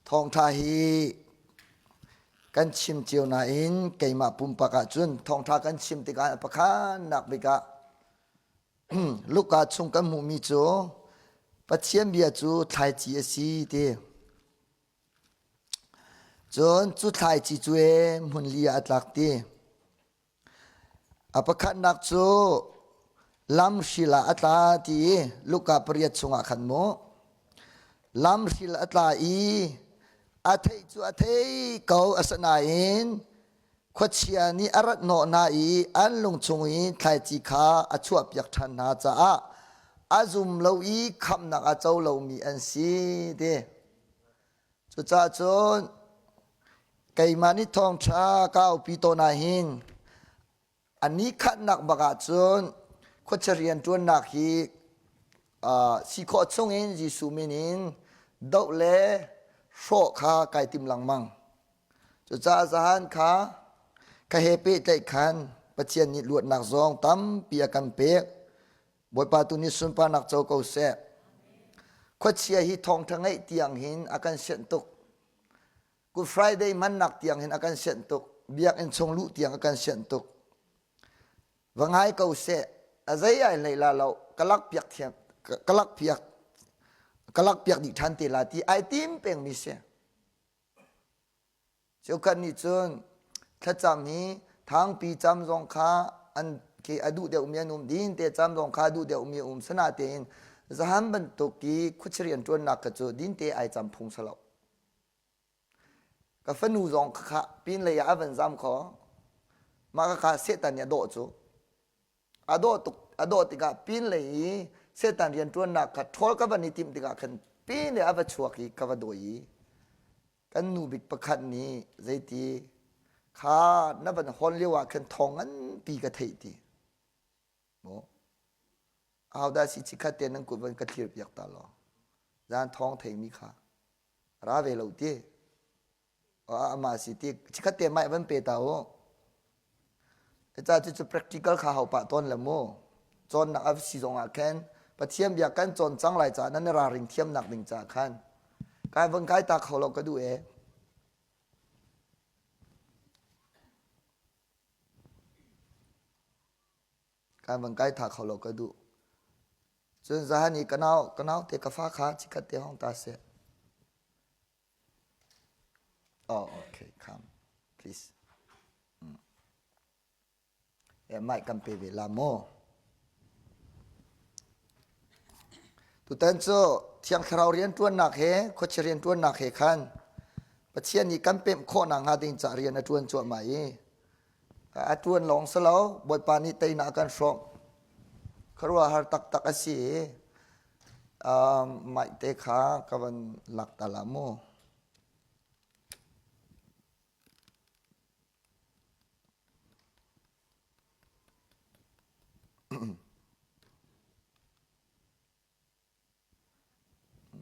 Thawngṭha hi kan chim cio nain keimah pumpak ahcun thawngṭha kan chim tikah pakhatnak bik ah Luka chung kan hmuhmi cu Pathian bia cu thlaici a si ti. Cun cu thlaici cu ee hmun li ah a tlak ti. A pakhatnak cu lamhril ah a tla ti i Luka pariat chungah khan mu. Lamhril a tla i a theih cu a thei ko asinain khuachia nih a rat hnawh hna i an lung chung i thlaici kha a chuahpiak ṭhan hna caah a zum lo i khamhnak a co lomi an si ti. Cucaah cun keimah nih thawngṭha ka aupi tawn ahhin a ni khatnak bak ahcun khuachia rianṭuannak hi si khawh chungin Jesuh min in doh le hrawh kha kai tim lengmang. Cucaah zahan kha ka he pehtlaih khan Pathian nih luatnak zong tampi a kan pek. Bawipa tu nih sunparnak co ko seh. Khuachia hi thawngṭha ngeih tiang hin a kan sianh tuk. Good Friday hmannak tiang hin a kan sianh tuk. Biakinn chung luh tiang a kan sianh tuk. Va ngai ko seh. A zei ai hlei la lo. Ka lak piak thiam ka lak piak ka lak piak dih ṭhan te la ti ai tim pengmi si. Cheukhat nih cun thlacam hi thangpi cam zong kha an ke a duh deuhmi an um, dinte cam zong kha a duh deuhmi a um. Sinain zahan bantuk i khuachia rianṭuannak kha cu dinte ai cam phung si lo. Ka fanu zong kha pinlei ah a van zam kho. Mah kha Satan nih a dawh cu. A dawh tuk a dawh tikah pinlei i Satan rianṭuannak kha ṭhawl ka van i timh tikah khan pinlei a va chuak i ka va dawi i kan nu bik pakhat nih zeiti kha na van hawn lio ah khan thawng nganpi ka theih ti maw ahodah si chikhat te nan kut van ka thlir piak ta law zan thawng theimi kha ra ve lo ti amah si ti chikhat te mai van pe ta u ca cu cu practical kha hau pah tawn le mu cawnnak a si zong ah khan Pathian bia kan cawn cang lai caah nan ralring thiamnak ding caah khan kai von kai ta kho lo ka duh e kai von kai tha kho lo ka duh cun zahan i kanau kanau te ka fa kha chikhat te hong ta seh Oh, okay, come, please. Mm. Eh, mic kan pe ve la mu. Tutan cu Thiang Thlarau rianṭuannak he khuachia rianṭuannak he khan Pathian nih kan pemh khawhnak hnga ding ca rian a ṭuan cuahmah i a ṭuan lawng si lo Bawipa nih teinak a kan hrawmh. Khuaruahhar taktak a si i mic te kha ka van lak ta la mu.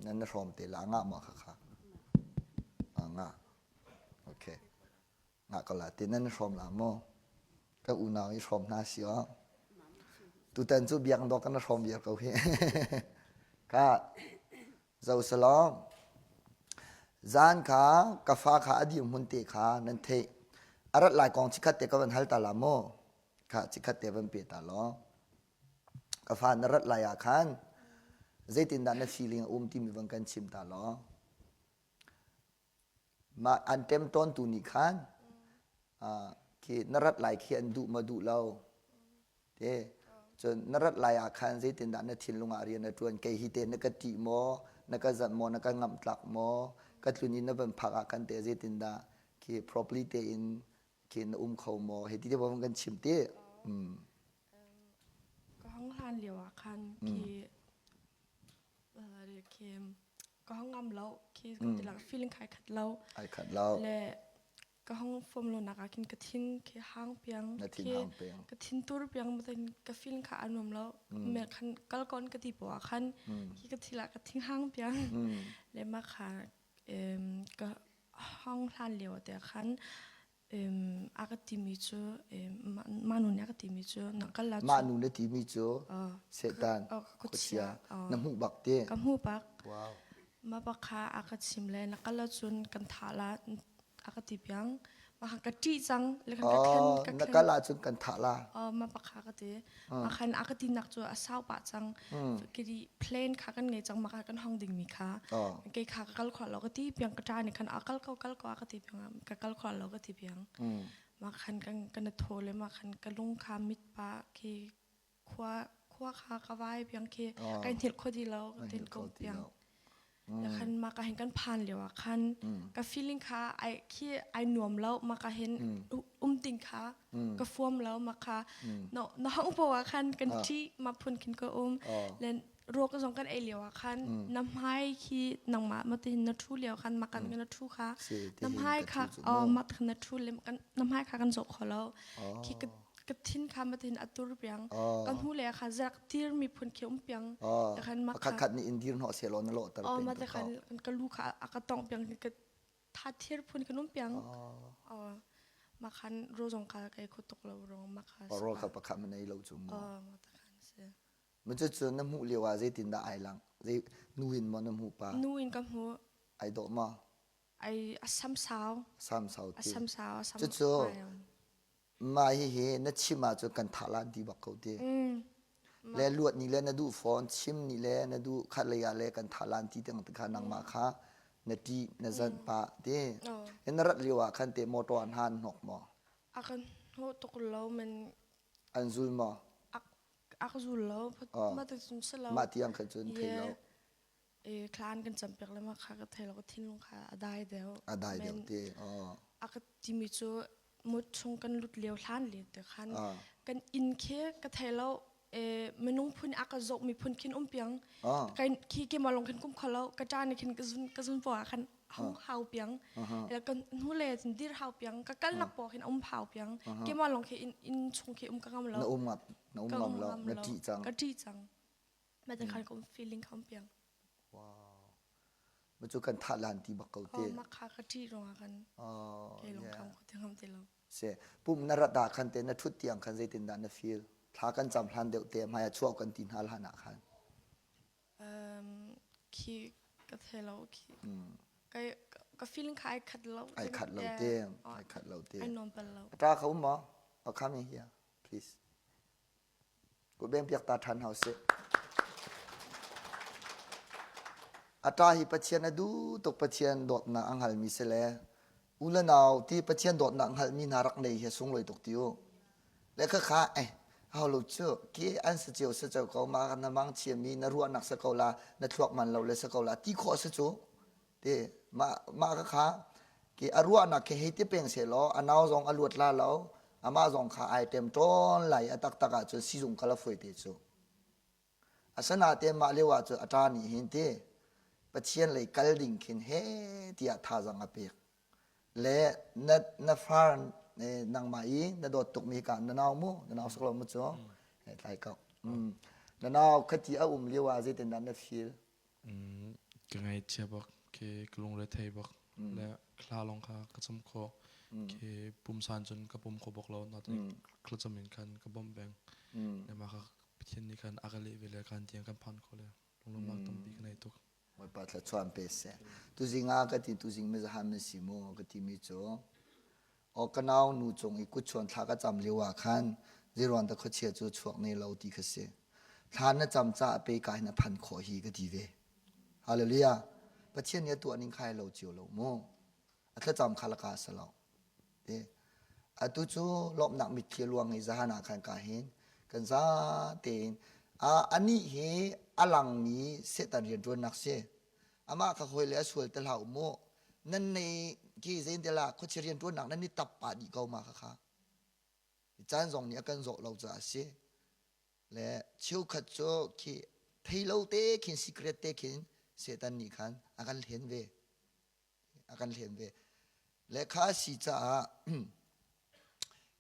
Nan na hrawm te la ngah maw khakha? Ngah. Okay. Ngah ko la ti nan na hrawm la maw? Ka unau i hrawm hna si aw. Tutan cu biak dawk kan hrawm viar ko hi. Ka zo salong. Zan kha ka fa kha a dir hmun te kha nan theih. A rat lai kong chikhat te ka van hal ta la mu. Kha chikhat te van pe ta law. Ka fa na rat lai ah khan zeitindah na feeling a um timi van kan chim ta law. Mah an ṭemṭawntu nih khan khi na rat lai khi an duh maw duh lo te cun na rat lai ah khan zeitindah na thinlung ah rian na ṭuan kei hi te na ka ṭih maw na ka zanh maw na ka ngamh tlak maw ka tlun in na van phak ah khan te zeitindah khi properly tein khi na um kho maw hei ti te van kan chim ti mm. Ka hong hlan lio ah khan khi khi ka hong ngam lo khi ka ti lang feeling khai khat lo ai khat lo le ka hong fom lo nak ah khin ka thin khi hang piang na thin hang piang ka thin tur piang matin ka feeling kha anuam lo me khan kal kon ka ti po ah khan khi ka thila ka thing hang piang le ma kha ka hong hlan lio te khan a ka timi cu mah nu nih a ka timi cu na kal la mah nu na timi cu Satan khuachia na hmuh bak ti ka hmuh bak wow. Mah bak kha a ka chim le na kal ahcun kan thah la a ka ti piang. Mah kha ka ṭih cang le khan ka thlen ka Na thlen. kal ahcun kan thah la. Mah bak kha ka ti. Mah khan a ka tinak cu a sau pah cang. Kiri plane kha kan ngei cang mah kha kan hong dingmi kha. Kei kha ka kal khawh lo ka ti piang ka ṭa nih khan a kal ko kal ko a ka ti piang ka kal khawh lo ka ti piang. Mah khan kan kan thaw le mah khan ka lung kha mit pa khi khua khua kha ka vai piang khi kai hngilh kho ti lo ka tin ko piang khan ma ka hin kan phan lio ah khan ka feeling kha ai khi ai nuam lo ma ka hin um ting kha ka fuam lo ma kha no na hong po ah khan kan thi ma phun khin ka um len ruak zong kan ei lio ah khan na hmai khi nangmah ma tin na thu lio khan ma kan na thu kha na hmai kha ma na thu le na hmai kha kan zo kho lo khi ka thin kha ma tin a tur piang ka hnu le kha zak tir mi phun khi um piang khan ma khat khat ni in dir no se lo na lo tar oh ma te khan ka lu kha a ka tong piang ka tha thir phun kan um piang oh ma khan ro zong kha kai kho tuk lo rong ma kha ro kha pakhat ma nei lo chu mo oh ma ta khan se ma chu chu na hmuh lio ah zeitin dah ai lang zei nu in mo na hmuh pa nu in ka hmu ai do ma ai asam sau sam sau ti asam sau asam chu chu Mah hihi na chim ahcun kan thah lan ti bak ko ti. Le luat ni le na duh fawn, chim ni le na duh khat lei ah le kan thah lan ti tiang kha nangmah kha na ṭih na zanh pah ti. Na rat lio ah khan te motor an han hnok maw? A kan hnawh tuk lo men. An zul maw? A ka zul lo. Mah ti cun si lo. Mah tiang khan cun thei lo. Thlan kan cam piak le mah kha ka thei lo ka thinlung kha a dai deuh. A dai deuh ti. A ka timi cu mut chung kan lut lio hlan le te khan kan inn khi ka thei lo minung phun a ka zoh mi phun khin um piang kai khi ke ma long khin kum kholo ka ta ni khin ka zun ka zun po khan hong hau piang kan hnu le dir hau piang ka kal nak po khin um hau piang ke ma long khi in in chung khi um ka ngam lo na um ngam na um ngam lo na ti cang ka ti cang Ma te khan ka um feeling ka um piang. Wow. Ma cu kan thah lan ti bak ko te. Oh, ma kha ka ṭih ruangah kan ke lung kham ko te ngam ti lo. Se pum na rat ah khan te na thut tiang khan zeitin dah na feel? Thla kan cam hlan deuh te hmai ah chuak kan ti hna hlan ah khan. Um, khi ka the lo khi. Kai ka feeling kha ai khat lo. Ai khat lo te, ai khat lo te. Ai nom pal lo. Ta kha um ma? Oh, come in here, please. Kutbengpiak ta ṭhan hau sih. A ṭa hi Pathian a duh tuk Pathian dawtnak a hngalmi si le u le nau ti Pathian dawtnak hngalmi hna rak nei hi a sunglawi tuk ti u. Le khakha eh hau lo cu ki an si cio si cio ko ma na mang chiami na ruahnak si ko la na thluak man lo le si ko la ti khawh si cu Ti mah mah ka kha ki a ruahnak khi hei ti peng sehlaw a nau zong a luat la lo amah zong kha ai tem ṭawn lai a taktak ahcun sizung kal a foi te cu. Asinain mah lio ahcun a ṭa nih hin ti Pathian lei kal ding khin he tiah thazang a pek. Le na na far nangmah i na dawt tukmi ka na nau mu na nau sak lo mu cu tlai ko. Na nau khati a um lio ah zeitindah na feel? Ka ngaihchia bak, khi ka lungre thei bak le hla lawng kha ka cam khawh. Khi pumsan cun ka pum kho bak lo, nain thlacam in khan ka bawmh peng. Le mah kha Pathian nih khan a ka leh ve le khan tiang kan phan kho le lunglawmhnak tampi ka nei tuk. Bawipa thluachuah pe seh. Tuzing ah ka ti tuzing mizahan na si mu ka timi cu aw ka nau nu cung i kutchuan thla ka cam lio ah khan zeiruang dah khuachia cu chuak ne lo ti kha si. Thla na cam caah pe ka hin a phan khawh hi ka ti ve. Hallelujah. Pathian nih a tuah ning khai lo cio lo mu. A thlacam kha laka a si lo. Te. Atu cu lawmhnak mitthli luang i zahan ah khan ka hin kan za tein a anih hi a langmi Satan rianṭuannak si. Amah kha hawi le a sual te hlah u mu. Nan nei ki zein te la khuachia rianṭuannak nan i tap pah dih ko ma kha kha. Caan zong nih a kan zawh lo caah a si. Le cheukhat cu khi thei lo te khin secret te khin Satan nih khan a kan hlen ve. A kan hlen ve. Le kha a si caah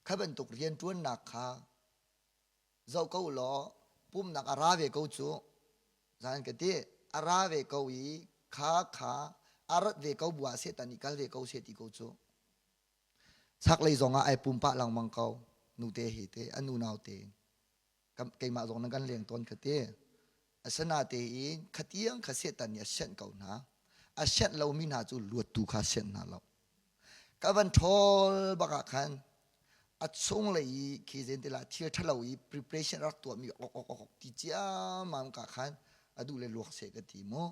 kha bantuk rianṭuannak kha zoh ko law pumnak a ra ve ko cu. Zan ka ti a ra ve ko i kha kha a rat ve ko bu ah Satan nih kal ve ko seh ti ko cu. Chaklei zong ah ai pum pah lengmang ko. Nute he te an unau te. Keimah zong nan kan leng tawn kha te. Asinatein khatiang kha Satan nih a sianh ko hna. A sianh lomi hna cu luattu kha sianh hna lo. Ka van ṭhawl bak ah khan a chunglei i khi zentila thil ṭhalo i preparation rak tuahmi ok ok ok ti ciammam ka khan a duh le luak seh ka ti mu.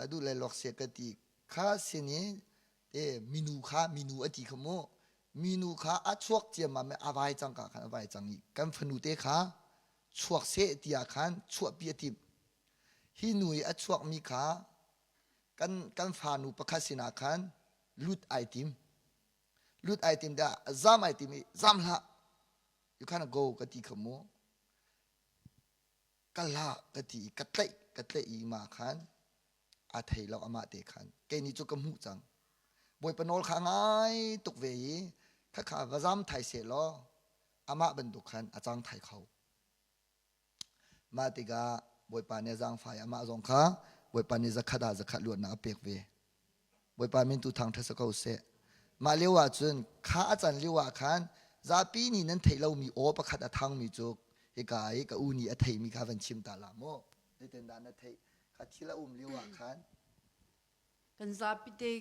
A duh le luak seh ka ti kha sin i te minu kha minu a ti kha mu. Minu kha a chuak ciammam i a vai cang ka khan a vai cang i kan fanu te kha chuak seh tiah khan chuahpi a timh. Hi nu i a chuakmi kha kan kan fanu pakhat sinah khan lut ai tim. Lut ai tim dah zam ai tim i zam hlah. You kind of go ka ti kha mu. Ka hlah ka ti i ka tlaih ka tlaih i ma khan a thei lo amah te khan. Kei nih cu ka hmuh cang. Bawipa nawl kha ngai tuk ve i khakha va zam thai seh law amah bantuk khan a cang thai kho. Mah tikah Bawipa nih a zaangfah i amah zong kha Bawipa nih zakhat ah zakhat luatnak a pek ve. Bawipa min tu thangṭhat si ko seh. Mah lio ah cun kha a can lio ah khan zapi nih nan theih lomi aw pakhat a thangmi cu hika i ka u nih a theimi kha van chim ta la mu. Zeitindah na theih? Kha thil a um lio ah khan kan zapi te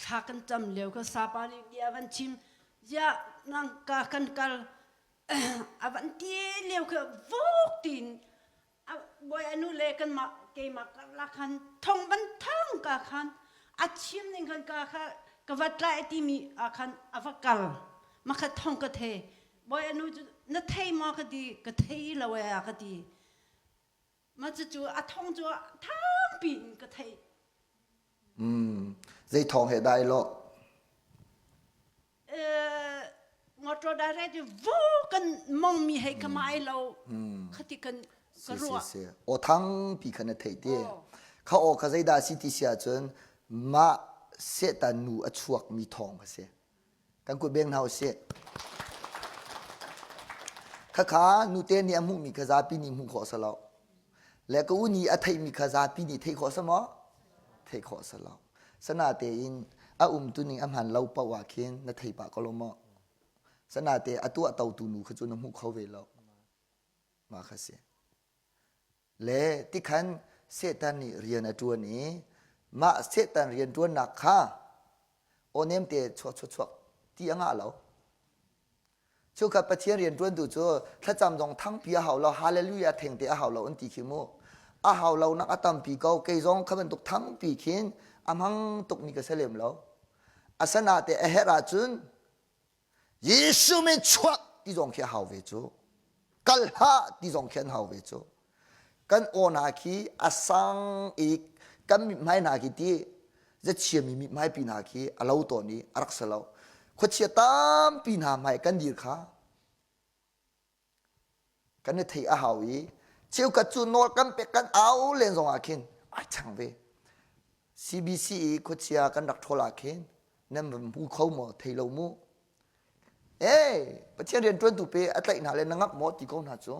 thla kan cam lio ka sapa nih bia van chim ziah nang ka kan kal a van ti lio kha vuk tin bawi anu le kan mah keimah karlak khan thong van thang ka khan a chim ning khan ka kha ka va tlai timi ah khan a va kal ma kha thong ka the bawi anu cu na thei maw ka ti ka thei lo e a ka ti Mah cucu a thong cu thangpi in ka theih. Mm, zei thawng he dah i lawh? Motor direct vu kan mong mi hei ka mai lo. Khati kan ka ruah. Si si. Aw thangpi khan na theih ti. Kha aw kha zeidah si ti si ahcun mah Satan nu a chuak mi thawng kha si. Kan kut beng hna usih. Khakha nute nih a hmuhmi kha zapi nih hmuh khawh si lo. Le ka u nih a theihmi kha zapi nih theih khawh si maw? Theih khawh si lo. Sana tein a umtu ning a hman lo paoh ah khin na thei pah ko lo maw? Sana te a tuah totu nu kha cu na hmu kho ve lo. Mah kha si. Le tikhan Satan nih rian a ṭuan i mah Satan rian ṭuannak kha awnem te chuak chuak chuak ti a ngah lo. Chukhat Pathian rian ṭuantu cu thlacam zong thangpi a hau lo, hallelujah thengte a hau lo an ti khi mu. A hau lo nak a tampi ko, kei zong kha bantuk thangpi khin a hmang tukmi ka si lem lo. Asana te a herh ahcun Jesuh min chuak ti zong khi a hau ve cu. Kal hlah ti zong khi an hau ve cu. Kan aw hna khi a sang i kan mithmai hna khi ti zachiami mithmai pi hna khi a lo tawn i a rak si lo. Khuachia tampi hna hmai kan dir kha kan i theih a hau i cheukhat cu nawl kan pek kan au len zong ah khin ai chang ve. CBC i khuachia kan rak ṭhawl ah khin nan van hmu kho maw thei lo mu. Ee Pathian rian ṭuantu pe a tlaih hna le na ngamh maw ti ko hna cu.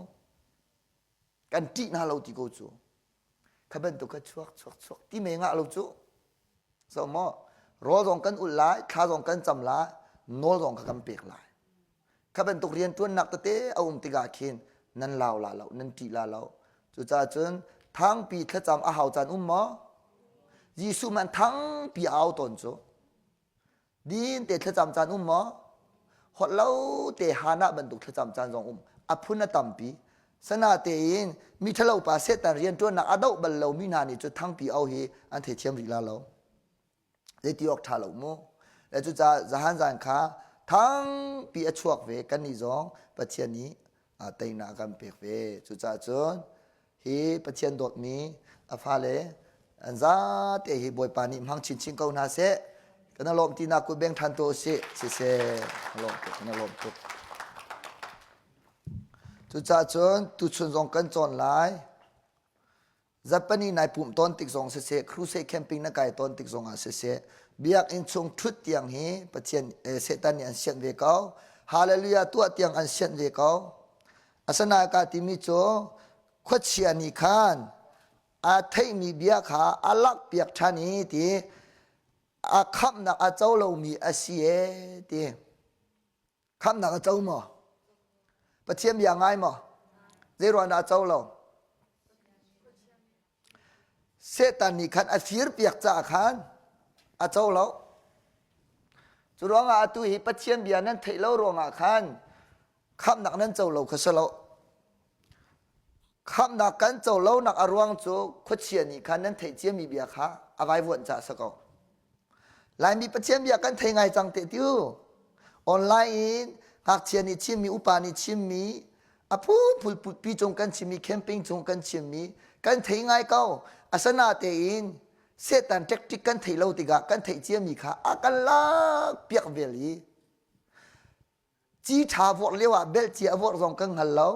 Kan ṭih hna lo ti ko cu. Kha bantuk kha chuak chuak chuak ti me ngah lo cu. So maw rawl zong kan ulh lai, thla zong kan cam lai, nawl zong kha kan pek lai. Kha bantuk rianṭuannak tete a um tikah khin nan lau la lo, nan ṭih la lo. Cucaah cun thangpi thlacam a hau caan um maw? Jesuh man thangpi a au tawn cu. Din te thlacam caan um maw? Holh lo te Hannah bantuk thlacam caan zong um. A phun a tampi. Sana tein mi ṭhalo pa Satan rianṭuannak a doh bal lomi hna nih cu thangpi au hi an theithiam rih la lo. Zeiti awk ṭha lo mu. Le cucaah zahan zan kha thangpi a chuak ve kannih zong Pathian nih teinak a kan pek ve. Cucaah cun hi Pathian dawtmi a fale an zate hi Bawipa nih hmang chinchin ko hna seh. Kan lawm tinak kut beng ṭhan tu usih. Siseh, lawm tuk, kan lawm tuk. Cucaah cun tuchun zong kan cawn lai. Zarhpini nai pumh tawn tik zong siseh, crusade camping na kai tawn tik zong ah siseh, biakinn chung ṭhut tiang hi Pathian eh, Satan nih an sianh ve ko. Hallelujah tuah tiang an sianh ve ko. Asinain ka timi cu khuachia nih khan a theihmi bia kha a lakpiak ṭhan i ti a khamhnak a co lomi a si ee ti. Khamhnak a co maw? Pathian bia ngai maw? Zei ruang dah a co lo? Satan nih khan a fir piak caah khan a co lo. Cu ruangah atu hi Pathian bia nan theih lo ruangah khan khamhnak nan co lo kha si lo. Khamhnak kan co lonak a ruang cu khuachia nih khan nan theih ciami bia kha a vaivuanh caah si ko. Laimi Pathian bia kan thei ngai cang te tiu. Online in ngakchia nih chimmi, upa nih chimmi, a phunphun pi cung kan chimmi, camping cung kan chimmi, kan thei ngai ko. Asana tein Satan tactic kan theih lo tikah kan theih ciami kha a kan lak piak vel i ci ṭha vorh lio ah belh cia a vorh zong kan hngal lo.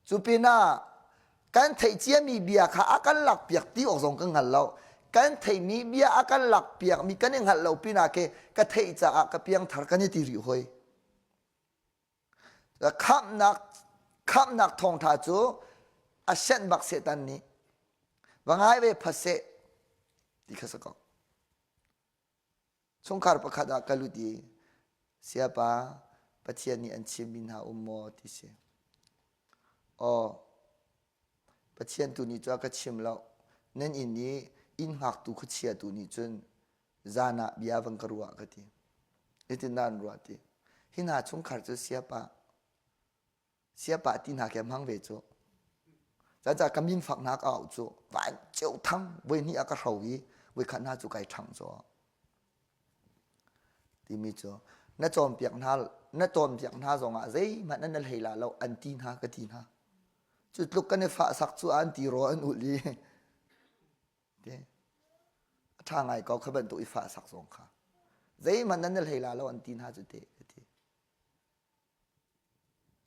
Cu pinah kan theih ciami bia kha a kan lakpiak ti awk zong kan hngal lo. Kan theihmi bia a kan lakpiakmi kan i hngalh lo pinah ke ka theih caah ka piangthar kan i ti rih hoi. Khamhnak khamhnak thawngṭha cu a senh bak Satan nih va ngai ve phaseh ti kha si ko. Chungkhar pakhat ah ka lut i siapa Pathian nih an chimmi hna um maw ti si. Aw, Pathian tu nih cu a ka chim lo. Nan inn i inn hngaktu khuachia tu nih cun zan ah bia van ka ruah ka ti. Hitin dah an ruah ti. Hi hna chungkhar cu siapa siapa ti hna ke hmang ve cu. Caca ka min fak hna ka au cu van ceu thang voi hnih a ka hro i voi khat hna cu kai ṭhang cu. Timi cu na cawnpiak hna na cawnpiak hna zongah zeihmanh nan hlei la lo an ti hna ka ti hna. Cu tluk kan i fah sak cu an ti raw an ul i ti a ṭha ngai ko kha bantuk i fah sak zong kha zeihmanh nan hlei la lo an ti hna cu te ka ti.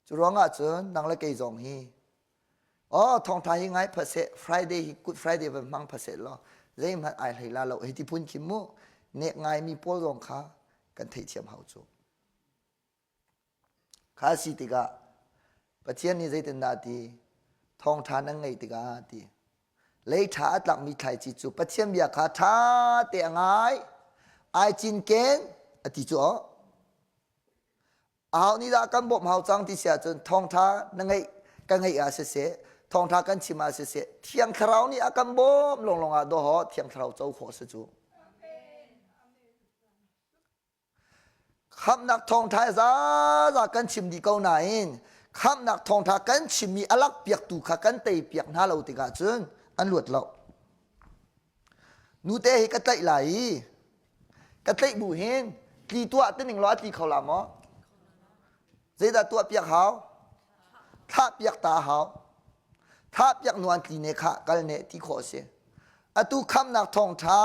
Cu ruangah cun nang le kei zong hi oh thawngṭha hi ngai phaseh Friday hi Good Friday van hmang phaseh law zeihmanh ai hlei la lo hei ti phun khi mu nek ngaimi pawl zong kha kan theihthiam hau cu. Kha si tikah Pathian nih zeitindah a ti? Thawngṭha nan ngeih tikah a ti. Lei ṭha a tlakmi thlaici cu Pathian bia kha ṭha te a ngai, ai cinken a ti cu aw. Aho nih dah kan bawmh hau cang ti si ahcun thawngṭha na ngeih ka ngeih ah siseh thawngṭha kan chim ah siseh Thiang Thlarau nih a kan bawmh lawnglawng ah dawhaw Thiang Thlarau co khawh si cu. Khamhnak thawngṭha zaza kan chim dih ko nain khamhnak thawngṭha kan chimmi a lak piaktu kha kan tei piak hna lo tikah cun an luat lo. Nute hi ka tlaih lai i ka tlaih bu hin tli tuah ti ning law a tli kho la maw? Zeidah tuah piak hau? Thlah piak ta hau. Thlah piak nu an tli ne kha kal ne ti khawh a si. Atu khamnak thawngṭha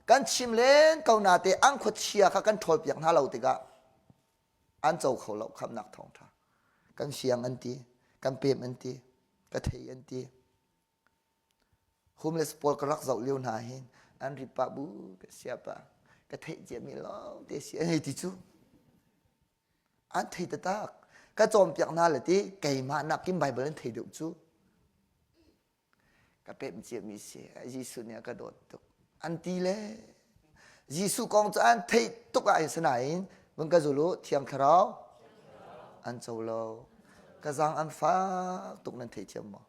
kan chim len ko na te an khuachia kha kan ṭhawl piak hna lo tikah an co kho lo khamnak thawngṭha. Kan siang an ti, kan pem an ti, ka thei an ti. Homeless pawl ka rak zoh lio hna hin an ri pah bu ka sia pa ka theih ciami lawng te si an hei ti cu an thei taktak ka cawnpiak hna le ti keimah nakin Bible an thei deuh cu ka pemh ciami si Jesuh nih a ka dawt tuk an ti le Jesuh kong cu an theih tuk ah in sinain vun ka zul u Thiang Thlarau an co lo ka zang an fak tuk nan thei thiam maw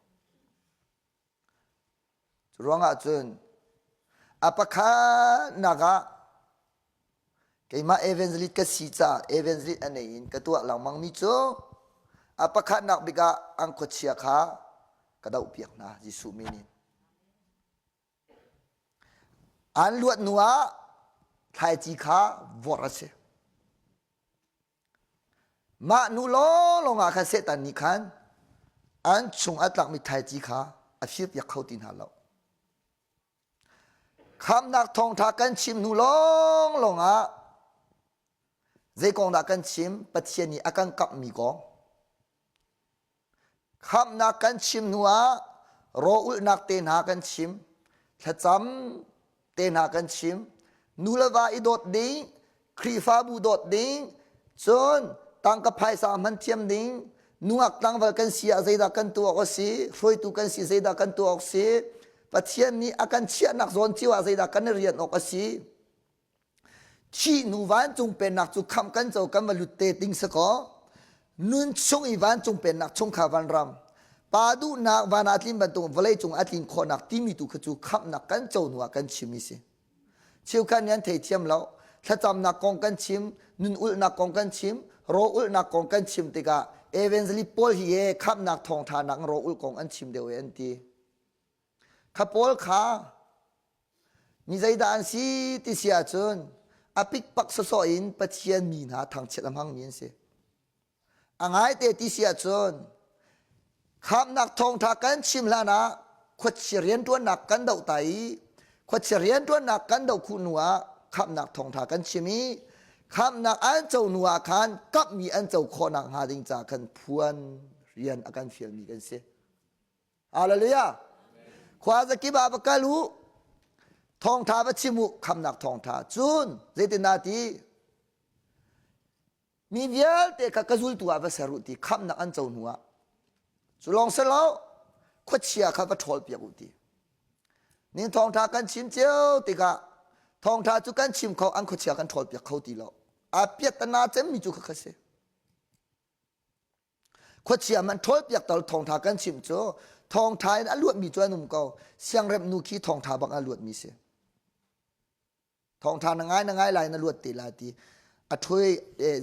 Cu ruangah cun a pakhatnak ah keimah evangelist ka si caah evangelist a nei in ka tuah lengmangmi cu a pakhatnak bik ah an khuachia kha ka dohpiak hna Jesuh min in. An luat hnu ah thlaici kha vorh a si. Mah hnu lawnglawng ah khan Satan nih khan an chung a tlakmi thlaici kha a firpiak kho ti hna lo. Khamhnak thawngṭha kan chim hnu lawnglawng ah zei kong dah kan chim? Pathian nih a kan kamhmi kong. Khamhnak kan chim hnuah rawlulhnak te hna kan chim, thlacam te hna kan chim, nu le va i dawt ding, Khrihfabu dawt ding, cun tangka phaisa hman thiam ding, nungak tlangval kan si ah zeidah kan tuah awk a si, hruaitu kan si zeidah kan tuah awk si, Pathian nih a kan chiahnak zawn cio ah zeidah kan i rian awk a si, Thih hnu vancung pennak cu khamh kan co kan va lut te ting si kaw nun chung i vancung pennak chungkhar vanram. Pa duhnak van ah a tlin bantuk vawlei cung a tlin khawhnak timi tu kha cu khamhnak kan co hnu ah kan chimmi si. Cheukhat nih an theithiam lo. Thlacamnak kong kan chim, nun ulhnak kong kan chim, raw ulhnak kong kan chim tikah evangelist pawl hi e khamhnak thawngṭha nak raw ulh kong an chim deuh e an ti. Kha pawl kha mi zeidah an si ti si ahcun a pikpak sawsawh in Pathian mi hna thangchiat a hmangmi an si. A ngaite ti si ahcun khamnak thawngṭha kan chim hlan ah khuachia rianṭuannak kan doh ta i khuachia rianṭuannak kan doh khuh hnu ah khamnak thawngṭha kan chim i khamnak an co hnu ah khan kamhmi an co khawhnak hnga ding ca khan phuan rian a kan fialmi kan si. Hallelujah. Khua zakip ah va kal u. Thawngṭha va chim u khamnak thawngṭha. Cun zeitin dah ti? Mi vialte kha ka zultu ah va ser u ti khamhnak an co hnu ah cu lawng si lo khuachia kha va ṭhawl piak u ti. Nin thawngṭha kan chim cio tikah thawngṭha cu kan chim kho an khuachia kan ṭhawl piak kho ti lo. A piat a cemmi cu kha si. Khuachia man ṭhawl piak tal thawngṭha kan chim cu thawngṭha in a luatmi cu an um ko. Siangremh nu khi thawngṭha bak a luatmi si. Thawngṭha na ngai na ngai lai na luat te la ti a ṭhui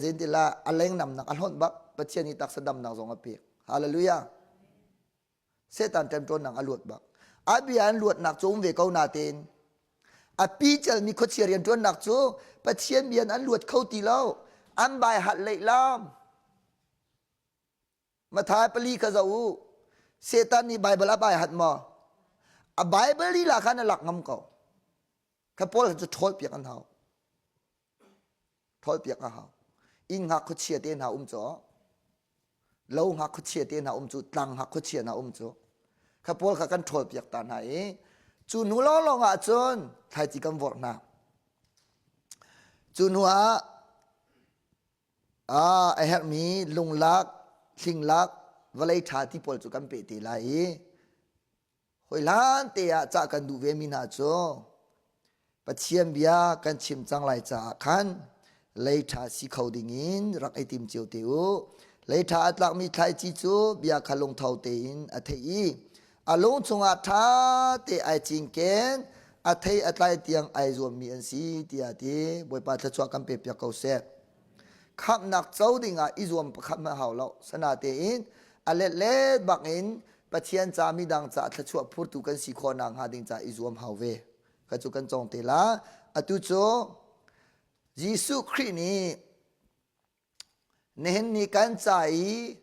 zein ti la a leng namnak a hlonh bak Pathian i taksa damnak zong a pek. Hallelujah. Satan ṭemṭawnnak a luat bak. A bia an luatnak cu um ve ko natein a pi celmi khuachia rianṭuannak cu Pathian bia in an luat kho ti lo. An bai hat lehlam. Mathai pali kha zoh u. Satan nih Bible a bai hat maw? A Bible lila khan a lak ngam ko. Kha pawl cu ṭhawl piak an hau. Ṭhawl piak a hau. Inn hngak khuachia te hna um cu lo hngak khuachia te hna um cu tlang hngak khuachia hna um cu kha pawl kha kan ṭhawl piak ta hna i cu hnu lawnglawng ah cun thlaici kan vorh hna. Cu hnu ah a herhmi lunglak, hlinglak, vawlei ṭha ti pawl cu kan peh te lai i Hawi hlan te ah cah kan duh vemi hna cu Pathian bia kan chim cang lai caah khan lei ṭha si kho dingin rak i tim cio te u. Lei ṭha a tlakmi thlaici cu bia kha lungtho tein a theih i a lung chungah ṭha te ai cinken, a thei a tlai tiang ai zuammi an si tiah a ti. Bawipa thluachuah kan pe piak ko seh. Khamhnak co dingah i zuam pakhat hmanh hau lo. Sanatein a letlet bak in Pathian ca midang ca thluachuah phurtu kan si khawh nakhnga ding ca i zuam hau ve. Ka cu kan cawng te la. Atu cu Jesuh Khrih nih nihin ni kan ca i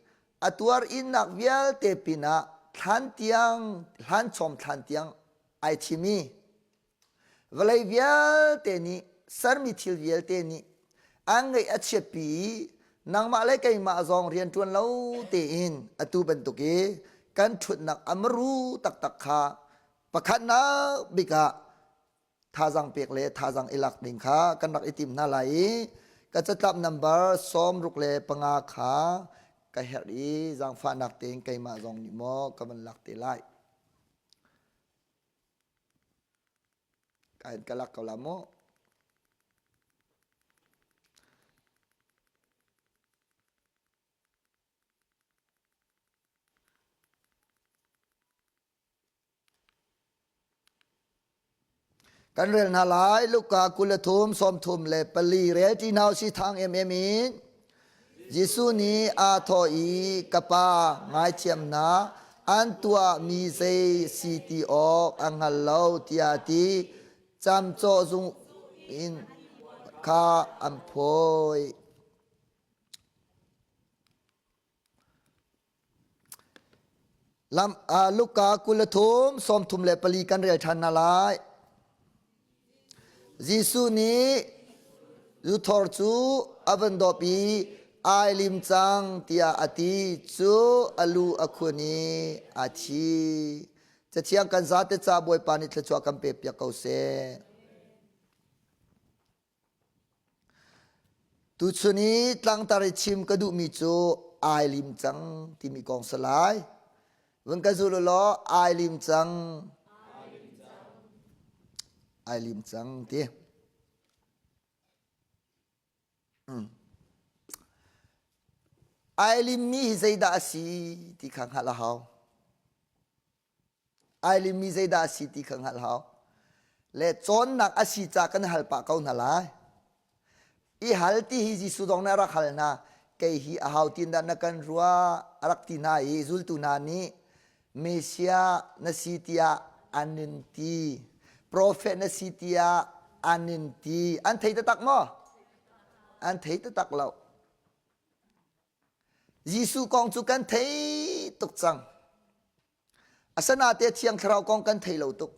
a tuar innak vialte pinah thlan tiang hlan chom thlan tiang ai thim i Vawlei vialte nih sermi thil vialte nih an ngaih a chiatpi i nangmah le keimah zong rianṭuan lo tein atu bantuk i kan ṭhutnak a maru taktak kha pakhatnak bik ah thazaang pek le thazaang i lak ding kha kan rak i tim hna lai i ka catlap number 65 kha ka herh i zaangfahnak tein keimah zong nih maw ka van lak te lai. Ka lak ko la mu. Kan rel hna lai Luka 23 34 rel ṭi hna usih thang emem in Jesuh nih aa thawh i ka pa ngaithiam hna an tuahmi zei si ti awk a hngal lo tiah a ti. Camcawh zung in kha an phawi. Lam, uh, Luka 23, 34 kan rel ṭhan hna lai. Jesuh nih zuthor cu a van dawp i ai lim cang tiah a ti cu a lu a khun i a thi. Cathiang kan zate ca Bawipa nih thluachuah kan pek piak ko seh. Tuchun i tlangtar i chim ka duhmi cu ai lim cang timi kong si lai. Vun ka zul u law ai lim cang. Ai lim cang ti. Mm. Ai limmi hi zeidah a si ti kha hngalh a hau. Ai limmi zeidah a si ti kha hngalh hau. Le cawnnak a si ca kan hal pah ko hna lai. I hal ti hi Jesuh zong nih a rak hal hna. Kei hi a hau tin dah na kan ruah a rak ti hna i zultu hna nih Messiah na si tiah an in ti. Profet na si tiah an in ti. An thei taktak maw? An thei taktak lo. Jesuh kong cu kan thei tuk cang. Asanain Thiang Thlarau kong kan thei lo tuk.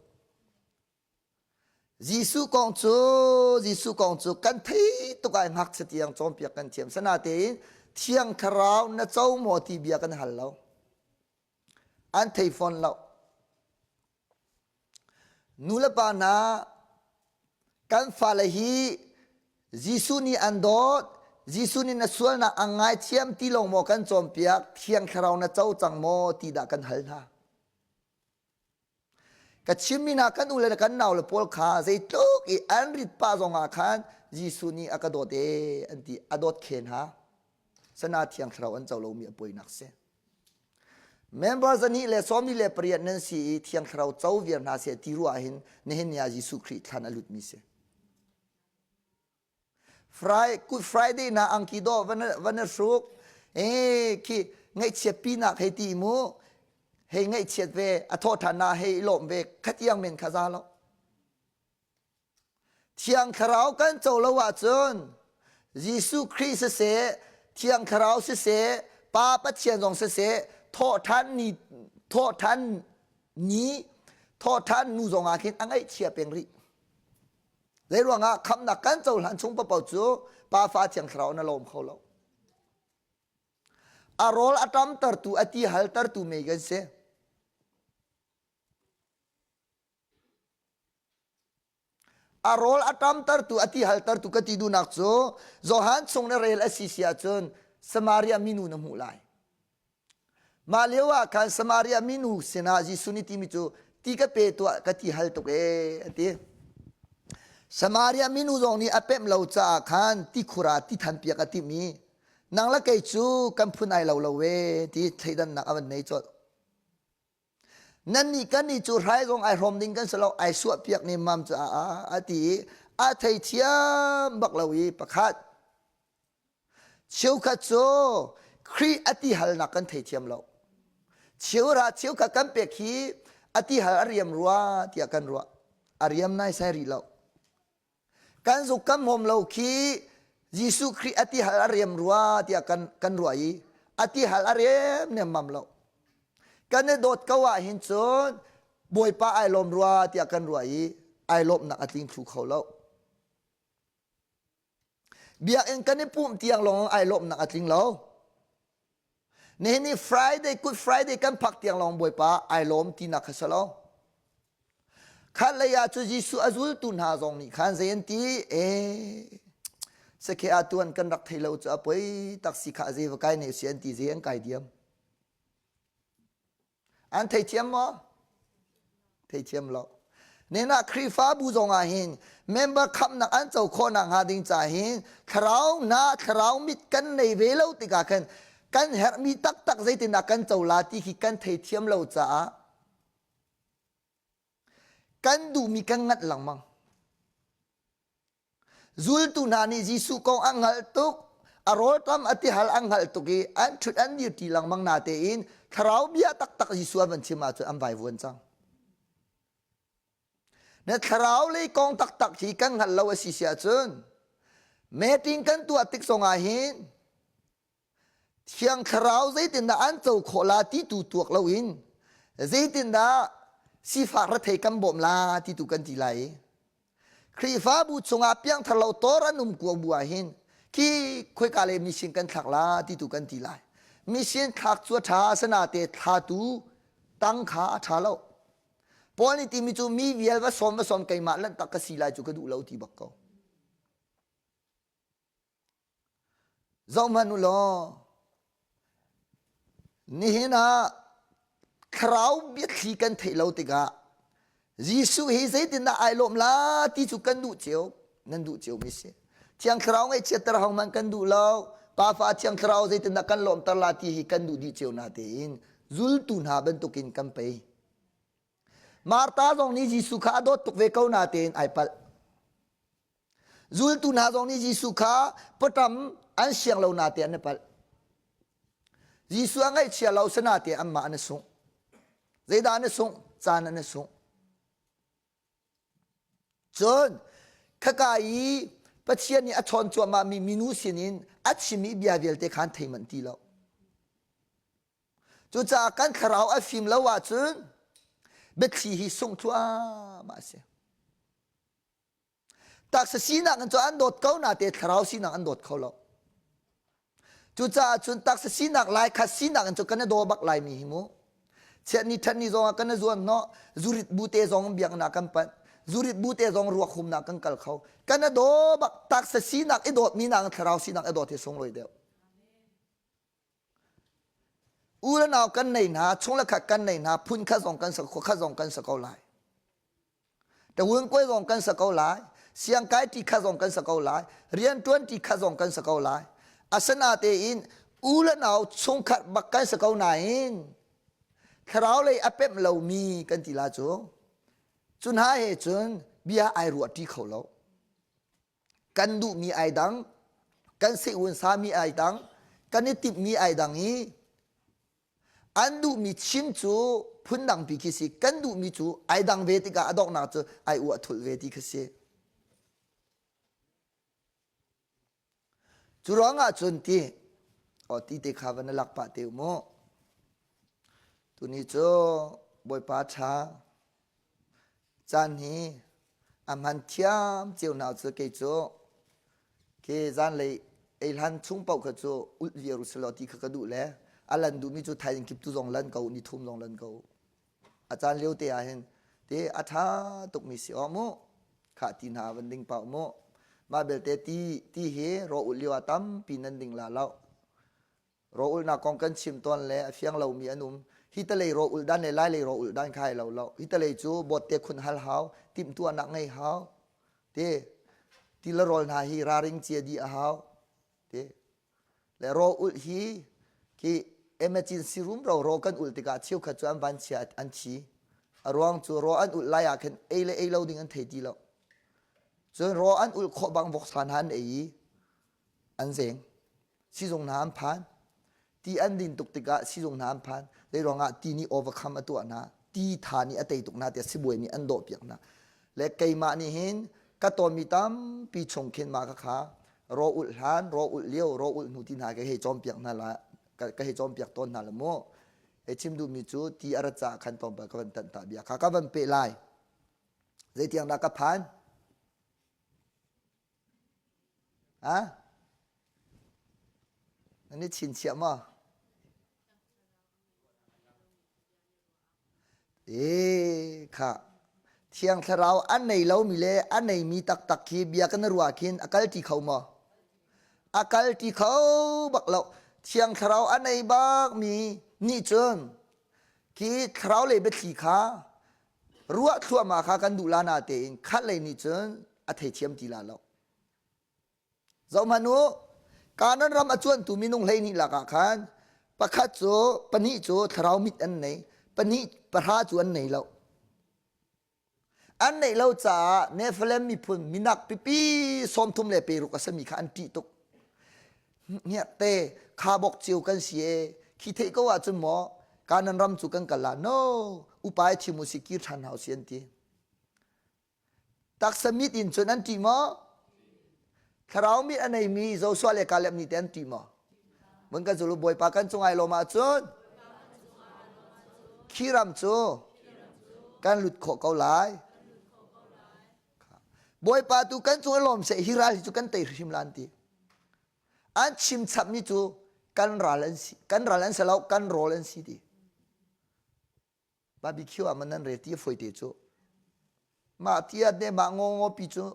Jesuh kong cu Jesuh kong cu kan thei tuk ai ngakchia tiang cawnpiak kan thiam. Sanatein Thiang Thlarau na co maw ti bia kan hal lo. An thei fawn lo. Nu le pa hna kan fale hi Jesuh nih an dawt, Jesuh nih na sualnak ang ngaithiam ti lawng maw kan cawnpiak, Thiang Thlarau na co cang maw ti dah kan hal hna. Ka chimmi hna kan u le kan nau le pawl kha zeitluk i an rit pah zongah khan Jesuh nih a ka dawt ee an ti a dawt khen ha. Sana Thiang Thlarau an co lomi a poinak si. Member zani le sawmi le pariat nan si i Thiang Thlarau co viar hna seh ti ruah hin nihin ni ah Jesuh Khrih thlan a lutmi si. Friday, Good Friday na angki dawh van van hruk eh khi ngaihchiat pinak hei ti mu hei ngaihchiat ve a thawh ṭhan na hei lawm ve khatiang men kha za lo Thiang Thlarau kan co lo ahcun Jesuh Khrih siseh Thiang Thlarau siseh Pa Pathian zong siseh thawhṭhan ni thawhṭhan ni thawhṭhan nu zong ah khin a ngaihchia peng rih Zei ruangah khamnak kan cohlan chung paoh cu Pa Fa Thiang Thlarau na lawm kho lo. A rawl a ṭamtertu a ti haltertu mei kan si. A rawl a ṭamtertu a ti haltertu ka ti duhnak cu Johan chung na rel a si si ahcun Samaria minu na hmuh lai. Mah lio ah khan Samaria minu sinah Jesuh nih timi cu ti ka pe tuah ka ti hal tuk ee a ti. Samaria minu zong nih a pemh lo caah khan tikhur ah ti than piak a timh i nang le kei cu kan phun ai lo lo ee ti thleidannak a van nei colh. Nannih kannih cu hrai zong ai hrawm ding kan si lo ai suah piak nemmam caah a ti i a theithiam bak lo i pakhat Cheukhat cu Khrih a ti halnak kan theithiam lo. Cheura cheukhat kan pek hi a ti hal a riam rua tiah kan ruah. A riam naisai rih lo. Kan zuk kan hmawm lo khi Jesuh Khrih a ti hal a riam rua tiah kan, kan ruah i a ti hal a riam nemmam lo. Kan i dawt ko ah hin cun Bawipa ai lawm rua tiah kan ruah i ai lawmhnak a tling thlu kho lo. Biakinn kan i pumh tiang lawng ai lawmhnak a tling lo. Nihin ni Friday, Good Friday kan phak tiang lawng Bawipa ai lawm tinak kha si lo. Khat lei ah cu Jesuh a zultu hna zong nih khan zei an ti? Eh, sakhe ah tuan kan rak thei lo cu a poi tak si kha zei va kai ne si an ti zei an kai diam. An theithiam maw? Theithiam lo. Nena Khrihfabu zong ah hin member khamnak an co khawh nak hnga ding ca hin thlarau hna thlarau mit kan nei ve lo tikah khan kan herhmi taktak zeitindah kan co la ti khi kan theithiam lo caah kan duhmi kan nganh lengmang. Zultu hna nih Jesuh kong an hngalh tuk, a rawlṭam a tihal an hngalh tuk i an ṭhut an dirṭi lengmang natein thlarau bia taktak Jesuh an van chim ahcun an vaivuan cang. Na thlarau lei kong taktak hi kan hngalh lo a si si ahcun meeting kan tuah tik zongah hin Thiang Thlarau zeitindah an co khawh la ti tu tuak loin zeitindah sifak rethei kan bawmh la ti tu kan ti lai i Khrihfabu chungah piangthar lo tor an um kuo bu ah hin khi khoika le mission kan thlak la ti tu kan ti lai. Mission thlak cu a ṭha asinain thlatu tang kha a ṭha lo. Paul nih timi cu mi vial va sawm va sawm keimah lanhtak ka si lai cu ka duh lo ti bak ko. Zohhmanh u law, nihin ah thlarau biathli kan theih lo tikah Jesuh hi zeitindah ai lawm la ti cu kan duh cio, nan duh cio mi si. Thiang Thlarau ngaihchiatter hohmanh kan duh lo. Pa fa Thiang Thlarau zeitindah kan lawmter la ti hi kan duh dih cio na tein zultu hna bantukin kan pei. Martha zong nih Jesuh kha a dawt tuk ve ko natein ai palh. Zultu hna zong nih Jesuh kha paṭam an siang lo nate an i palh. Jesuh a ngaihchia lo sanate anmah an i sungh. Zeidah an i sungh? Caan an i sungh. Cun khaka i Pathian nih a chawn cuahmahmi minu sinin a chimmi bia vialte kha an thei manh ti lo. Cucaah kan thlarau a fim lo ahcun biathli hi sungh thluahmah a si. Taksa sinak in cun an dawt ko na te thlarau sinak an dawt kho lo. Cucaah cun taksa sinak lai kha sinak in cun kan i daw bak lai mi hi mu. Chiat ni ṭhat ni zong ah kan i zuan hnawh, zurit bu te zong biaknak kan panh, zurit bu te zong ruak humnak kan kal kho. Kan i daw bak taksa sinak i dawtmi nak thlarau sinak i dawt hi sunglawi deuh. U le nau kan nei hna, chung le khat kan nei hna, phun khat zong kan sa, khua khat zong kan sa ko lai. Tawun zong kan sa ko lai, siangkai ṭi kha zong kan sa ko lai, rianṭuan ṭi kha zong kan sa ko lai. Asinatein u le nau chungkhat bak kan sa ko nain thlarau lei a pemh lomi kan ti la cu cu hna he cun bia ai ruah ṭi kho lo. Kan duhmi ai dang, kan sehun sami ai dang, kan i timhmi ai dang i An duhmi chim cu phundangpi khi si. Kan duhmi cu ai dang ve tikah a donghnak cu ai uah thulh ve ti khi si. Cu ruangah cun ti, aw ti te kha van i lak pah te u mu. Tuni cu Bawipa ṭha caan hi a hman thiam cio hna cu kei cu Khi zanlei ei hlan chung paoh kha cu ulh viar u selaw ti kha ka duh le a lan duhmi cu thaizing kip tu zong lan ko ni thum zong lan ko. A caan lio te ah hin te a ṭha tukmi si aw mu. Khah ti hna van ding paoh mu. Mah belte ti ti hi raw ulh lio ah tampi nan ding la lo. Raw ulhnak kong kan chim tawn le a fiang lomi an um. Hi talei raw ulh dan le lai lei raw ulh dan kha ai lo lo. Hi talei cu bawtte khun hal hau, timhtuahnak ngei hau. Te ti le rawl hna hi raring cia dih a hau. Te le raw ulh hi khi emergency room ro raw kan ulh tikah cheukhat cu an van chia an thi. A ruang cu raw an ulh lai ah khin ei le ei lo ding an thei ti lo. Cun raw an ulh khawh bang voksa hna an ei i an zeng. Sizung hna an phan. Ti an din tuk tikah sizung hna an phan. Zei ruangah ti nih overcome a tuah hna. Ti tha nih a tei tuk hna tiah sibawi nih an dawh piak hna. Le keimah nih hin ka tawnmi tampi chung khin mah kha raw ulh hlan, raw ulh lio, raw ulh hnu ti hna ka hei cawnpiak hna la ka hei cawnpiak tawn hna la mu. Hei chim duhmi cu ti a rat caah khan tlawmpal ka van tanh ta bia kha ka van peh lai. Zeitiang dah ka phan? Ha? Nan i chinchiah maw? E kha Thiang Thlarau a nei lomi le a neimi taktak khi bia kan ruah khin a kal ṭi kho maw? A kal ṭi kho bak lo. Thiang Thlarau a nei bakmi nih cun khi thlarau lei biathli kha ruah thluahmah kha kan duh la na tein khat lei nih cun a theithiam ti la lo. Zohhmanh u, Kanaan ram a cuantu minung 12 lakah khan pakhat cu pahnih cu thlarau mit an nei, pahnih pahra cu an nei lo. An neih lo caah Nephilim miphun minak pipi 30 le peruk a sami kha an ṭih tuk. Hniakte khabok cio kan si e khi theih ko ahcun maw Kanaan ram cu kan kal la no upa i thim u si kir ṭhan hau si an ti. Taksa mit in cun an ṭih maw? Thlarau mit a neimi Joshua le Caleb nih te an ṭih maw? Mun kan zulu Bawipa kan cung ai lawm ahcun khi ram cu kan lut khawh ko lai. Bawipa tu kan cung i lawm seh hi ral hi cu kan tei hrim lan ti. An chim chapmi cu kan ral an si kan ral an si lo kan rawl an si ti. Barbecue ah man nan rel ti a foi te cu. Mah tiat ne mah ngaw pi cu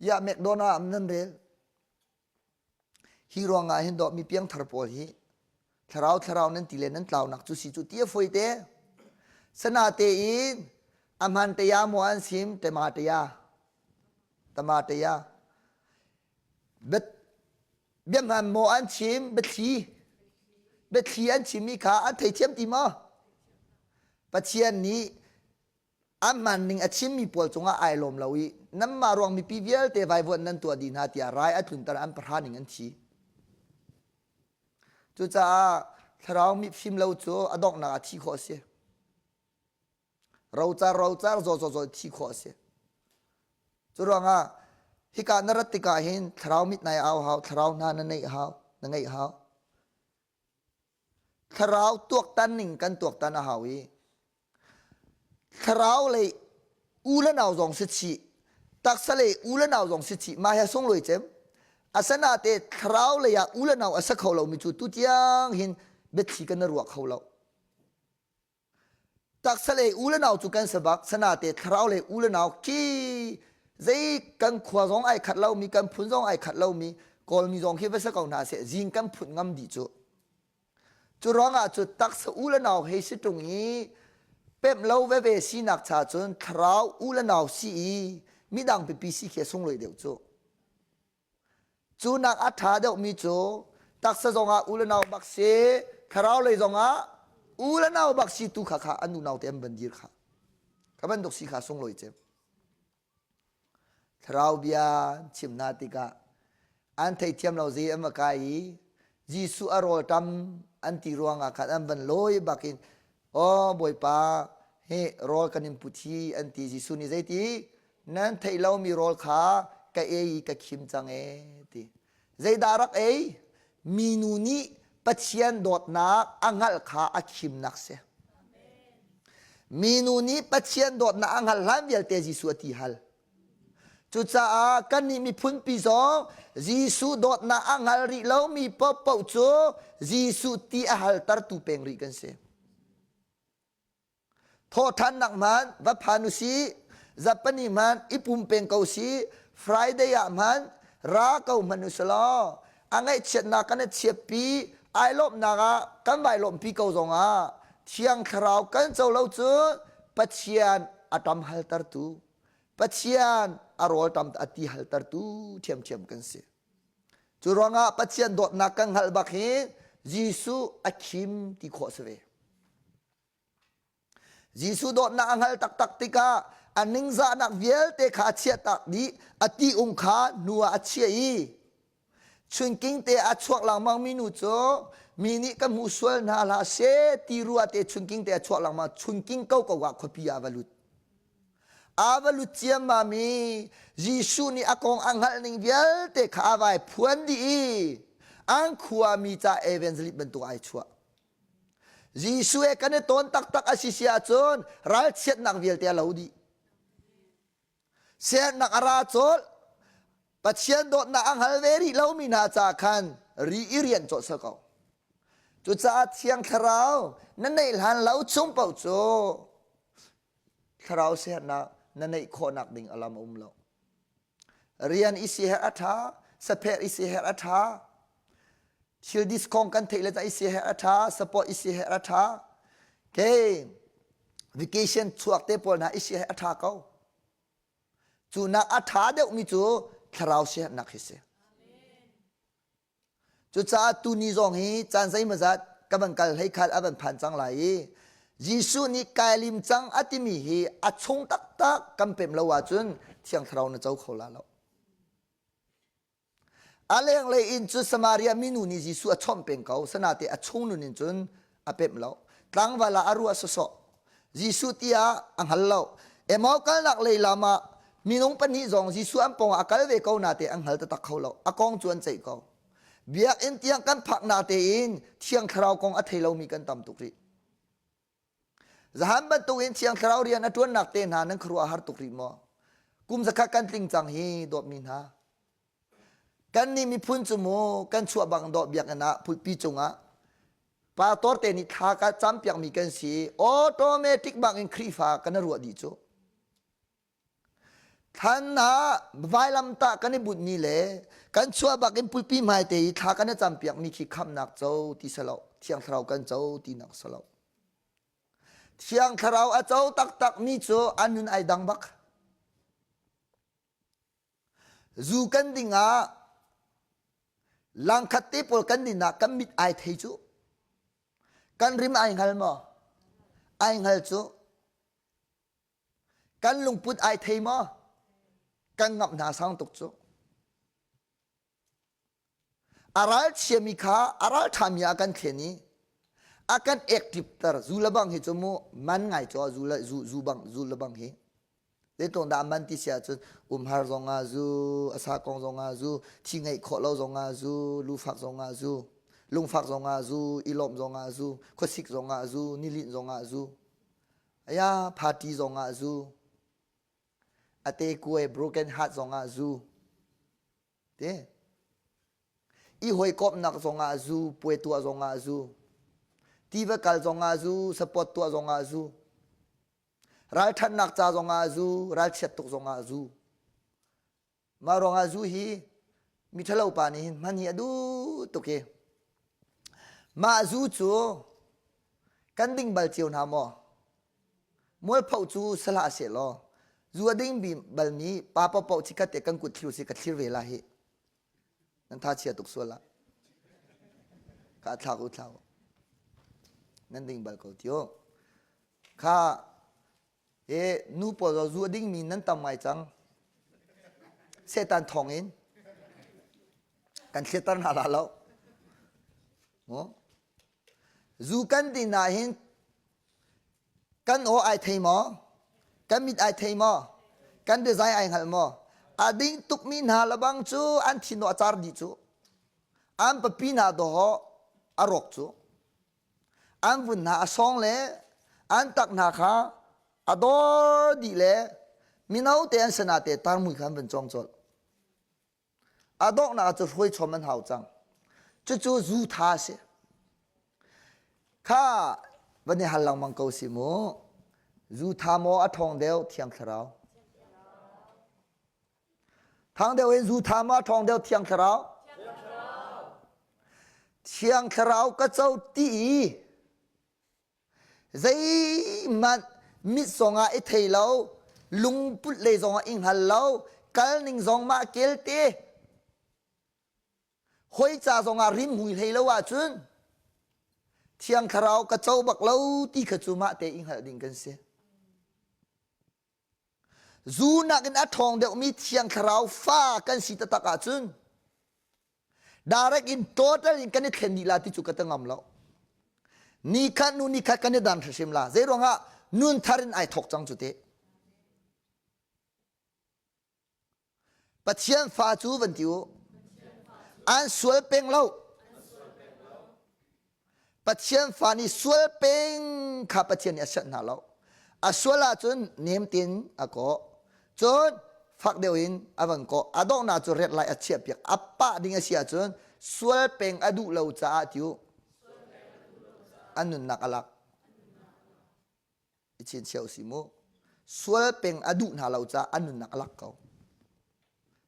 ya McDonald ah nan rel. Hi ruangah hin dawh mi piangthar pawl hi thlarau thlarau nan ti le nan tlaunak cu si cu ti a foi te. Sana te in a hman te ya maw an sim tema te ya. Tama te ya. Bet biahman maw an chim biathli biathli an chimmi kha an theithiam ti maw Pathian nih A hmaan ning a chimmi pawl cungah ai lawm lo i nanmah ruang mipi vialte vaivuan nan tuah dih hna tiah rai a tlunter an pahra ning an thi. Cucaah thlarau mifim lo cu a donghnak ah thi khawh a si. Rocar rocar zaw zaw zaw thi khawh a si. Cu ruangah hika na rat tikah hin thlarau mit nai au hau, thlarau hna na neih hau, na ngeih hau. Thlarau tuaktan ning kan tuaktan a hau i thlarau lei u le nau zong si chih taksa lei u le nau zong si chih mah hi a sunglawi cem asanate thlarau lei ah u le nau a sa kho lomi cu tutiang hin biathli kan ruah kho lo Taksa lei u le nau cu kan si bak, sanate thlarau lei u le nau khi zei kan khua zong ai khat lomi, kan phun zong ai khat lomi, Kawlmi zong khi va si ko hna seh, zing kan phun ngam dih cu. Cu ruangah cu taksa u le nau hei si ṭung i pemh lo veve sinak cha cun thlarau u le nau si i midang pipi si khi a sunglawi deuh cu. Cu nak a ṭha deuhmi cu taksa zongah u le nau bak si, thlarau lei zongah u le nau bak si tu kha kha an unau te an van dir kha. Kha bantuk si kha sunglawi cem. Thlarau bia chim hna tikah an theithiam lo zi an va kai i Jesuh a rawl ṭam an ti ruangah khan an van lawi bakin aw Bawipa hi rawl kan in put hi an ti Jesuh nih zeiti Nan theih lomi rawl kha ka ei i ka khim cang ee ti. Zeidah rak ei? Minu nih Pathian dawtnak a hngalh kha a khimnak si. Minu nih Pathian dawtnak a hngalh hlan vialte Jesuh a ti hal. Cucaah kannih miphunpi zong Jesuh dawtnak a hngal rih lomi paohpaoh cu Jesuh ti a haltertu peng rih kan si. Thawhṭhannak hmanh va phan u sih, Zapani hmanh i pum peng ko sih, Friday ah hmanh ra ko hmanh u selaw, a ngaihchiatnak kan i chiatpi, ai lawmhnak ah kan vai lawmhpi ko zongah Thiang Thlarau kan co lo cun Pathian a ṭam haltertu, Pathian a rawl ṭam a ti haltertu ṭhiamṭhiam kan si. Cu ruangah Pathian dawtnak kan hngalh bak hi Jesuh a khim ti khawh si ve. Jesuh dawtnak a hngal taktak tikah a ningzahnak vialte kha a chiahtak dih, a ti-ung kha hnu ah a chiah i chunking te a chuak lengmang mi nu cu mi nih ka hmu sual hna hlah seh ti ruah te chunking te a chuak lengmang chunking ko ko ah khuapi ah va lut. A va lut ciammam i Jesuh nih a kong a hngalh ning vialte kha a vai phuan dih i an khuami ca evangelist bantuk ai chuah. Jesuh he kan i tawn taktak a si si ahcun ralchiatnak vialte a lo dih. Sernak a ra colh. Pathian dawtnak a hngal ve rih lomi hna ca khan ri i rian cawh sal ko. Cucaah Thiang Thlarau na neih hlan lo chung paoh cu thlarau sernak na neih khawhnak ding a lam a um lo. Rian i siherh a ṭha, sapher i siherh a ṭha, thil discount kan theih le ca i siherh a ṭha, support i siherh a ṭha. Okay, vacation chuak te pawl hna i siherh a ṭha ko. Cu nak a ṭha deuhmi cu thlarau siherhnak hi si. Cucaah tuni zong hi caan zeimawzat ka van kal hlei khal a van phan cang lai i Jesuh nih kai lim cang a timi hi a chung taktak kan pem lo ahcun Thiang Thlarau na co kho la lo. A lenglei in cu Samaria minu nih Jesuh a chawmh peng ko, sanate a chung nun in cun a pemh lo. Tlangval ah a ruah sawsawh. Jesuh tiah a hngal lo. Emau kalnak lei lam ah minung pahnih zong Jesuh an pawngah a kal ve ko nate an hngal taktak kho lo. A kong cu an ceih ko. Biakinn tiang kan phak na tein Thiang Thlarau kong a thei lomi kan tam tuk rih. Zahan bantukin Thiang Thlarau rian a ṭuannak te hna nan khuaruah a har tuk rih maw? Kum zakhat kan tling cang hi dawtmi hna. Kannih miphun cu mu kan chuah bang dawh biakinn ah pulpi cungah pastor te nih thla ka campiakmi kan si automatic bang in Khrihfa kan ruah dih cu. Thlan ah vailamtah kan i bunhmi le kan chuah bak in pulpi hmai te i thla kan i campiakmi khi khamnak co ti salo Thiang Thlarau kan co tinak salo. Thiang Thlarau a co taktakmi cu an nun ai dang bak. Zu kan ding ah langkhat te pawl kan din ah kan mit ai thei cu. Kan rim ai hngal maw? Ai hngal cu. Kan lungput ai thei maw? Kan ngamh hna sang tuk cu. A ralchiami kha a ralṭhami ah kan thlen i a kan active zu le bang hi cu mu man ngai cu zu le zu zu bang zu le bang hi zeitluk dah man ti si ahcun umhar zong ah zu a sa kong zong ah zu thi ngeih khawh lo zong ah zu lufak zong ah zu lungfak zong ah zu i lawmh zong ah zu khuasik zong ah zu nilinh zong ah zu aya party zong ah zu ate kuai broken heart zong ah zu Te. I hawikomhnak zongah zu, puai tuah zongah zu, tiva kal zongah zu, support tuah zongah zu, ralṭhatnak ca zongah zu, ralchiat tuk zongah zu. Mah ruangah zu hi mi ṭhalo pa nih hin hman hi a duh tuk i mah zu cu kan ding bal cio hna maw? Mualpho cu si hlah sehlaw zu a ding balmi pa paohpaoh chikkhat te kan kut thlir si ka thlir ve la hi. Nan tha chia tuk sual la. Ka thlak u thlau. Nan ding bal ko tio. Kha e nu pawl zu a dingmi nan tam ngai cang. Setan thong in kan thlitter hna la lo. Zu kan din ah hin kan aw ai thei maw? Kan mit ai thei maw? Kan biazai ai hngal maw? A ding tukmi hna lebang cu an thin a car dih cu. An papi hna dawh a rawk cu. An vun hna a sawng le an tak hna kha a dor dih le mino te an sana te tarmui kha an van cawng colh. A donghnak cu hruai chom an hau cang. Cucu zu tha a si. Kha van i hal lengmang ko si mu. Zu tha maw a ṭhawng deuh Thiang Thlarau? Thang deuh in zu tha maw a ṭhawng deuh Thiang Thlarau? Thiang Thlarau ka co ti i Zeihmanh mit zongah i thei lo, lungput lei zongah i hngal lo, kal ning zong mah kelte. Hoi ca zongah rim hui hlei lo ahcun Thiang Thlarau ka co bak lo ti kha cu mah te i hngalh ding kan si. Zu nakin a ṭhawng deuhmi Thiang Thlarau fa kan si taktak ahcun direct in total in kan i thlen dih la ti cu ka ta ngam lo ni khat nu ni khat kan i dan hrim la zei ruangah nun thar in ai thok cang cu te Pathian fa cu van ti u an sual peng lo Pathian fa nih sual peng kha Pathian nih a sianh hna lo. A sual ahcun nem tein a kawh. Cun fak deuh in a van kawh. A donghnak cu ret lai a chiah piak. A pah ding a si ahcun sual peng a duh lo caah tiu a nunnak a lak. I chinchiah u si mu. Sual peng a duh hna lo caah a nunnak a lak ko.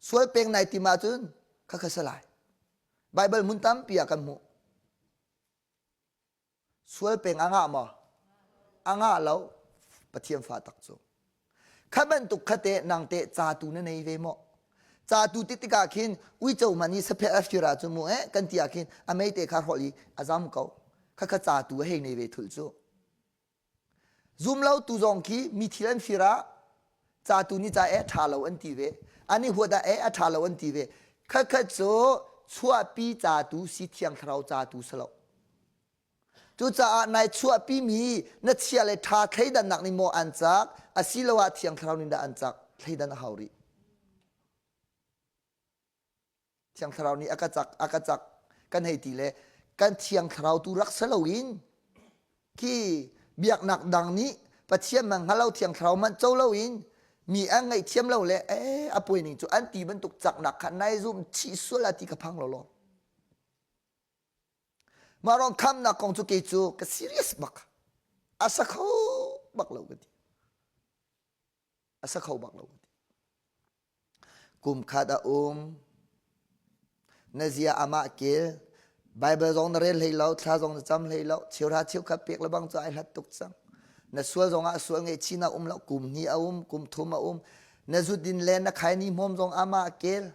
Sual peng nai tim ahcun khakha salai. Baibal hmun tampi ah kan hmuh. Sual peng a ngah maw? A ngah lo. Pathian fa tak cu. Kha bantuk kha te nang te ca tu na nei ve maw? Ca tu ti tikah khin uico man i saphet a fir ahcun mu eh kan ti ah khin a mei te kha hrawlh i a zam ko. Kha kha ca tu a hei nei ve thul cu. Zumlo tu zong khi mi thil an fir ah ca tu nih ca e ṭha lo an ti ve. An i huat ah e a ṭha lo an ti ve. Khakhat cu chuahpi ca tu si thiang thlarau ca tu si lo. Cucaah nai chuahpi mi na chia le ṭha thleidannak nih maw an cak asiloah thiang thlarau nih dah an cak thleidan a hau rih. Thiang Thlarau nih a ka cak a ka cak kan hei ti le kan Thiang Thlarau tu rak si loin khi biaknak dang nih Pathian man hngal lo Thiang Thlarau man co loin mi an ngaihthiam lo le eh a puai ning cu an ti bantuk caknak kha nai zum chih sual a ti ka phang lo lo mah rong khamnak kong cu kei cu ka serious bak a sa kho bak lo ka ti a sa kho bak lo ka ti Kum khat a um. Na zia amah kel. Bible zong na rel hlei lo, thla zong na cam hlei lo, cheuhra cheukhat pek lebang cu ai hlat tuk cang. Na sual zong ah sual ngaihchih a um lo, kum hnih a um, kum thum a um. Na zudin le na khaini hmawm zong amah kel.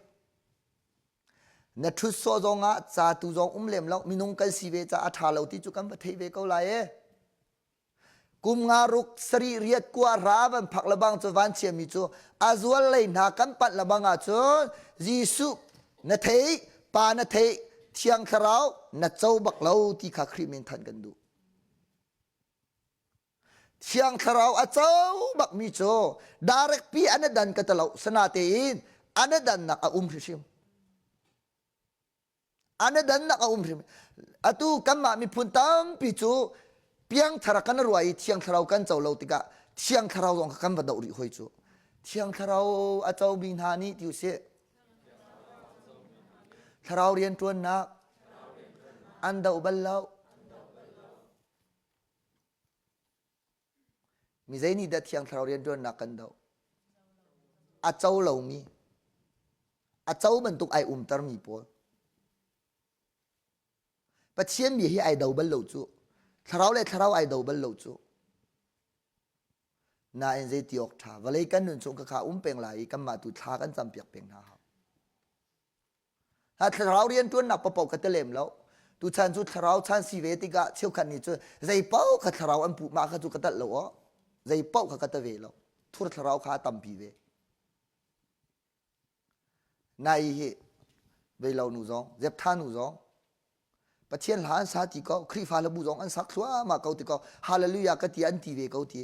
Na ṭhut sawh zong ah ca tu zong um lem lo, minung kan si ve ca a ṭha lo ti cu kan va theih ve ko lai e. Kum nga ruk sarih riat kua ra van phak lebang cu vanchiami cu a zual lei hna kan panh lebang ahcun Jesuh na theih, Pa na theih, Thiang Thlarau na co bak lo ti kha Khrih min thanh kan duh. Thiang Thlarau a co bakmi cu direct pi an dan ka talo sana tein an dannak a um hrimhrim. An dannak a um hrim. Atu kanmah miphun tampi cu piangthar kan ruah i Thiang Thlarau kan co lo tikah Thiang Thlarau zong kha kan va doh rih hoi cu. Thiang Thlarau a comi hna nih ti usih. Thlarau rianṭuannak an doh bal lo. Mi zei nih dah Thiang Thlarau rianṭuannak kan doh? A co lomi, a co bantuk ai umtermi pawl. Pathian bia hi ai do bal lo cu. Thlarau le thlarau ai do bal lo cu. Nain zei ti awk ṭha. Vawlei kan nun chung kha um peng lai i kanmah tu thla kan campiak peng hna hau. Thlarau rianṭuannak paohpaoh ka ti lem lo. Tuchan cu thlarau chan si ve tikah cheukhat nih cun zei paoh kha thlarau an puh mah kha cu ka talh lo aw. Zei paoh kha ka ta ve lo. Thur thlarau kha a tampi ve. Nai hi veilo nu zong, Zeptha nu zong, Pathian hla an sa ti ko, Khrihfa hlabu zong an sak thluahmah ko ti ko, Hallelujah ka ti an ti ve ko ti.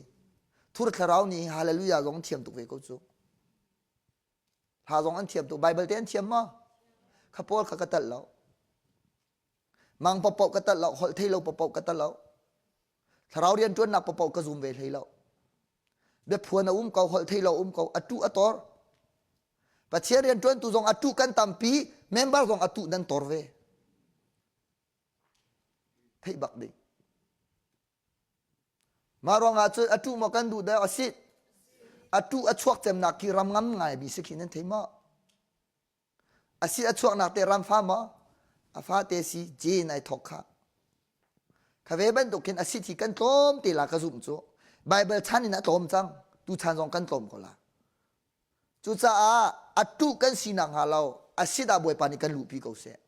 Thur thlarau nih Hallelujah zong thiam tuk ve ko cu. Hla zong an thiam tuk. Bible te an thiam maw? Kha pawl kha ka talh lo. Mang paohpaoh ka talh lo, holh thei lo paohpaoh ka talh lo. Thlarau rian ṭuannak paohpaoh ka zum ve hlei lo. Biaphuan a um ko, holh thei lo um ko, a tuh a tor. Pathian rian ṭuantu zong a tuh kan tampi, member zong a tuh nan tor ve. Theih bak ding. Mah ruangah cun a tuh maw kan duh deuh a si. A tuh a chuak cemnak khi ram ngam ngai mi si khi nan thei maw? A si a chuaknak te ram fa maw? A fa te si je nai thok kha. Kha ve bantuk khin a si thi kan tlawm te la ka zumh cu. Bible chan in a tlawm cang. Tu chan zong kan tlawm ko la. Cucaah a tuh kan sinak hnga lo a si dah Bawipa nih kan luhpi ko seh.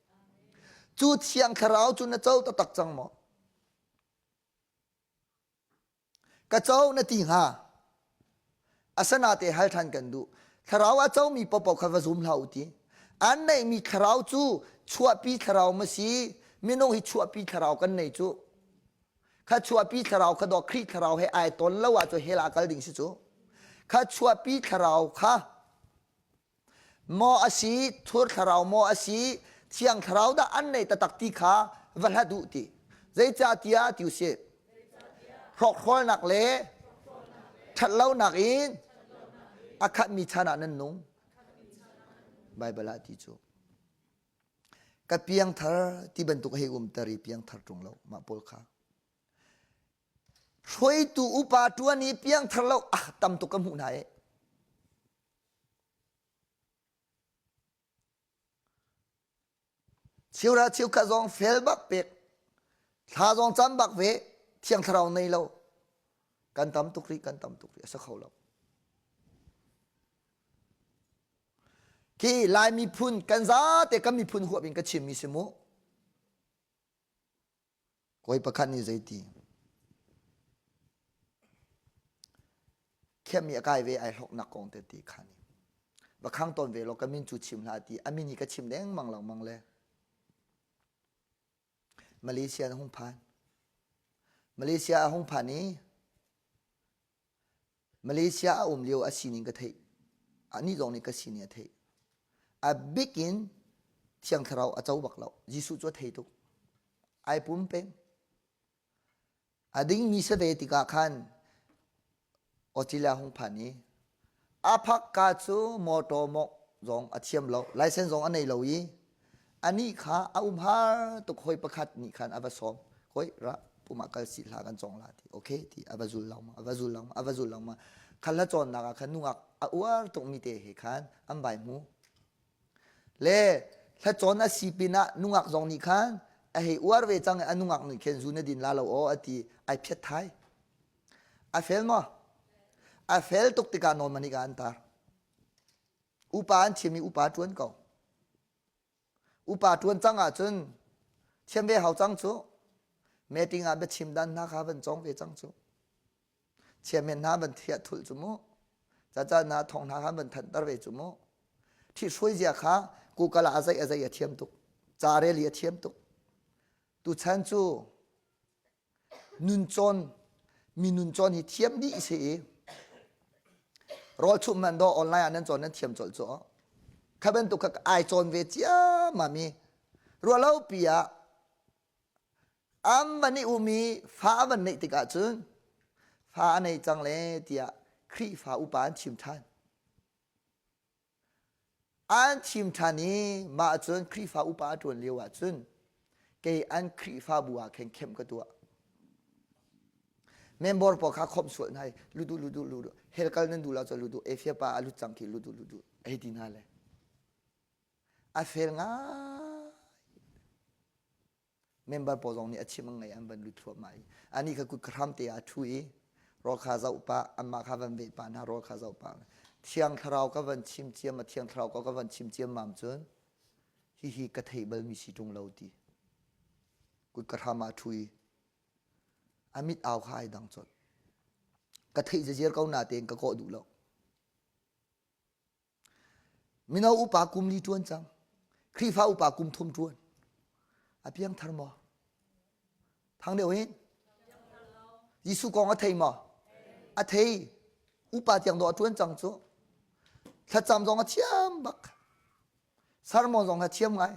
Cu thiang thlarau cu na co taktak cang maw? Ka co na ti hnga. Asanate hal ṭhan kan duh. Thlarau a comi paohpaoh kha va zum hlah u ti. An neihmi thlarau cu chuahpi thlarau ma si? Minung hi chuahpi thlarau kan nei cu. Kha chuahpi thlarau kha dawh Khrih thlarau he ai ton lo ah cu hell ah kal ding si cu. Kha chuahpi thlarau kha Maw a si, thur thlarau maw a si, thiang thlarau dah an nei taktak ti kha va hlat u ti. Zeicahtiah ti usih, hrawkhrawlnak le ṭhatlonak in a khatmi chan ah nan nung. Baibal ah ti cu. Ka piangthar ti bantuk hei umter i piangthar ṭung lo mah pawl kha. Hruaitu upa ṭuan i piangthar lo ah tam tuk ka hmuh hna e. Cheura cheukhat zong fel bak pek thla zong cam bak ve thiang thlarau nei lo kan tam tuk rih kan tam tuk rih a si kho lo khi lai miphun kan zate kan miphun huap in ka chim mi si mu Kawi pakhat nih zeiti? Khiahmi a kai ve ai hloknak kong te ti kha ni. Va khang tawn ve law ka min cu chim hlah ti a min hi ka chim dengmang lengmang le. Malaysia na hung phan. Malaysia a hung phan i Malaysia a um lio a sining ka theih. Anih zong nih ka sining a theih. A bik in Thiang Thlarau a co bak lo. Jesuh cu a thei tuk. Ai pum peng. A dingmi si ve tikah khan Australia hung phan i a phak ka cu motor mawk zong a thiam lo, license zong a nei lo i anih kha a umhar tuk hoi pakhat nih khan a va sawm. Hoi ra pum ah kal si hlah kan cawng la ti okay ti a va zul lengmang a va zul lengmang a va zul lengmang khan hla cawnnak ah khan nungak a uar tukmi te he khan an vai hmu le hla cawn a si pinah nungak zong nih khan a hei uar ve cang i a nungak nih khin zu na din la lo aw a ti ai phiat thai a fel maw a fel tuk tikah nawn manik ah an tar upa an chim i upa ṭuan ko Upa ṭuan cang ahcun thiam ve hau cang cu. Meeting ah biachim dan hna kha van cawng ve cang cu. Chairman hna van thiah thulh cu mu. Caca hna thong hna kha van thanter ve cu mu. Ṭhi hruai zia kha Google ah a zei a zei a thiam tuk. Ca rel i a thiam tuk. Tuchan cu nun cawn mi nun cawn hi thiam dih si i rawl chumh man daw online ah nan cawn nan thiam colh cu kha bantuk kha ai cawn ve ciammam i ruahlo pi ah am van i um i fa a van neih tikah cun fa a nei cang le tiah Khrihfa upa an chim ṭhan. An thim ṭhan i mah cun Khrihfa upa a ṭuan lio ahcun kei an Khrihfabu ah khin kemh ka tuah. Member pawl kha khawmh sual hna i ludu ludu ludu hell kal nan duh lo cun ludu Efia pa a lut cang khi ludu ludu hei ti hna le. A fel ngai. Member pawl zong nih a chim an ngei an van lut thluahmah i anih kha kut ka hram te ah a ṭhu i rawl kha zoh pah anmah kha van veh pah hna rawl kha zoh pah thiang thlarau ka van chim ciam a thiang thlarau ka van chim ciam mam cun hihi ka theih balmi si ṭung lo ti kut ka hram ah a ṭhu i a mit au kha ai dang colh ka theih zeziar ko na tein ka kawh duh lo Mino upa kum li ṭuan cang. Khrihfa upa kum thum ṭuan. A piangthar maw? Thang deuh hin? Jesuh kong a thei maw? A thei. Upa tiang dawh a ṭuan cang cu. Thlacam zong a thiam bak. Sermon zong a thiam ngai.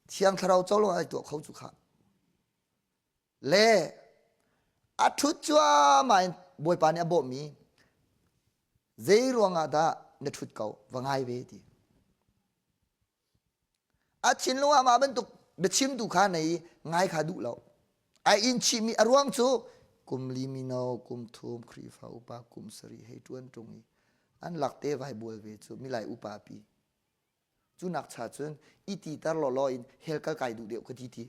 Thiang thlarau co lawng ai tuah kho cu kha. Le a ṭhut cuahmah in Bawipa nih a bawhmi zei ruangah dah na ṭhut ko va ngai ve ti. A thinlung ah mah bantuk biachimtu kha nei ngai kha duh lo. Ai in chihmi a ruang cu kum li mino kum thum Khrihfa upa kum sarih hei ṭuan ṭung i an lakte vai bual ve cu milai upa pi. Cu nak cha cun i titer lawlaw in hell kal kai duh deuh ka ti ti.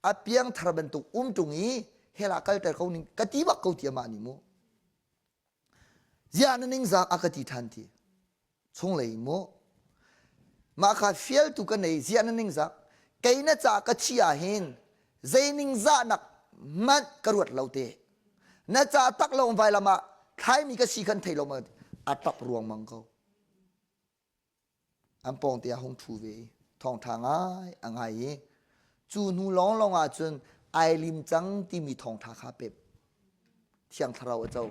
A piangthar bantuk um ṭung i hell ah kalter ko ning ka ti bak ko ti amah nih mu. Ziah na ningzak a ka ti ṭhan ti. Chunglei mu. Mah kha fialtu ka nei ziah na ningzak. Kei na ca ka thi ah hin zei ningzahnak hmanh ka ruat lo te. Na ca tak lawng vailam ah thlaimi ka si khan thei lo ma a ṭap ruangmang ko. An pawngte ah hung ṭhu ve i thawngṭha ngai a ngai i cu hnu lawnglawng ah cun ai lim cang timi thawngṭha kha pep. Thiang Thlarau a co.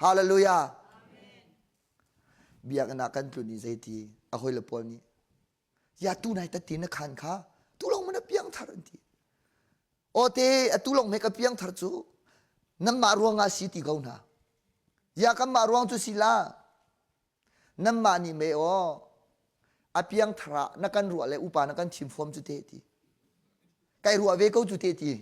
Hallelujah! Biakinn ah kan tlun i zeiti a hawile pawl nih ya tu nai tatti na khan kha tu lawng man a piang thar an ti. Aw te atu lawng he ka piang thar cu nanmah ruangah si ti ko hna. Ya kanmah ruang cu si la. Nanmah nih mei aw a piangthar ah na kan ruah le upa na kan thim fom cu te ti. Kai ruah ve ko cu te ti.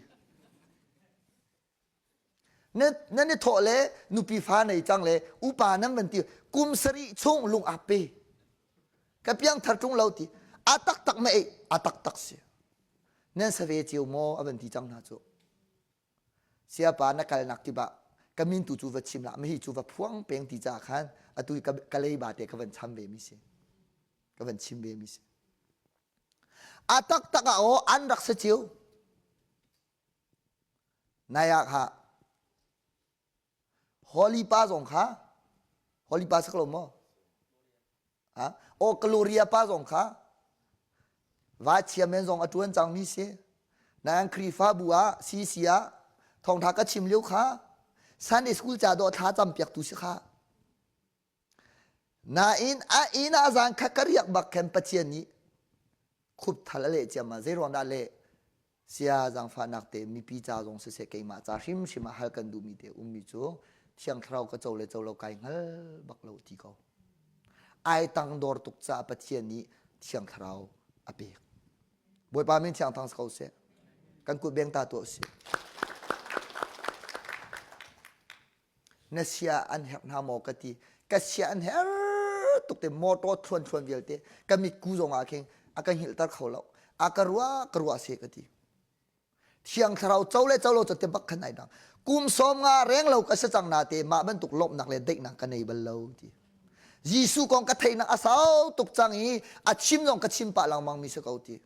Na nan i thawh le nupi fa nei cang le upa nan van ti kum sarih chung lung ap pe. Ka piangthar ṭung lo ti. A taktak ma ei a taktak si. Nan sa ve cio maw a van ti cang hna cu. Siapa na kalnak kip ah ka min tu cu va chim hlah, mahi cu va phuang peng ti caah khan atu i ka leiba te ka van cham ve mi si. Ka van chim ve mi si. A taktak ah aw an rak sa cio. Nai ah kha Holy pa zong kha Holy pa sak lo maw? Ha? Aw Gloria pa zong kha va chiamen zong a ṭuan cangmi si. Nain Khrihfabu ah CC ah thawngṭha ka chim lio kha Sunday school ca dawh thla campiaktu si kha. Nain a inn ah zan kha ka riak bak khan Pathian nih khupthal a leh ciammam. Zei ruang dah leh? Sia zaangfahnak te mipi ca zong siseh keimah ca hrimhrim ah hal kan duhmi te ummi cu Thiang Thlarau ka co le co lo kai hngal bak lo ti ko. Ai tangdor tuk caah Pathian nih Thiang Thlarau a pek. Bawipa min thiang thang si ko seh. Kan kut beng ta tuah usih. Na sia an herh hna maw ka ti. Ka sia an herh tuk te motor thluan thluan vialte ka mitku zong ah khin a ka hngilhter kho lo. A ka ruah ka ruah se ka ti. Thiang thlarau co le co lo cu te bak khan ai dang. Kum sawm nga reng lo ka si cang na te mah bantuk lawmhnak le daihnak ka nei bal lo ti. Jesuh kong ka theihnak a sau tuk cang i a chim zong ka chim pah lengmang mi si ko ti.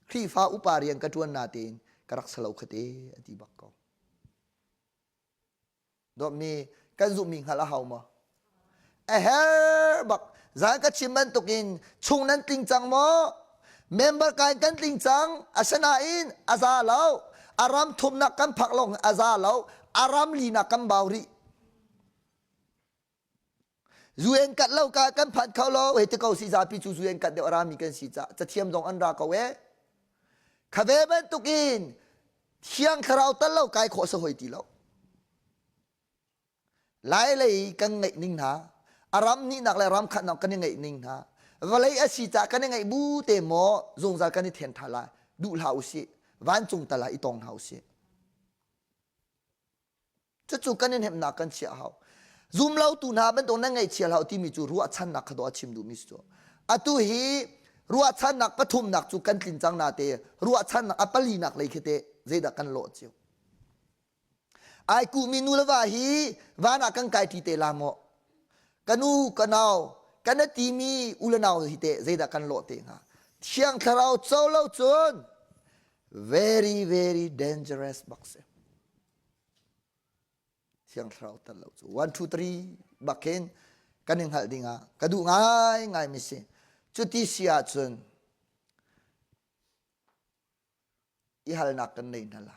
Khrihfa upa rian ka ṭuan na tein ka rak salo kha te a ti bak ko. Dawtmi kan zumhmi hngalh a hau maw? A her bak. Zan ka chim bantukin chung nan tling cang maw? Member kai kan tling cang. Asinain a za lo. A ram thumnak kan phak lawng a za lo. A ram linak kan bau rih. UN kat lo ka kan phan kho lo hei ti ko si zapi cu UN kat deuh a rami kan si ca cathiam zong an ra ko e khave bantukin thiang thlarau tal lo kai khawh sa hoi ti lo lai lei kan ngeih ning hna a ram nihnak le ram khatnak kan i ngeih ning hna vawlei a si ca kan i ngeih bu te maw zungzal kan i then tha lai duh hlah usih vancung tal ah i tong hna usih Cucu kan in hnemhnak kan chiah hau. Zumlotu hna bantuk nan ngaihchia hlah timi cu ruahchannak kha dawh a chim duhmi si cu. Atu hi ruahchannak pathumnak cu kan tlin cang na te ruahchannak a palinak lei khi te zeidah kan lawh cio. Ai kuhmi nu le va hi van ah kan kai ṭi te la maw? Ka nu ka nau kan a timi u le nau hi te zeidah kan lawh te hnga? Thiang Thlarau co lo cun very very dangerous bak si. Thiang Thlarau tel lo cu 1 2 3 bak hin kan i hngalh ding ah ka duh ngaingai mi si. Cuti si ahcun i halnak kan nei hna la.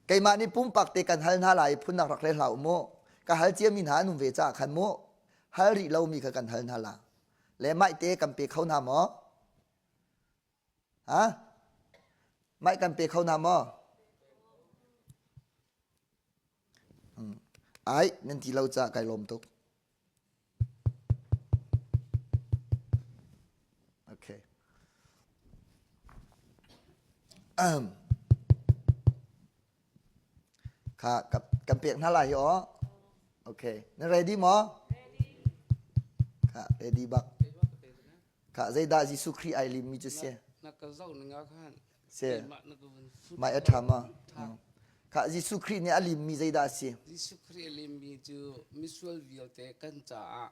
Keimah nih pumpak te kan hal hna lai phunnak rak le hlah u mu. Ka hal ciami hna an um ve caah khan mu. Hal rih lomi kha kan hal hna la. Le maih te kan pe kho hna maw? Ha? Maih kan pe kho hna maw? Ai, nan ti lo caah kai lawm tuk. Okay. Um. Kha kan pek hna lai hi aw. Okay. Na ready maw? Ready. Kha ready bak. Kha zeidah Jesuh Khrih ai limmi cu si? Na ka zoh ning ah khan Si. Mai a ṭha ma? Kha Jesuh Khrih nih a limmi zeidah a si? Jesuh Khrih a limmi cu misual vialte kan caah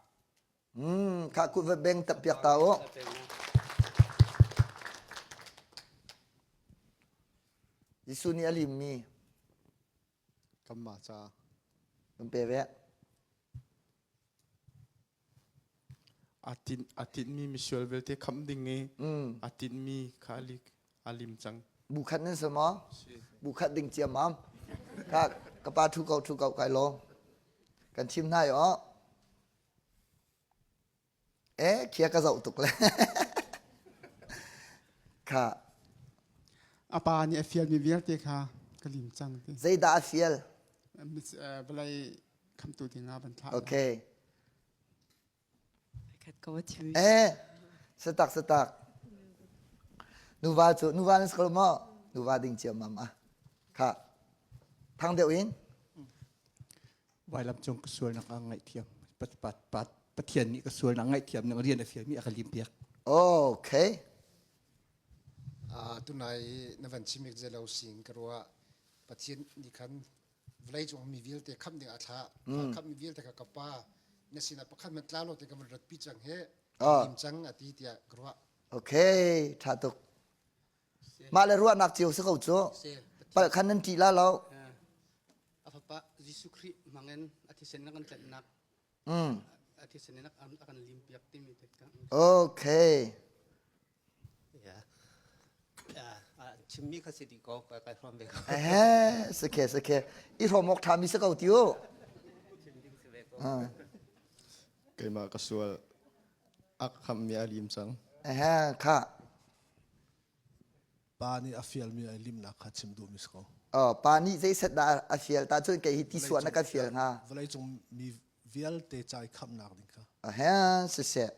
Mm, kha kut va beng tap piak ta u. Jesuh nih a limmi Kanmah ca. Kan pe ve. A tinhmi misual vialte khamh ding i a tinhmi kha a lim cang. Bu khat nan si maw? Bu khat ding ciammam. Ka ka pa thu ko thu ko kai lawm. Kan thim hna i aw. Eh khia ka zoh tuk le. Kha. A pa nih a fialmi vialte kha ka lim cang ti. Zeidah a fial? Vawlei khamtu ding ah van thlah. Okay. Eh, satak satak. Nuva cu nuva nan si ko maw? Nuva ding ciammam ah. Kha. Thang deuh in. Vailam cung ka sualnak a ngaihthiam. Pat pat pat Pathian nih ka sualnak ngaihthiam ning rian a fialmi a ka limpiak. Okay. Uh, tunai na van chimik zelo sing ka ruah Pathian nih khan vawleicung mi vialte khamh ding a thlah khamh mi vialte kha ka pa na sinah pakhat man tla lo te ka van ratpi cang he lim cang a ti tiah ka ruah okay tha tuk mah le ruahnak cio si ko cu pal khan nan ṭih la lo a fapa Jesuh Khrih hmangin a thisen na kan tlenhnak a thisen in a kan lim piak timi te okay Chimmi kha si dih ko kai hrawm ve ko. Eh, sake sake. I hrawm awk ṭhami si ko ti u. Keimah ka sual a khammi a lim cang. Eh, kha. Pa nih a fialmi a limnak kha chim duhmi si ko. Oh, pa nih zeiset dah a fial ta cun kei hi ti suah na ka fial hnga. Vawleicung mi vialte ca i khamhnak ding kha. Ahe, siseh.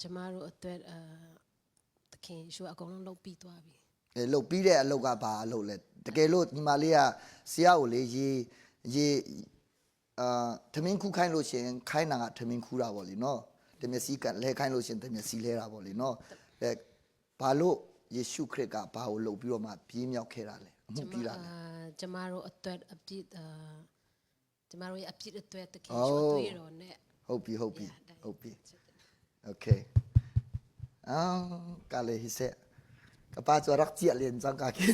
ကျမတို့အတွက်အာသခင်ယေရှုအကုန်လုံးလုပ်ပြီးသွားပြီ အဲလုပ်ပြီးတဲ့အလုပ်ကဘာအလုပ်လဲတကယ်လို့ညီမလေးကဆရာကိုလေရေရေအာထမင်းခူးခိုင်းလို့ရှိရင်ခိုင်းတာကထမင်းခူးတာပေါ့လေနော်တမျက်စီကလဲခိုင်းလို့ရှိရင်တမျက်စီလဲတာပေါ့လေနော်အဲဘာလို့ယေရှုခရစ်ကဘာကိုလုပ်ပြီးတော့မှပြေးမြောက်ခဲ့တာလဲအမှုပြီးတာလဲ ကျမတို့အတွက်အပြစ်အာ ကျမတို့ရဲ့အပြစ်အတွက်တခင်ယေရှုအသွေးတော်နဲ့ ဟုတ်ပြီဟုတ်ပြီဟုတ်ပြီ okay အာကလေဟိစေကပါချောရက်ချီလင်စံကကိ။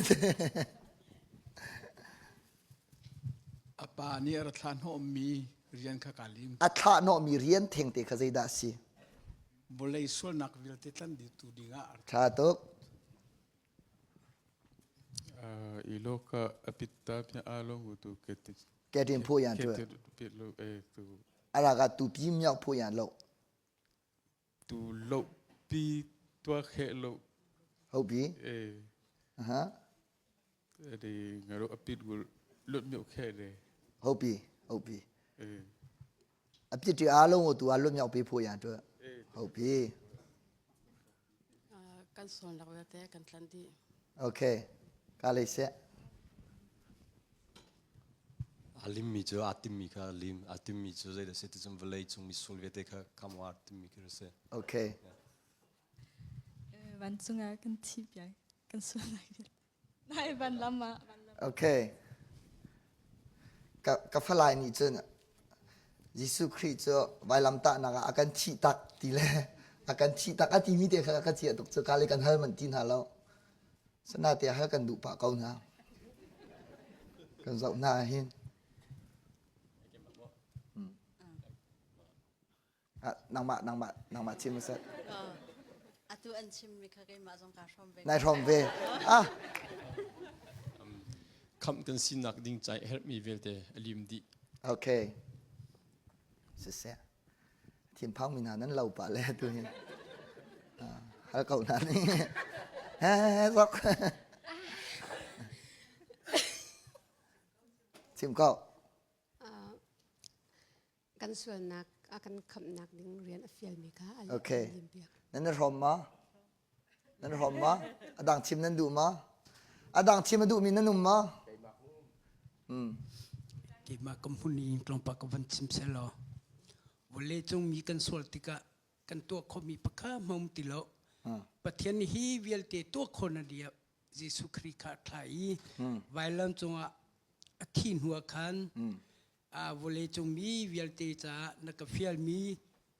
Pa nih a ra thlah hnawhmi rian kha kaa lim. A thlah hnawhmi rian thengte kha zeidah a si? Vawlei sualnak vialte tlanh dihtu dingah a Ṭha tuk. Ilo ka apitta pia alo hu tu ke Ketin phu yan tu. Ara ka tu pi miao phu yan lo. Tu lo pi tua khe lo. Ho pi? Eh. Aha. ဒီငါတို့အပြစ်ကိုလွတ်မြောက်ခဲ့တယ် ဟုတ်ပြီဟုတ်ပြီ အေး အပြစ်တွေအားလုံးကို तू ကလွတ်မြောက်ပေးဖို့ရန်အတွက်ဟုတ်ပြီ ကန်ဆွန်လောက်တဲ့ကန်တန်ဒီ Okay ကားလေးဆက် အလင်းမီချအတိမီခလင်းအတိမီချဇေဒစစ်တုံဗလေးချုံမီဆိုလ်ဗီယက်ခကမဝါတိမီခရစေ Okay วันซุงากันทีเปียกันส่วนไหนนายวันละมา Okay ကကဖလိုက်နီချင်ယေရှုခရစ်ကျဝိုင်လမ်တာနာကအကန်ချီတက်တီလေအကန်ချီတက်အတီမီတဲ့ခါကချီတုတ်ချကာလေကန်ဟဲမန်တင်ဟာလောစနာတဲ့ဟာကန်ဒူပါကောင်းနာကန်ဇောနာဟင် อ่ะนางมานางมานางมาชิมซะ atu an chim mi kha keimah zong kaa hrawm ve นายทอมเวอ่ะ Khamh kan sinak ding ca i herhmi vialte a lim dih. โอเคสิเสียทีมพังมีนานั้นเราปะเลยตัวนี้ฮะเก่านั้นนี่ฮะซอกชิมก็ Kan sualnak a kan khamhnak ding rian a fialmi kha a โอเค lim piak. นั่นรอมมานั่นรอมมาอดังชิมนั่นดูมาอดังชิมมาดูมีนั่นนุ่มมาอืม Keimah ka hmun in tlawmpal ka van chim selaw vawleicung mi kan sual tikah kan tuah khomi pakhat hmanh um ti lo. Pathian nih hi vialte tuah khawh na dia Jesuh Khrih kha a thlah i vailam cungah a thih hnu ah khan vawleicung mi vialte caah na ka fialmi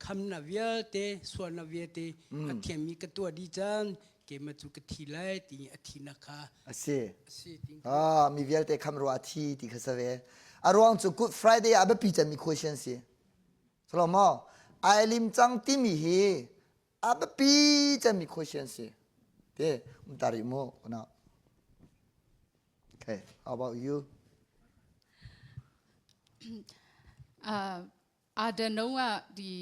khamnak vialte sualnak vialte a thiangmi ka tuah dih cang keimah cu ka thi lai ti a thinak kha a si a si ti ah mi vialte kham ruah thi ti kha sa ve a ruang cu Good Friday ah biapi cemmi question si Salomo ai lim cang timi hi a biapi cemmi question si te um tari mu na Okay how about you အာအာဒန်တုန်းကဒီ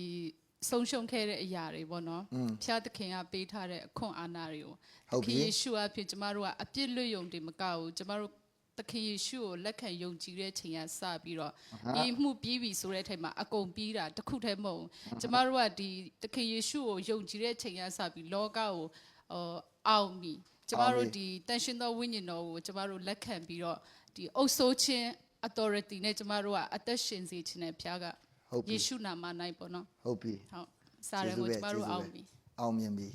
ဆုံးရှုံးခဲ့တဲ့အရာတွေပေါ့နော်ဖျားသခင်ကပေးထားတဲ့အခွင့်အာဏာတွေကို ဟုတ်ပြီ သခင်ယေရှုအဖြစ်ကျမတို့ကအပြစ်လွတ်ယုံတယ်မကဘူးကျမတို့သခင်ယေရှုကိုလက်ခံယုံကြည်တဲ့ချိန်ကစပြီးတော့ဤမှုပြီးပြီဆိုတဲ့အချိန်မှာအကုန်ပြီးတာတခုတည်းမဟုတ်ဘူးကျမတို့ကဒီသခင်ယေရှုကိုယုံကြည်တဲ့ချိန်ကစပြီးလောကကိုဟိုအောင်ပြီကျမတို့ဒီတန်ရှင်သောဝိညာဉ်တော်ကိုကျမတို့လက်ခံပြီးတော့ဒီအုပ်ဆိုးခြင်း authority နဲ့ကျမတို့ကအသက်ရှင်စေခြင်းနဲ့ဖျားက ဟုတ်ပြီ ယေရှုနာမ၌ပေါ့နော် ဟုတ်ပြီ ဟုတ်စားရကိုကျမတို့အောင်ပြီ အောင်မြင်ပြီ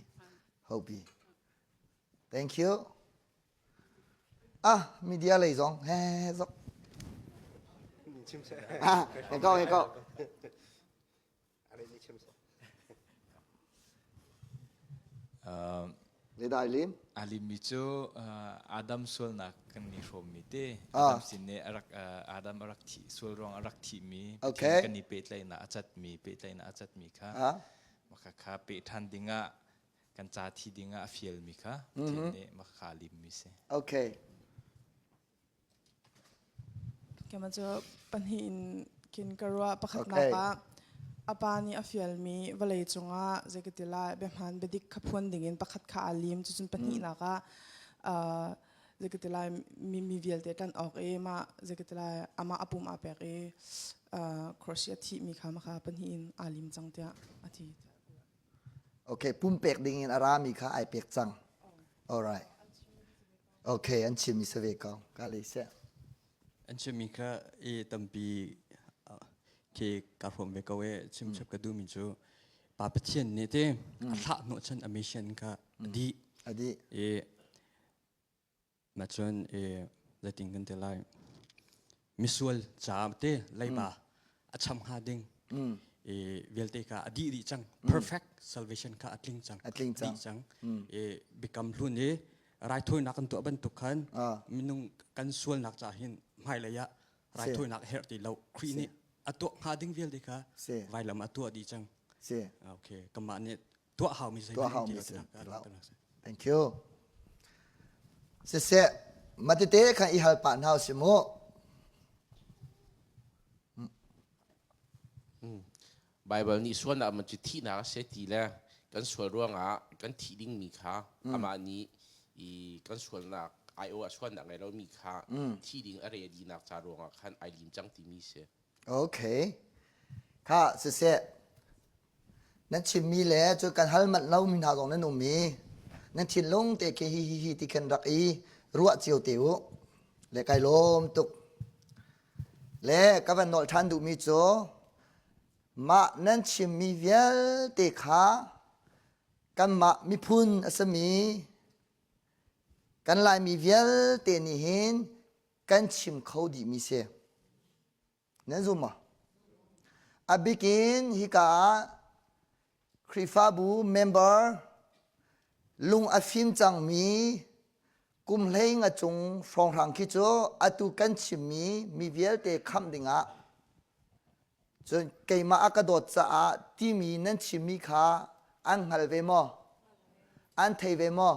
ဟုတ်ပြီ thank you အာမီဒီယာလေးဆောင်ဟဲဆောအာကောက်ကောက် အာ လေဒိုင်လင်း alimi cu Adam sualnak kan i hrawmmi te Ah. Adam sin nih a rak Adam a rak thi sual ruang a rak thihmi Okay. Pathian kan i pehtlaihnak a catmi pehtlaihnak a catmi kha Ah. maka kha peh ṭhan dingah kan ca thi dingah a fialmi kha Pathian nih maka kha a limmi si. Okay. Keimah cu pahnih in khin ka ruah. Pakhatnak Okay. ah a pa nih a fialmi vawlei cungah zeikati lai biahmaan biadik kha phuan dingin pakhat kha aa lim. Cucun pahnihnak ah uh, zeikati lai mi, mi vialte ṭan awk i mah zeikati lai amah a pum aa pek i uh, cross i a thihmi kha mah kha pahnih in aa lim cang tiah a ti. Okay, pumpek ding in a rami kha ai pek cang. All right. Okay, an chimmi sa ve ko. Ka le seh. An chimmi kha i tampi khi ka hrawm ve ko e chim chap ka duhmi cu Pa Pathian nih te a thlah hnawhchan a mission kha a dih. A dih. I Macun i zeitin kan ti lai misual ca te leiba a cham hnga ding i vialte kha a dih dih cang perfect salvation kha a tling cang a tling cang dih cang i biakam hlun i raithawinak kan tuah bantuk khan minung kan sualnak ca hin hmailei ah. Raithawinak a herh ti lo. Khrih nih a tuah hnga ding vialte kha vailam a tuah dih cang. Si. Okay, kanmah nih tuah haumi tuah haumi si. Thank you. Siseh, matete khan i hal pah hna si mu. Bible nih sualnak man cu thihnak a si ti le kan sual ruangah kan thih dingmi kha amah nih i kan sualnak aiawh ah sualnak ngei lomi kha thi ding a ready nak ca ruangah khan ai lim cang timi si. Okay. Kha siseh nan chimmi le cu kan hal manh lo mi hna zong nan um i nan thinlung te khi hi hi hi ti khan rak i ruah cio te u le kai lawm tuk Le ka van nawl ṭhan duhmi cu mah nan chimmi vialte kha kanmah miphun a simi kan Laimi vialte nih hin kan chim kho dihmi si. Nan zum maw? A bikin hika ah Khrihfabu member lung a fim cangmi kum hlei nga cung hrawnghrang khi cu atu kan chimmi mi vialte khamh dingah cun keimah a ka dawt caah timi nan chimmi kha an hngal ve maw? An thei ve maw?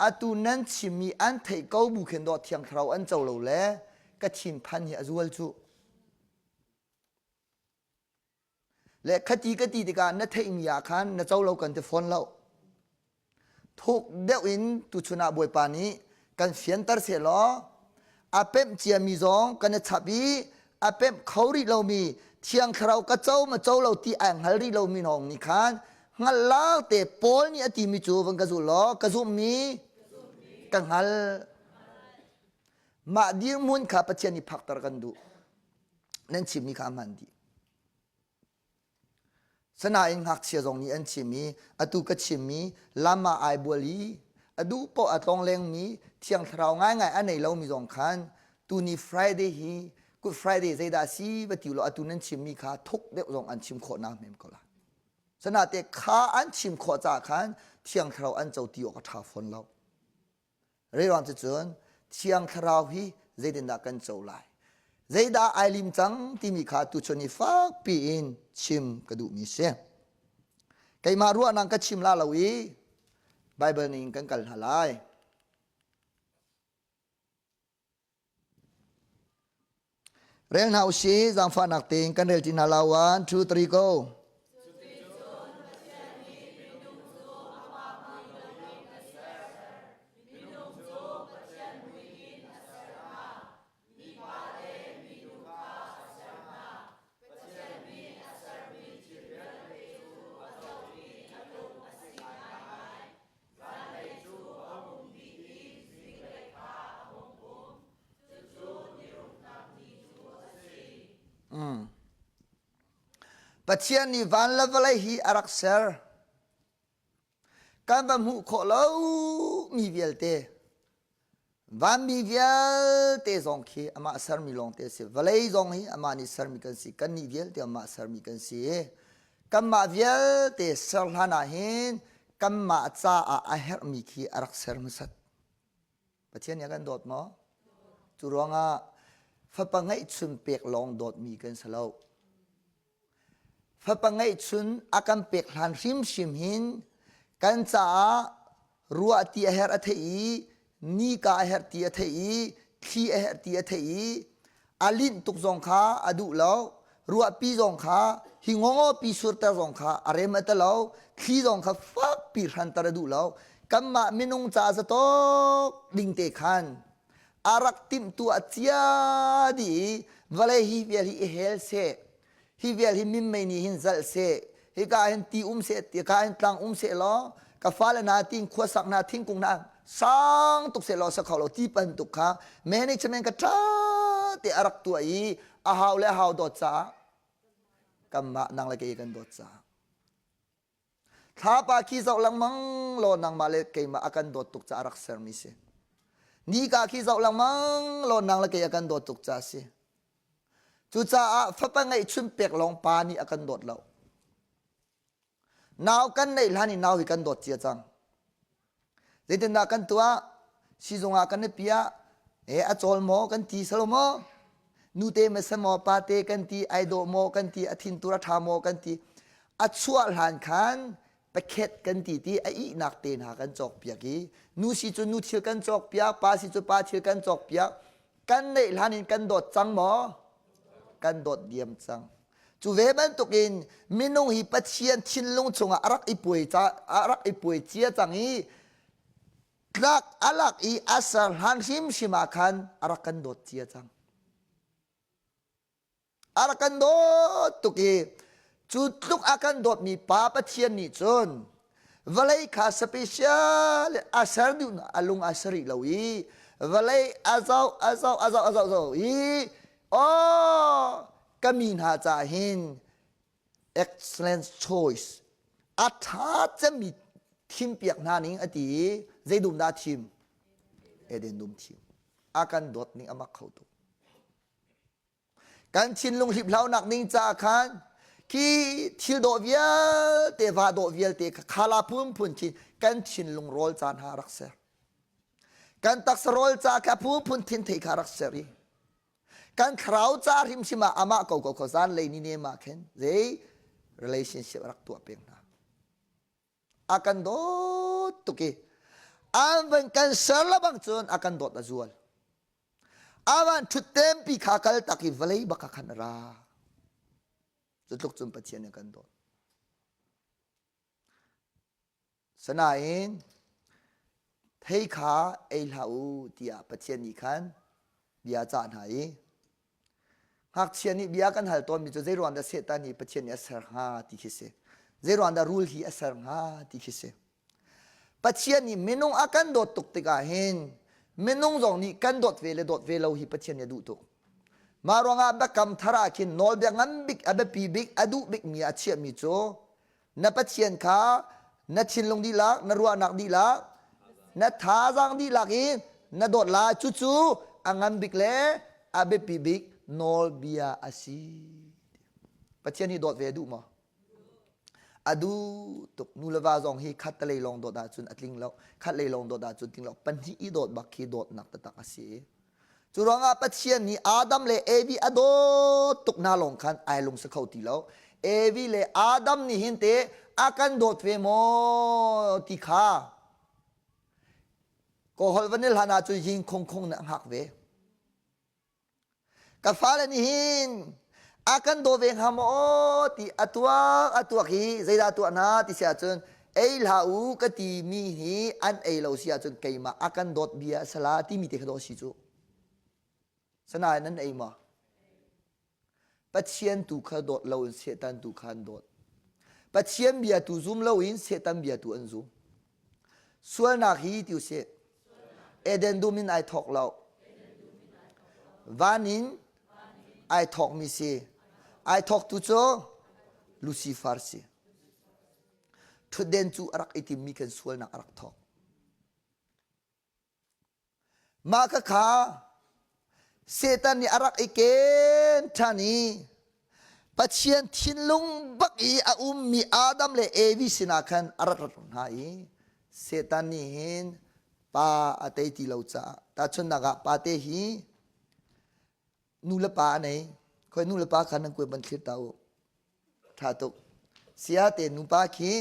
Atu nan chimmi an theih ko bu khin dawh thiang thlarau an co lo le ka thinphan hi a zual cu. Le khati ka ti tikah na theihmi ah khan na co lo kan ti fawn lo. Thuk deuh in tuchun ah Bawipa nih kan fianter sehlaw a pemh ciami zong kan i chap i a pemh kho rih lomi Thiang Thlarau ka co ma co lo ti ai hngal rih lomi hna nih khan hngalh lau te Paul nih a timi cu van ka zul law ka zumhmi ka hngal. Mah dirhmun kha Pathian nih phakter kan duh. Nan chimmi kha a hmaan dih. Sanain ngakchia zong nih an chim i atu ka chimmi lam ah ai bual i a duh paoh a tlonglengmi Thiang Thlarau ngaingai a nei lomi zong khan tuni Friday hi Good Friday zeidah a si va ti law atu nan chimmi kha thuk deuh zong an chim khawh na mem ko lai. Sanate kha an chim khawh caah khan Thiang Thlarau an co ti awk a ṭha fawn lo. Reiruang cucun Thiang Thlarau hi zeitindah kan co lai? Zeidah ai lim cang timi kha tuchun i fakpi in chim ka duhmi si. Keimah ruahnak ka chim la lo i Bible ning kan kal hna lai. Rel hna usih, zaangfahnak tein kan rel ti hna la. One, two, three, go. Mm. Pathian nih van le vawlei hi a rak ser. Kan va hmuh khawh lo mi vialte vanmi vialte zong khi amah sermi lawngte a si. Vawlei zong hi amah nih sermi kan si. Kannih vialte amah sermi kan si. Kanmah vialte ser hlan ah hin kanmah caah a herhmi khi a rak ser hmasat. Pathian nih a kan dawt maw? Cu ruangah fapa ngeihchun pek lawng dawtmi kan si lo. Fapa ngeihchun a kan pek hlan hrimhrim hin kan caah ruah ti a herh a theih i nika a herh ti a theih i thli a herh ti a theih i a linh tuk zong kha a duh lo ruahpi zong kha hi ngongaw pi surter zong kha a rem a lo thli zong kha fakpi hranter a duh lo kanmah minung ca zatawk ding te khan a rak timhtuah cia dih i vawlei hi vial hi i hel seh hi vial hi minmei nih hin zalh seh hika hin ti um seh hika hin tlang um seh law ka fale hna tin khuasak hna thingkung hna sang tuk seh law sa kho lo ti bantuk kha management ka ṭha te a rak tuah i a hau le a hau dawt caah kanmah nang le kei kan dawt caah Thlapa khi zoh lengmang law nangmah le keimah a kan dawt tuk caah rak sermi si. Nika khi zoh lengmang law nang le kei a kan dawt tuk caah si. Cucaah fapa ngeihchun pek lawng pa nih a kan dawt lo. Nau kan neih hlan i nau hi kan dawt cia cang. Zeitindah kan tuah? Sizung ah kan i piah. E a cawl maw kan ti salo maw? Nute ma se maw pate kan ti ai dawh maw kan ti a thintur a ṭha maw kan ti a chuah hlan khan pakhet kan ti ti a ihnak te hna kan cawk piak i nu si cu nu thil kan cawk piak pa si cu pa thil kan cawk piak kan neih hlan in kan dawt cang maw kan dawt diam cang cu ve bantukin minung hi Pathian thinlung chungah a rak i puai ca a rak i puai cia cang i tlak a lak i a ser hlan hrimhrim ah khan a rak kan dawt cia cang a rak kan dawt tuk i cu tluk a kan dawtmi pa Pathian nih cun vawlei kha special a ser duh a lung a sari lo i vawlei a zoh a zoh a zoh a zoh zoh i oh ka mi hna ca hin excellent choice a ṭha cemmi thimpiak hna ning a ti i zei dum dah thim Eden dum thim a kan dawt ning a mak kho tuk kan thinlung hliphlaunak ding caah khan khi thil dawh vialte va dawh vialte kha khala phunphun khi kan thinlung rawl caan ha rak ser kan taksa rawl ca kha phunphun thin thei kha rak ser i kan thlarau ca hrimhrim ah amah ko ko ko zan lei ni nem ah khin zei relationship rak tuah peng hna a kan dawt tuk i an van kan ser lebang cun a kan dawt a zual avan ṭhuttempi kha kal tak i vawlei bak ah khan a ra cu tluk cun Pathian nih a kan dawt sanain thei kha ei hlah u tiah Pathian nih khan bia cah hna i ngakchia nih bia kan hal tawnmi cu zeiruang dah Satan hi Pathian nih a ser hnga ti khi si zeiruang dah rul hi a ser hnga ti khi si Pathian nih minung a kan dawt tuk tikah hin minung zong nih kan dawt ve le dawt ve lo hi Pathian nih a duh tuk. Mah ruangah biakam thar ah khin nawlbia ngan bik a biapi bik a duh bikmi a chiahmi cu na Pathian kha na thinlung dihlak, na ruahnak dihlak, na thazaang dihlak in na dawt lai. Cucu a ngan bik le a biapi bik nawlbia a si. Pathian hi dawt ve a duh maw? A duh tuk. Nu le va zong hi khat lei lawng dawt ahcun a tling lo. Khat lei lawng dawt ahcun tling lo. Pahnih i dawt bak khi dawtnak taktak a si. Cu ruangah Pathian nih Adam le Evi a dawt tuk hna lawng khan ai lungsi kho ti lo. Evi le Adam nih hin te a kan dawt ve maw ti kha ka holh van i hlan ahcun ying khong khong nih a hngak ve. Ka fale nih hin a kan daw ve hnga maw ti a tuak a tuak i zeidah tuah hna ti si ahcun ei hlah u ka timi hi an ei lo si ahcun keimah a kan dawt bia a sala timi te kha daw si cu. Sanain nan ei maw? Pathian tu kha dawt loin Satan tu kha an dawt. Pathian bia tu zum loin Satan bia tu an zum. Sualnak hi ti usih. Eden dum in ai thawk lo. Van in ai thawkmi si. Ai thawktu cu Lucifer si. Ṭhutden cu a rak i timmi kan sualnak a rak thawk. Mah khakha Satan nih a rak i ken ṭhan i Pathian thinlung bak i a ummi Adam le Evi sinah khan a rak rat hna i Satan nih hin pa a tei ti lo caah tahchunhnak ah pate hi nu le pa a nei khoi nu le pa kha nan kuai ban thlir ta u Ṭha tuk. Sia te nupa khi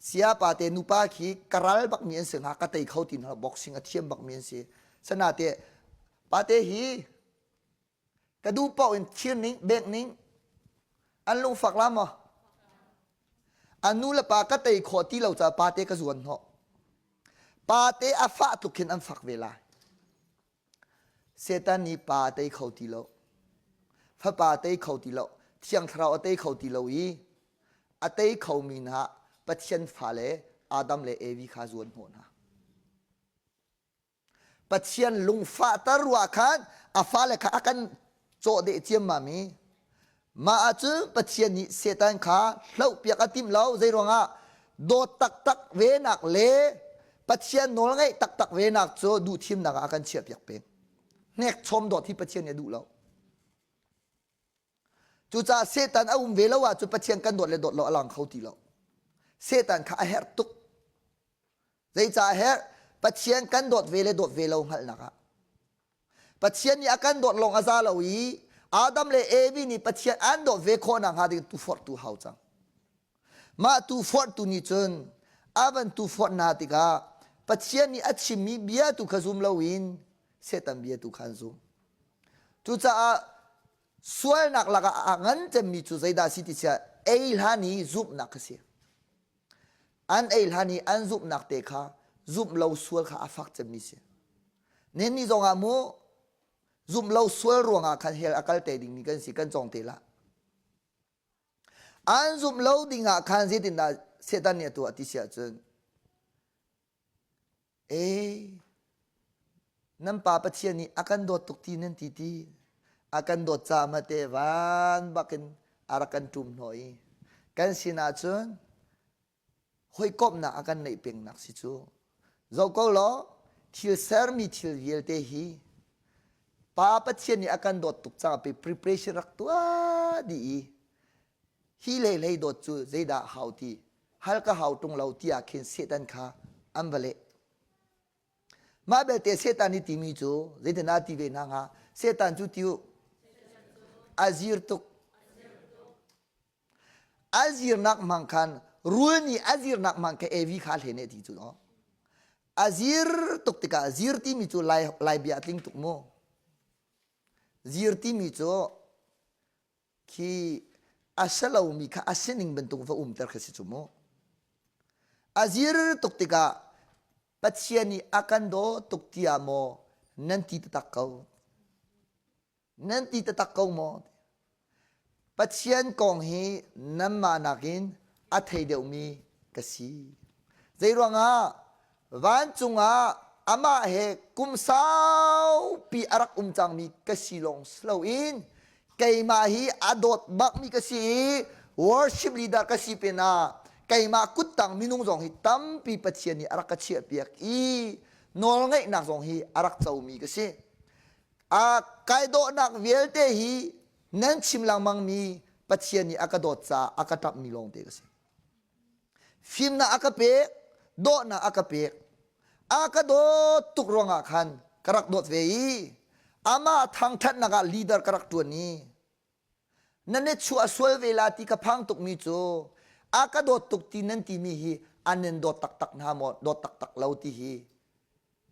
sia pa te nupa khi ka ral bak mi an si hnga ka tei kho ti hna boxing a thiam bak mi an si. Sana te pa te hi ka duh paoh in thir ning bek ning an lungfak la maw? An nu le pa ka tei khawh ti lo caah pa te ka zuan hnawh. Pa te a fah tuk khin an fak ve lai. Satan nih pa a tei kho ti lo. Fapa a tei kho ti lo. Thiang Thlarau a tei kho ti lo i a tei khomi hna Pathian fale Adam le Evi kha zuan hnawh hna. Pathian lungfahter ruah khan a fale kha a kan cawhdeh ciammam i mah ahcun Pathian nih Satan kha hlohpiak a timh lo zeiruangah dawt taktak venak le Pathian nawlngaih taktak venak cu duhthimnak ah a kan chiahpiak peng hnekchom dawt hi Pathian nih a duh lo cucaah Satan a um ve lo ahcun Pathian kan dawt le dawt lo a lang kho ti lo Satan kha a herh tuk zeicah a herh Pathian kan dawt ve le dawt ve lo hngalhnak ah Pathian nih a kan dawt lawng a za lo i Adam le Evi nih Pathian an dawt ve khawh nakhnga ding tuforhtu hau cang. Mah tuforhtu nih cun a van tuforh hna tikah Pathian nih a chimmi bia tu kha zum loin Satan bia tu kha an zum. Cucaah sualnak lakah a ngan cemmi cu zeidah a si ti siah ei hlan i zumhnak kha si. An ei hlan i an zumhnak te kha zumh lo sual kha a fak cemmi si. Nen ni zongah mu zumh lo sual ruangah khan hell a kal te dingmi kan si kan cawng te la. An zumh lo dingah khan zeitindah Satan nih a tuah ti si ahcun Ee, nan pa Pathian nih a kan dawt tuk ti nan ti ti. A kan dawt caah mate van bakin a rak kan ṭum hnawh i kan sinah cun hawikomhnak a kan neih pengnak si cu. Zoh ko law, thil sermi thil vialte hi Pa Pathian nih a kan dawt tuk caah pe preparation rak tuah dih i hi hlei hlei dawt cu zeidah hau ti hal ka hau ṭung lo tiah khin Satan kha an va leh. Mah belte Satan nih timi cu zeitindah ti ve hna hnga? Satan cu ti u a zir tuk. A zirnak hmang khan rul nih a zirnak hmang kha Evi kha hlen eh ti cu no. A zir tuk tikah zir timi cu lai lai bia a tling tuk mu. Zir timi cu khi a si lomi kha a sining bantuk va umter kha si cu mu. A zir tuk tikah Pathian nih a kan daw tuk tiah maw nan ti taktak ko? Nan ti taktak ko maw? Pathian kong hi nanmah nakin a thei deuhmi ka si. Zeiruangah vancung ah amah he kum saupi a rak um cangmi ka si lawng si loin keimah hi a dawt bakmi ka si i worship leader ka si pinah keimah kuttang minung zong hi tampi Pathian nih a rak ka chiahpiak i nawlngeihnak zong hi a rak comi ka si. A kai dawhnak vialte hi nan chim lengmangmi Pathian nih a ka dawt caah a ka ṭamhmi lawngte ka si. Fimnak a ka pek, dawhnak a ka pek. A ka dawt tuk ruangah khan ka rak dawt ve i amah thangṭhatnak ah leader ka rak ṭuan i nan i chuah sual ve la ti ka phang tukmi cu a ka dawt tuk ti nan timi hi an in dawt taktak hna maw dawt taktak lo ti hi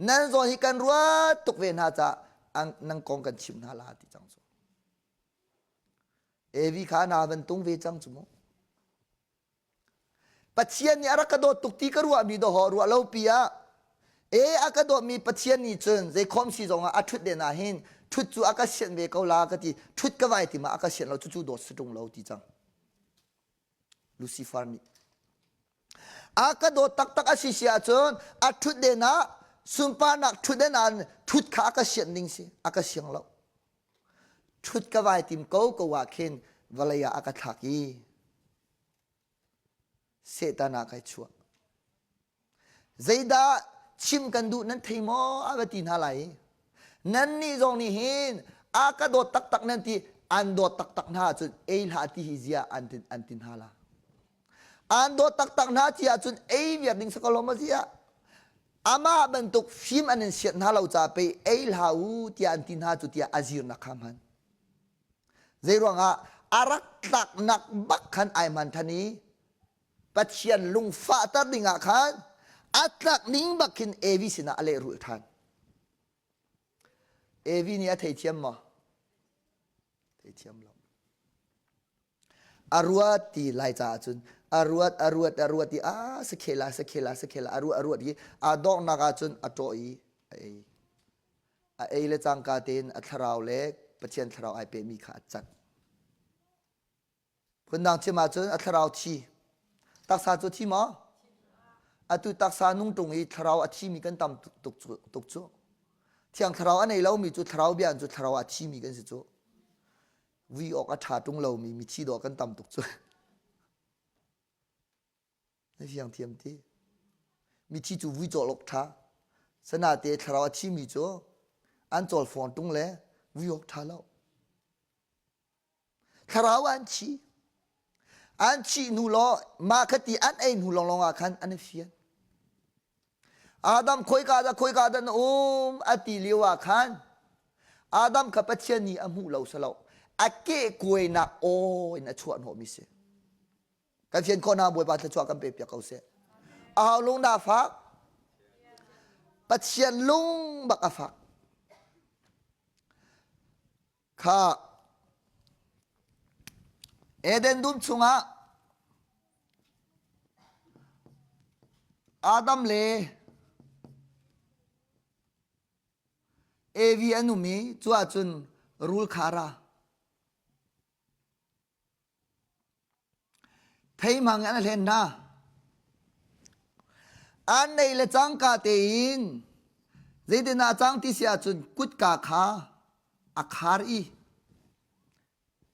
nan zawn hi kan ruat tuk ve hna caah nan kong kan chim hna la ti cang cu Evi kha na van tung ve cang cu mu Pathian nih a rak ka dawt tuk ti ka ruahmi dawhawh ruah lo pi ah e a ka dawtmi Pathian nih cun zeikhom si zongah a ṭhut den ah hin ṭhut cu a ka sianh ve ko la ka ti ṭhut ka vai ti ma a ka sianh lo cucu dawt si ṭung lo ti cang Lucifer nih a ka dawt taktak a si si ahcun a ṭhut den ah sunparnak ṭhut den ah ṭhut kha a ka sianh ding si a ka siang lo ṭhut ka vai tim ko ko ah khin vawlei ah a ka thlak i Satan ah kai chuah. Zeidah chim kan duh nan thei maw a va ti hna lai. Nannih zong nih hin a ka dawt taktak nan ti an dawt taktak hna ahcun ei hlah ti hi zia an tin an tin hna la. An dawt taktak hna ti ahcun ei viar ding sakalo ma zia. Amah bantuk fim an in siat hna lo ca pe ei hlah u tiah an ti hna cu tiah a zirnak kha hman. Zeiruangah a rak tlaknak bak khan ai hman than i Pathian lungfahter dingah khan a tlak ning bak khin Evi sinah a lehrulh than. Evi nih a theithiam maw? Theithiam lo. A ruat ti lai caah cun a ruat a ruat a ruat i a sakhela sakhela sakhela a ruat a ruat i a donghnak ah cun a ṭawh i a ei. A ei le cangka tein a thlarau le Pathian thlarau ai pehmi kha a cat. Phundang chim ahcun a thlarau thi. Taksa cu thi maw? Atu taksa nung ṭung i thlarau a thimi kan tam tuk tuk cu. Thiang thlarau a nei lomi cu thlarau bia cu thlarau a thimi kan si cu. Vui awk a ṭha ṭung lomi mithi dawh kan tam tuk cu. Na fiang thiam ti. Mithi cu vui cawl awk ṭha. Sanate thlarau a thimi cu an cawl fawn ṭung le vui awk ṭha lo. Thlarau an thi. An thih hnu law mah kha ti an ei hnu lawnglawng ah khan an i fian. Adam khoika dah khoika dah na um a ti lio ah khan Adam kha Pathian nih a hmuh lo salo. A kehkuainak aw in a chuah hnawhmi si. Kan fian khawh hna Bawipa thluachuah kan pe piak ko seh. Aho lung dah fak? Pathian lung bak a fak. Kha Eden dum chungah Adam le Evi an um i cu ahcun rul kha a ra. Theihmang in an hlen hna. An nei le cangka tein zeitin ah cang ti si ahcun kutka kha a khar i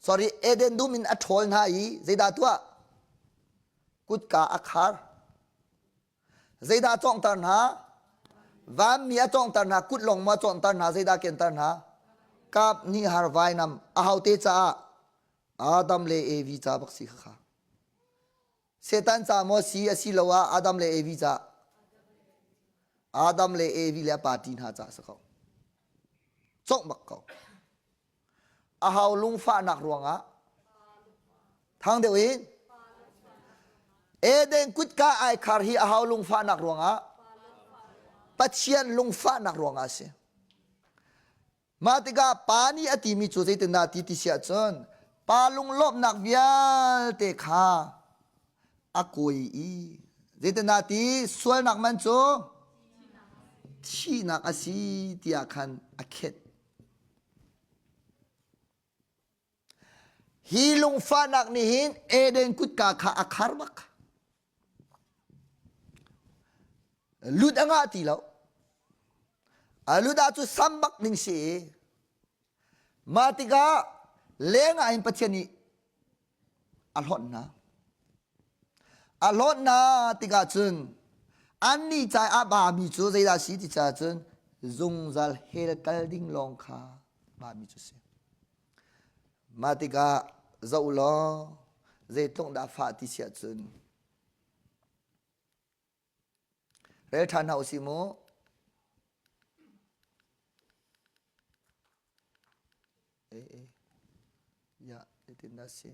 sorry Eden dum in a ṭhawl hna i zeidah tuah kutka a khar zeidah a cawnghter hna vanmi a cawnghter hna kut lawng maw a cawnghter hna zeidah a kenter hna kap nih har vainam a hote caah Adam le Evi ca bak si kha Satan ca maw si asiloah Adam le Evi ca Adam le Evi le a party hna ca si ko congh bak ko a hau lungfahnak ruangah thang deuh in Eden kutka ai khar hi a hau lungfahnak ruangah Pathian lungfahnak ruangah a si. Mah tikah pa nih a timi cu zeitindah ti ti si ahcun pa lunglawmhnak vialte kha a kuai i zeitindah ti sualnak man cu thihnak a si tiah khan a khenh. Hi lungfahnak nih hin Eden kutka kha a khar bak. Lut a ngah ti lo. A lut ah cu sam bak ding si i mah tikah leng ah hin Pathian nih a hlonh hna. A hlonh hna tikah cun annih ca a bami cu zeidah si ti caah cun zungzal hell kal ding lawng kha bami cu si. Mah tikah zoh law zeitluk dah fah ti siah cun rel ṭhan hna usih mu. Eh, eh. Ya, zeitindah si?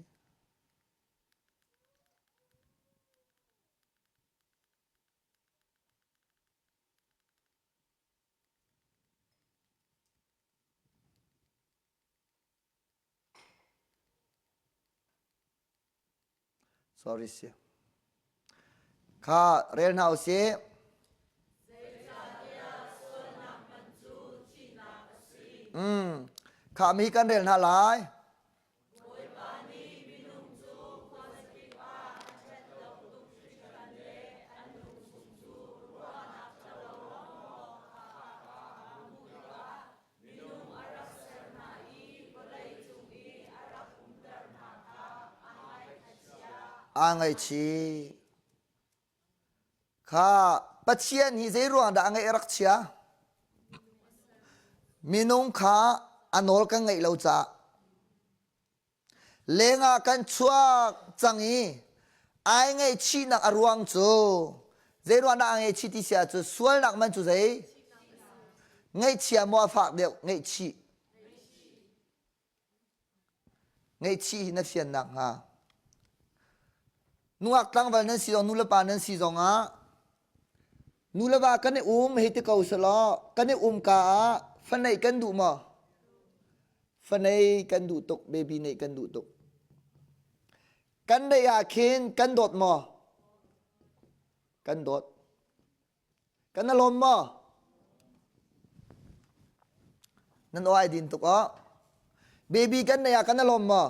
Sorry si. Kha rel hna usih. Mm. Kha mi kan rel hna lai. Aa ngaihchih. Kha Pathian hi zei ruang dah a ngaih a rak chia? Minung kha a nawl kan ngaih lo caah Lengah kan chuak cang i ai ngaihchihnak a ruang cu zei ruang dah a ngaihchih ti si ahcun sualnak man cu zei? Ngaihchia maw a fak deuh? Ngaihchih. Ngaihchih hi na fian nakhnga. Nungak tlangval nan si zong nulepa nan si zongah nuleva kan i um hei ti ko selaw kan i um ka ah fa neih kan duh maw? Fa nei kan duh tuk, baby neih kan duh tuk. Kan neih ah khin kan dawt maw? Kan dawt. Kan alawm maw? Nan aw ai din tuk aw. Baby kan neih ah kan alawm maw?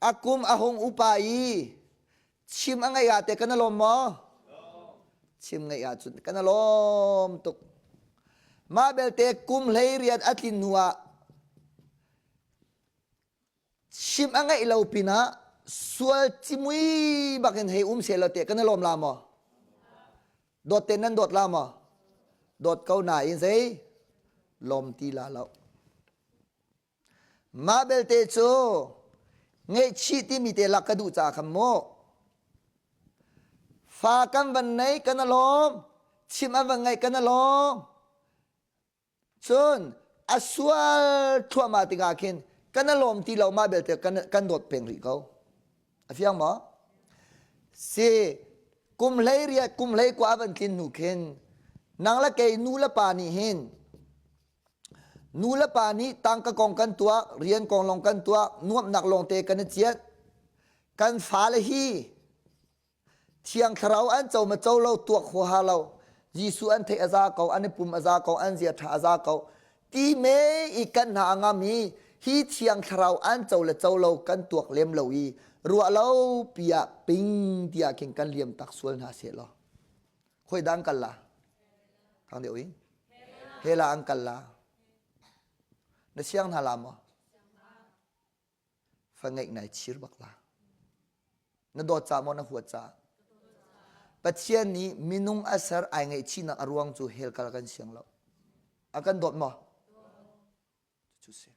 A kum a hung upa i chim a ngeih ah te kan alawm maw? Chim ngeih ahcun kan alawm tuk. Mah belte kum 18 a tlin hnu ah chim a ngeih lo pinah sual cimui bakin hei um seh law te kan alawm la maw? Dawt te nan dawt la maw? Dawt ko nain zei lawm ti la lo. Mah belte cu ngaihchih timi te lak ka duh caah khan mu. Fa kan van nei kan alawm, chim an van ngaih kan alawm. Cun a sual thluahmah tikah khin Kan a lawm ti lo mah belte kan kan dawt peng rih ko. A fiang maw? Si kum hlei riat kum hlei kwa van tlin hnu khin nang le kei nu le pa nih hin nu le pa nih tangka kong kan tuah rian kong lawng kan tuah nuamhnak lawngte kan i ciat kan fale hi Thiang Thlarau an co ma co lo tuak huaha lo. Jesuh an theih a za ko, an i pum a za ko, an zia ṭha a za ko. Ti me i kan hna a ngam i hi Thiang Thlarau an co le co lo kan tuak lem lo i ruah lo pi ah ping tiah khin kan liam tak sual hna seh law. Khoi dang kal la? Thang deuh in. Hela an kal la. Na siang hna la maw? Fa ngeih nai chir bak la. Na dawt ca maw na huat ca? Pathian nih minung a ser ai ngaihchihnak a ruang cu hell kal kan siang lo. A kan dawt maw? Cu si.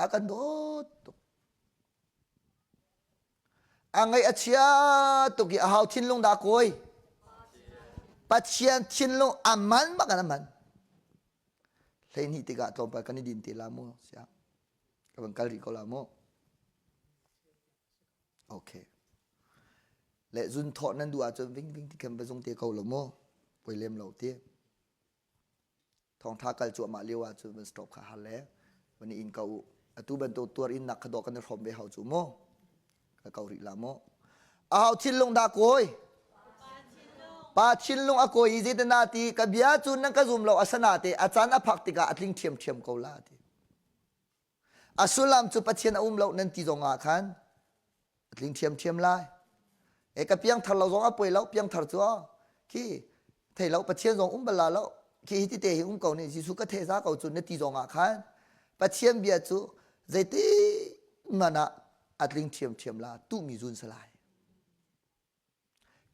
A kan dawt tuk. A ngaih a chia tuk i a hau thinlung dah kawi. Pathian thinlung a man bak an a man. 12 tikah tlawmpal kan i din te la mu siah ka van kal rih ko la mu okay le zun thawh nan duh ahcun ving ving ti khan va zung te ko lo mu poi lem lo ti thawngtha kal cuahmah lio ahcun van stop kha har le van i in ko u atu bantuk tuar in nak kha dawh kan i hrawm ve hau cu mu ka ko rih la mu ahau thinlung dah kawi pa thinlung a kawi i zeitina ti ka bia cu nan ka zum lo asana te a caan a phak tikah a tling ṭhiamṭhiam ko la ti a sullam cu Pathian a um lo nan ti zong ah khan a tling ṭhiamṭhiam lai e ka piangthar lo zong a poi lo piangthar cu khi thei lo Pathian zong um bal la lo khi hi ti te hi um ko ni Jesuh ka the za ko cu na ti zong ah khan Pathian bia cu zeiti man ah a tling ṭhiamṭhiam la tuhmi zun si lai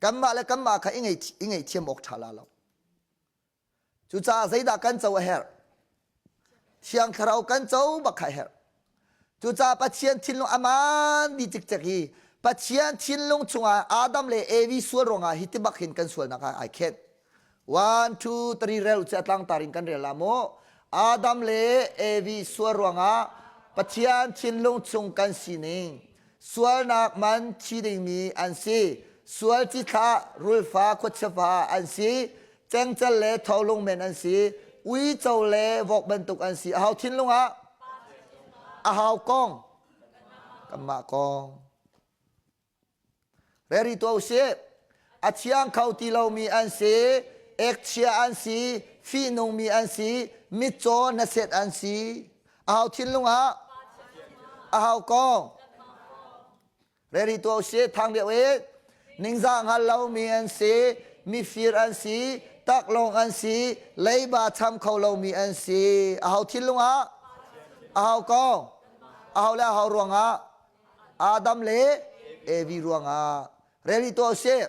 kanmah le kanmah kha i ngaihthiam awk ṭha la lo cucaah zeidah kan co a herh thiang thlarau kan co bak kha a herh cucaah Pathian thinlung aman di cikcek hi Pathian thinlung chungah Adam le Evi sual ruangah hi ti bak hin kan sualnak ah ai khenh 1 2 3 rel cu a tlangtar in kan rel la mu Adam le Evi sual ruangah Pathian thinlung chung kan sining sualnak man thi dingmi an si sual cithlah rulfa khuachiafa an si cengcel le tholung men an si uico le vok bantuk an si ahau thinlung ah ahau kong kanmah kong Reri tuah usih. A thiang kho ti lomi an si, ekchia an si, fihnungmi an si, mitcaw hnaset an si. Ahau thinlung ah? Ahau kong? Reri tuah usih. Thang deuh i ningzah hngal lomi an si, mifir an si, taklawng an si, leiba cham kho lomi an si. Ahau thinlung ah? Ahau kong? Ahau le ahau ruangah? Adam le Evi ruangah rel i tuah usih.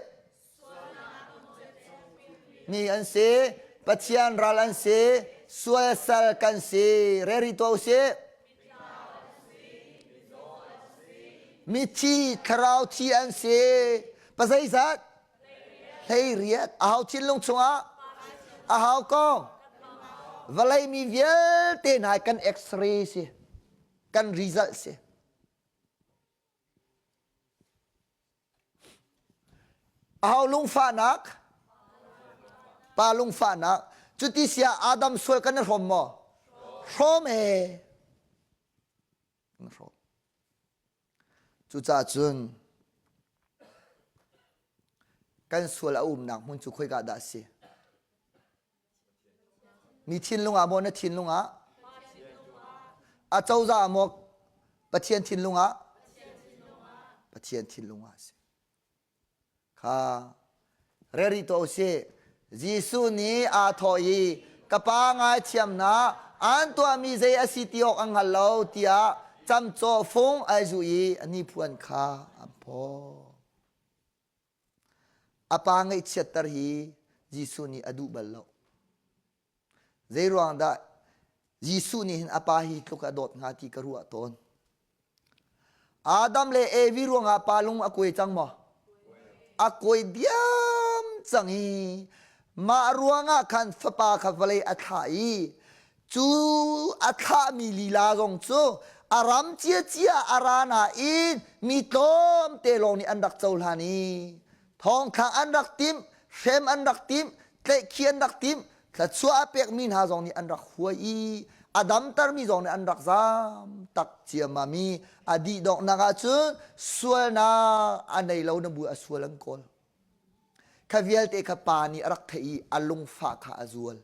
Mi an si, Pathian ral an si, sual sal kan si. Rel i tuah usih. Mithi thlarau thi an si. Pazeizat? 18. Ahau thinlung chungah? Ahau kong? Vawlei mi vialte hna kan x-ray si. Kan result si. Aho lungfahnak? Pa lungfahnak. Cuti sia Adam sual kan i hrawm maw? Hrawm e. Kan hrawm. Cucaah cun kan sual a umnak hmun cu khoika dah a si? Mi thinlung ah maw na thinlung ah? A cozah ah maw Pathian thinlung ah? Pathian thinlung ah a si. Kha reri tuah usih. Jesuh nih aa thawh i ka pa ngaithiam hna an tuahmi zei a si ti awk an hngal lo tiah camcawh fung ai zuh i a hnipuan kha an phaw. A pa ngaihchiatter hi Jesuh nih a duh bal lo. Zeiruang dah Jesuh nih hin a pa hi tluk a dawt hnga ti ka ruah tawn. Adam le Evi ruangah pa lung a kuai cang maw? A kuai diam cang i mah ruangah khan fapa kha vawlei a thlah i Cu a thlahmi lila zong cu a ram ciacia a ra nain mi tlawmte lawng nih an rak cohlan i thongthlak an rak timh, hrem an rak timh, tlaihkhih an rak timh, thluachuah a pekmi hna zong nih an rak huai i a damtermi zong nih an rak zaam tak ciammam i a dih donghnak ahcun sualnak a nei lo na bu a sual an kawl. Kha vialte kha pa nih a rak theih i a lungfah kha a zual.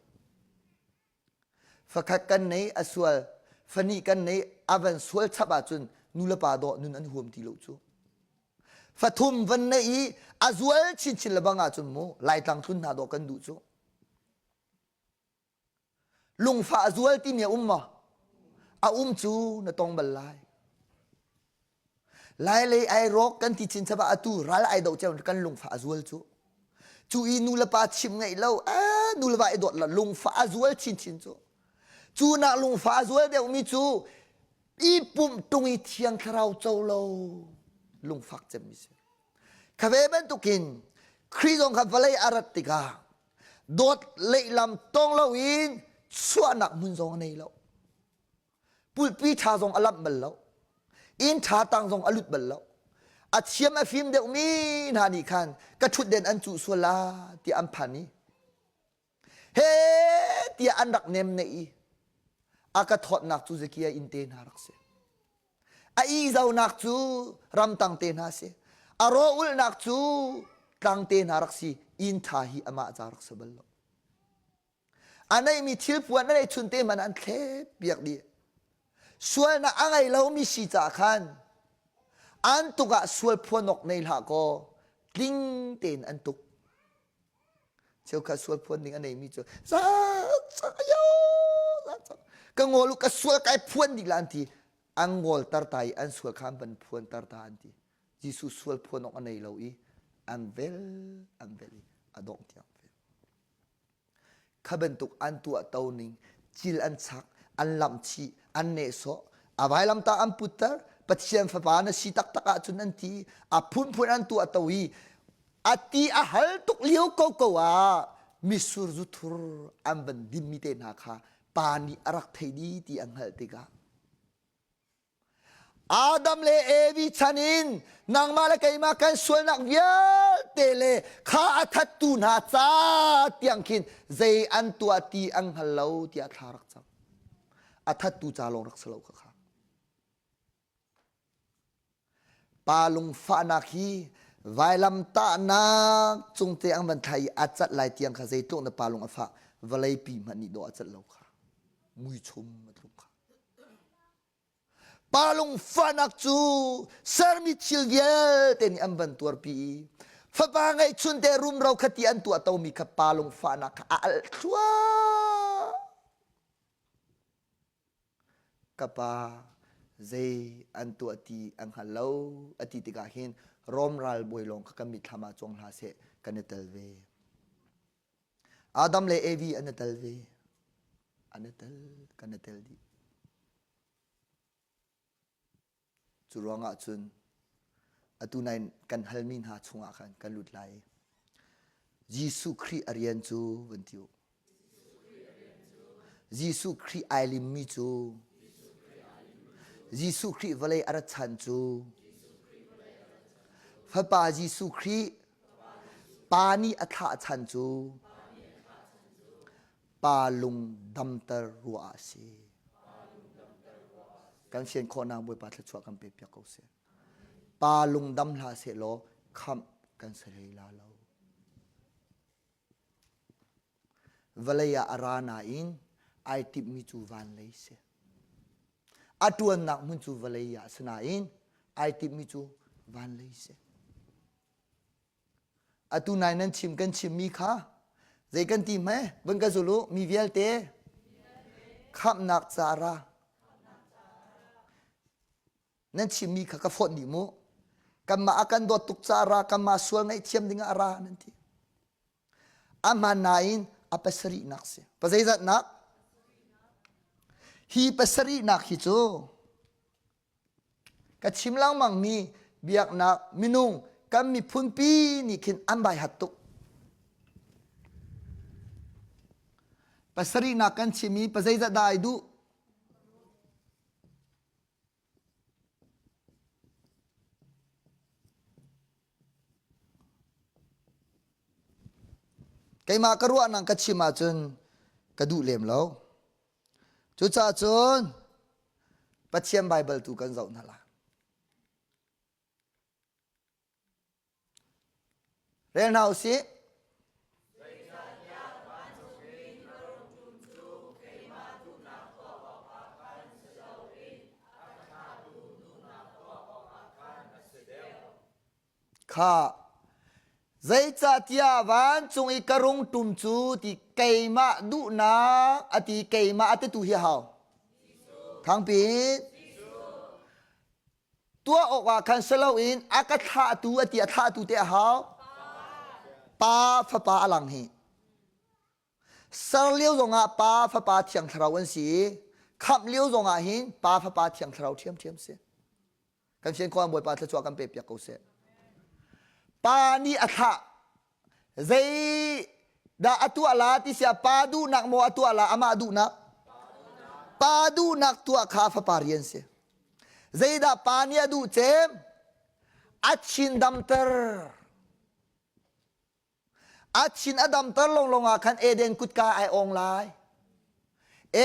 Fakhat kan nei a sual, fani kan nei a van sual chap ahcun nu le pa dawh nun an huam ti lo cu. Fathum van nei i a zual chinchin le bang ahcun mu Laitlang tlun hna dawh kan duh cu. Lungfah a zual timi a um maw? A um cu na tong bal lai. Lai lei ai rawk kan ti chin chap ah atu ral ai do ceu kan lungfah a zual cu. Cu i nu le pa chim ngeih lo, eh, nu le va i dawt la lungfah a zual chinchin cu. Cu nak lungfah a zual deuhmi cu i pumh tung i thiang thlarau co lo lungfak cemmi si. Kha ve bantukin Khrih zong kha vawlei a rat tikah dawt lehlam tong loin chuahnak hmun zong a nei lo pulpi ṭha zong a lamh bal lo inn ṭha tang zong a lut bal lo a thiam a fim deuhmi hna nih khan ka ṭhutden an cuh sual la tiah an phan i he tiah an rak nem ne i a ka thawtnak cu Zakia inn te hna rak si A ihzonak cu ramtang te hna si. A rawulhnak cu tlang te hna rak si. Inn ṭha hi amah ca rak si bal lo. A neihmi thilpuan a neihchun te hmanh an thlep piak dih. Sualnak a ngei lomi si caah khan an tuk ah sual phuan awk nei hlah kaw tling tein an tuk. Cheukhat sual phuan ding a neimi cu za yo ka ngol ka sual kai phuan dih la an ti an ngol tar ta i an sual kha an van phuan tar ta an ti Jesuh sual phuan awk a nei lo i an vel an vel i a dongh tiang vel Kha bantuk an tuahto ning cil an chak, an lamhchih, an nehsawh, a vailamtah an putter, Pathian fapa na si taktak ahcun an ti, a phunphun an tuahto i a ti a hal tuk lio koko ah mitsur zu thur an van dinmi te hna kha pa nih a rak thei dih ti a hngalh tikah Adam le Evi chan in nangmah le keimah kan sualnak vialte le kha a thattu hna ca tiang khin zei an tuah ti an hngal lo tiah thla rak cam. A thattu ca lawng rak si lo kha kha. Pa lungfahnak hi vailamtahnak cung te ang van thai i a cat lai tiang kha zeitluk na pa lung a fah vawlei pi hmanh nih dawh a cat lo kha muichum a tlung kha. Pa lungfahnak cu sermi thil vialte nih an van tuarpi i fapa ngeihchun te rumro kha ti an tuah tomi kha pa lungfahnak kha a alh thluah. Ka pa zei an tuah ti an hngal lo a ti tikah hin Rom ralbawi lawng kha kan mitthlam ah cuang hlah seh kan i tel ve. Adam le Evi an i tel ve. An i tel, kan i tel dih. Cu ruangah cun atu nai kan halmi hna chungah khan kan lut lai. Jesuh Khrih a rian cu van ti u. Jesuh Khrih ai limmi cu Jesuh Khrih vawlei a rat chan cu Fapa Jesuh Khrih Pa nih a thlah chan cu pa lung damter ruah ah a si. Kan fian khawhnak Bawipa thluachuah kan pe piak ko seh. Pa lung dam hlah seh law khamh kan si hlei la lo. Vawlei ah a ra nain ai timhmi cu van lei si. A ṭuannak hmun cu vawlei ah si nain ai timhmi cu van lei si. Atu nai nan chim kan chimmi kha zei kan ti hme vun ka zul u mi vialte khamhnak ca ra nan chimmi kha ka fonh dih mu kanmah a kan dawt tuk ca ra kanmah sual ngaihthiam ding ah a ra nan ti a hmaan nain a pasarihnak si pazeizatnak hi pasarihnak hi cu Ka chim lengmangmi biaknak minung kan miphunpi nih khin an bai hat tuk. Pasarihnak kan chim i pazeizat dah ai duh? Keimah ka ruahnak ka chim ahcun ka duh lem lo. Cucaah cun Pathian Baibal tu kan zoh hna lai. Rel hna u sih. Kha zeicahtiah vancung i ka rung ṭum cu ti keimah duhnak a ti keimah a titu hi hau. Thangpi tuah awkah khan si loin a ka thlahtu a ti a thlahtu te a hau. Pa fapa a lang hi. Ser lio zongah Pa Fapa Thiang Thlarau an si i khamh lio zongah hin Pa Fapa Thiang Thlarau ṭhiamṭhiam si. Kan fian khuang Bawipa thluachuah kan pe piak ko seh. Pa nih a thlah. Zei dah a tuah la ti sia pa duhnak maw a tuah la amah duhnak? Pa duhnak tuah kha fapa rian si. Zeidah pa nih a duh cem? A chin damter. A thin a damter lawnglawng ah khan Eden kutka ai ong lai.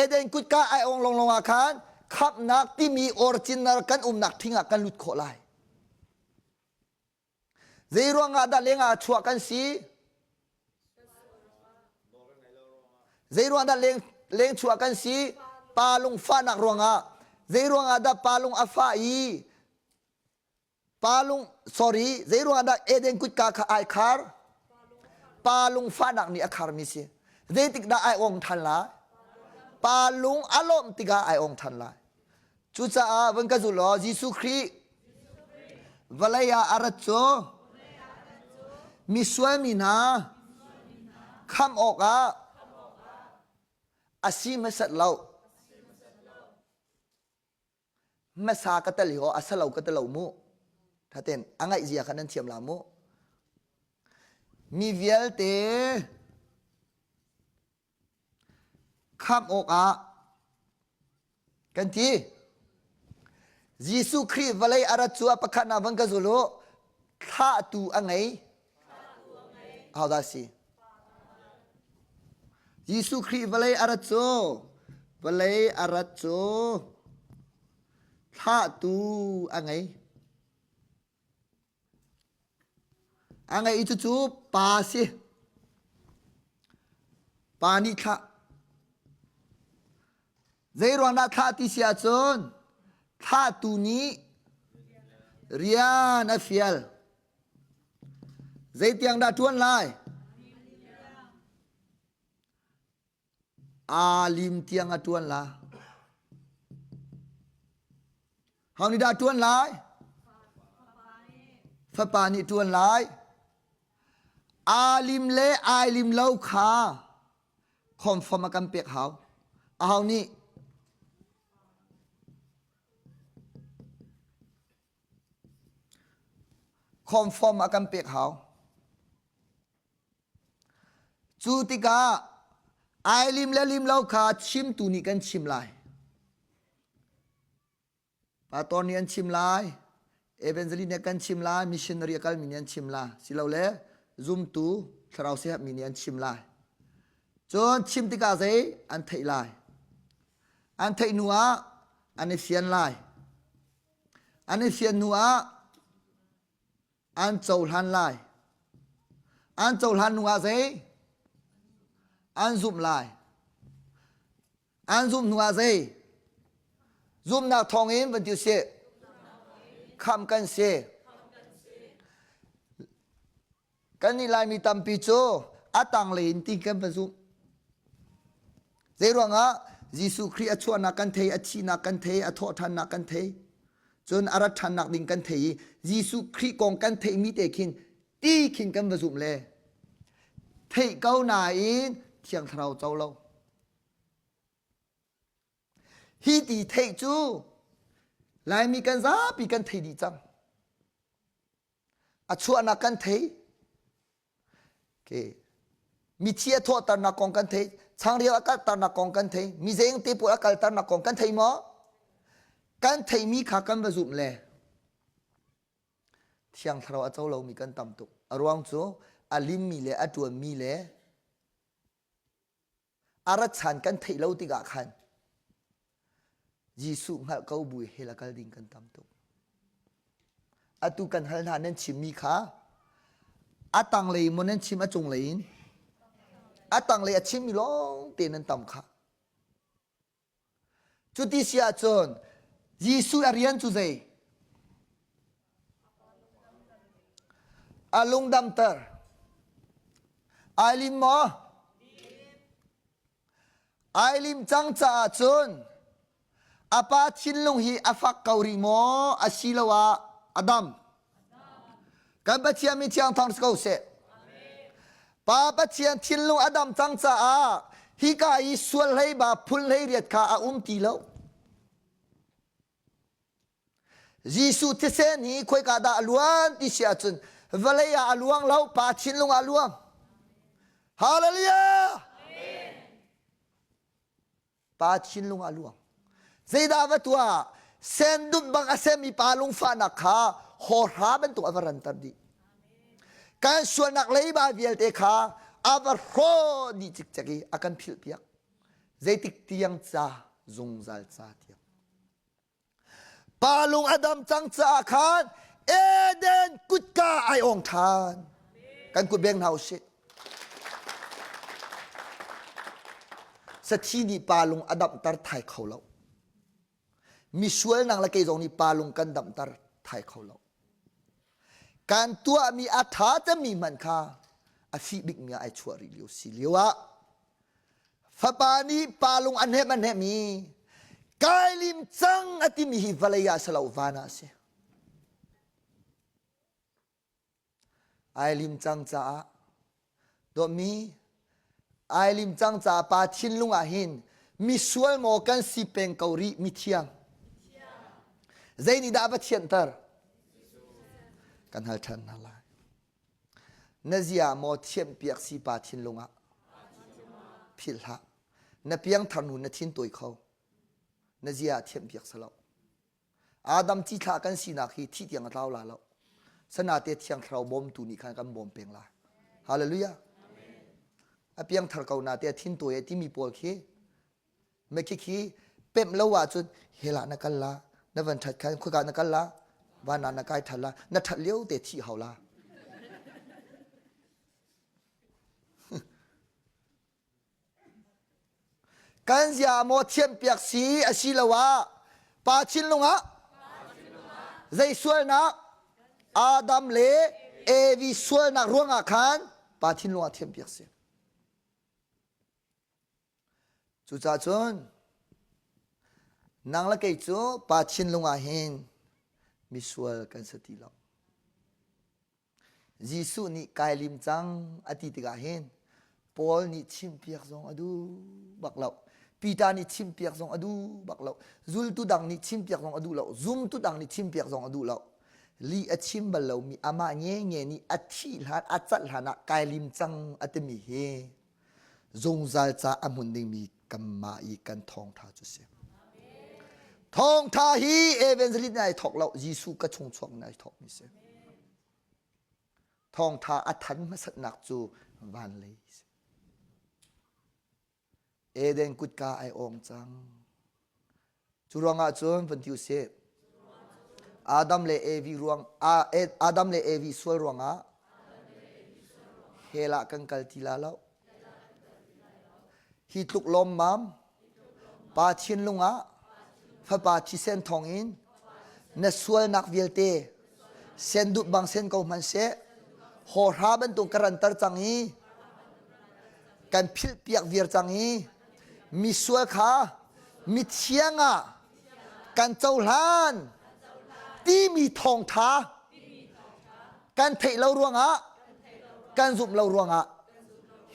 Eden kutka ai ong lawnglawng ah khan khamhnak timi original kan umnak thing ah kan lut khawh lai. Zei ruangah dah lengah chuah kan si? Zei ruang dah leng, leng chuah kan si? Pa lung fahnak ruangah. Zei ruangah dah pa lung a fah i Pa lung sorry zei ruangah dah Eden kutka kha ai khar? Pa lung fahnak nih a kharmi si. Zeitik dah ai ong than lai? Pa lung a lawmh tikah ai ong than lai. Cucaah van ka zul law Jesuh Khrih vawlei ah a rat cu misual mi hna khamh awkah a si hmasat lo. Hmasa ka tel hi a salo ka telo mu. Thaten a ngaih zia kha nan thiam la mu. Mi vialte khamh awkah kan ti. Jesuh Khrih vawlei a rat cu a pakhat na van ka zul u. Thlahtu a ngei. Ahodah si? Jesuh Khrih vawlei a rat cu vawlei a rat cu thlahtu a ngei. A ngei i cucu pa si. Pa nih thlah. Zei ruang dah thlah ti si ahcun thlahtu nih rian a fial. Zeitiang dah ṭuan lai? Aa lim tiang a ṭuan la. Ho nih dah ṭuan lai? Fapa nih ṭuan lai. Aa lim le ai lim lo kha confirm a kan pek hau. Aho nih? Confirm a kan pek hau. Cu tikah ai lim le lim lo kha chimtu nih kan chim lai. Pastor nih an chim lai, evangelist nih kan chim lai, missionary a kalmi nih an chim lai, silole zumtu thlarau siahmi nih an chim lai. Cun chim tikah zei an theih lai. An theih hnu ah an i fian lai. An i fian hnu ah an cohlan lai. An cohlan hnu ah zei? An zumh lai. An zumh hnu ah zei? Zumhnak thawngin van ti usih. Khamh kan si. Kannih Laimi tampi cu a tanglei in ti kan va zumh. Zeiruangah Jesuh Khrih a chuahnak kan thei, a thihnak kan thei, a thawhṭhannak kan thei. Cun a rat ṭhannak ding kan thei i Jesuh Khrih kong kan theihmi te khin ti khin kan va zumh le theih ko nain Thiang Thlarau co lo. Hi ti theih cu Laimi kan zapi kan thei dih cang. A chuahnak kan thei. Okay. Mithi a thawhternak kong kan thei. Changreu a kalternak kong kan thei. Mizeng te pawl a kalternak kong kan thei maw? Kan theimi kha kan va zumh le Thiang Thlarau a co lomi kan tam tuk. A ruang cu a limmi le a ṭuanmi le a rat chan kan theih lo tikah khan Jesuh hngalh ko bu i hell a kal ding kan tam tuk. Atu kan hal hna nan chimmi kha a tanglei maw nan chim a cunglei in a tanglei a chimmi lawng te nan tam kha. Cuti si ahcun Jesuh a rian cu zei? A lungdamter. Ai lim maw? Ai lim cang caah cun a pa thinlung hi a fak ko rih maw asiloah a dam? Kan Pathian mi thiang thawng si ko seh. Pa Pathian thinlung a dam cang caah hika i sual hlei ba phun hlei riat kha a um ti lo. Jesuh thisen hi khoika dah a luan ti si ahcun vawlei ah a luang lo, pa thinlung ah a luang. Hallelujah! Pa thinlung ah a luang. Zeidah va tuah? Senduk bang a semi pa lungfahnak kha hawhra bantuk a va ranter dih. Kan sualnak leiba vialte kha a va hrawh dih cikcek i a kan philhpiak. Zeitik tiang ca zungzal ca tiang. Pa lung a dam cang caah khan Eden kutka ai ong ṭhan. Kan kut beng hna usih. Sathi nih pa lung a damter thai kho lo. Misual nang le kei zong nih pa lung kan damter thai kho lo. Kan tuahmi a ṭha cemmi hmanh kha a fih bikmi ah ai chuah rih lio si lio ah Fapa nih pa lung a hnemh a hnemh i kai lim cang a timi hi vawlei ah si lo van ah a si. Ai lim cang caah dawtmi ai lim cang caah pa thinlung ah hin misual maw kan si peng ko rih mithiang. Zei nih dah a va thianter? Kan hal ṭhan hna lai. Na zia maw thiamhpiak si pa thinlung ah? Philh hlah. Na piangthar hnu na thin tawi kho. Na zia thiamhpiak salo. Adam cithlah kan sinak hi thih tiang a tlau la lo. Sanate thiang thlarau bawmtu nih khan kan bawm peng lai. Hallelujah. A piangthar ko na te thin tawi timi pawl khi Me khi pemh lo ahcun hell ah na kal la na van ṭhat khan khuika na kal la van ah na kai ṭhan la na ṭhat lio te thih hau la kan zia maw thiampiak si asiloah pa thinlung ah zei sualnak Adam le Evi sualnak ruangah khan pa thinlung ah thiampiak si Cucaah cun nang le kei cu pa thinlung ah hin misual kan si ti lo. Jesuh nih kai lim cang a ti tikah hin Paul nih chimpiak zong a duh bak lo. Peter nih chimpiak zong a duh bak lo. Zultu dang nih chimpiak zong a duh lo. Zumtu dang nih chimpiak zong a duh lo. Lih a chim bal lomi amah nge nih a thih hlan a cat hlan ah kai lim cang a timi hi zungzal ca a hmun dingmi kanmah i kan thawngtha cu si. Thawngtha hi evangelist nih ai thawk lo, Jesuh ka chung chuak nih ai thawk mi si. Thawngtha a than hmasatnak cu van lei si. Eden kutka ai ong cang. Cu ruangah cun van ti usih. Adam le Evi ruang Adam le Evi sual ruangah hell ah kan kal ti la lo. Hi tluk lawmmam pa thinlung ah fapa thisen thawngin na sualnak vialte sen dut bang sen ko hmanhseh hawhra bantuk ka ranter cang i kan philh piak viar cang i misual kha mithiang ah kan cohlan timi thawngtha kan theih lo ruangah kan zumh lo ruangah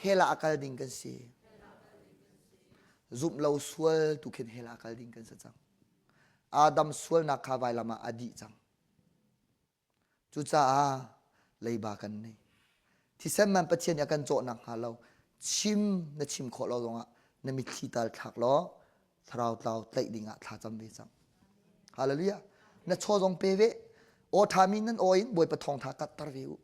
hell ah a kal ding kan si zumh lo sual tu khin hell ah kal ding kan si cang Adam sualnak kha vailam ah a dih cang Cucaah leiba kan nei. Thisen man Pathian nih a kan cawh nakhnga lo. Chim na chim khawh lo zongah na mitthli tal thlak law thlarau tlau tlaih dingah thla cam ve cang. Hallelujah. Na chaw zong pe ve. Aw ṭhami nan aw in Bawipa thawngṭha katter ve u.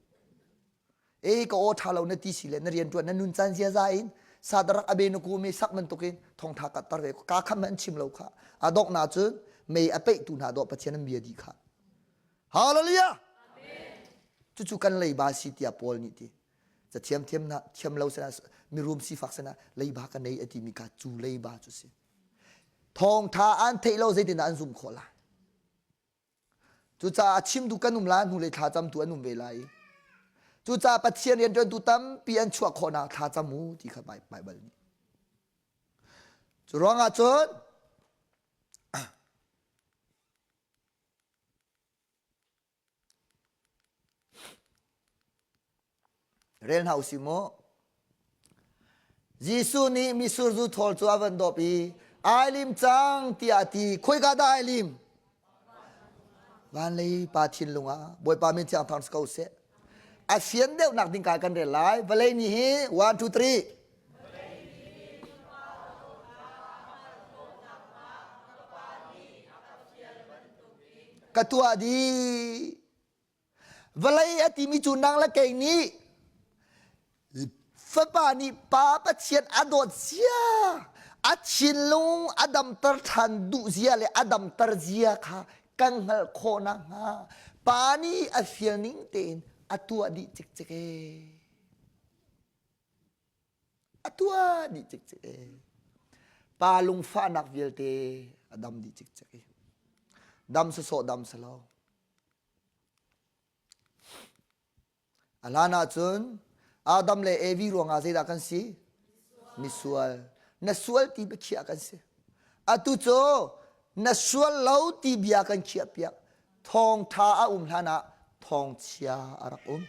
E ka aw ṭha lo na ti si le na rianṭuan na nun caan ziaza in sadarak abe na ku me sak bantukin thawngṭha katter ve. Ka kham an chim lo kha. A donghnak cun mei a peihtu hna dawh Pathian an bia dih kha. Hallelujah. Cucu kan leiba si tiah Paul nih ti. Ca thiam thiam na thiam lo sana mirum sifak sana leiba ka nei a timi kha cu leiba cu si. Thawngtha an theih lo zeitin an zum khawh lai. Cucaah chim tu kan um la hnu le thla cam tu an um ve lai. Cucaah Pathian rianṭuantu tampi an chuah khawhnak thla cam u ti kha Baibal nih. Cu ruangah cun Rel hna usih mu. Jesuh nih mitsur zu thawl cu a van dawp i ai lim cang tiah a ti. Khoika dah ai lim? Van lei pa thinlung ah Bawipa min thiang thang si ko seh. A fian deuhnak ding ka kan rel lai. Vawlei ni hi 1 2 3 ka tuah dih. Vawlei a timi cu nang le kei nih fapa nih pa Pathian a dawt zia, a thinlung a damter ṭhan duh zia le a damter zia kha kan hngalh khawh nakhnga pa nih a fial ning tein a tuah dih cikcek ee. A tuah dih cikcek ee. Pa lungfahnak vialte a dam dih cikcek i dam sawsawh dam salo. A hlan ahcun Adam le Evi ruangah zeidah kan si? Misual. Na sual ti biakhiah kan si. Atu cu na sual lo ti bia kan khiah piak. Thawngtha a um hlan ah thawngchia a rak um.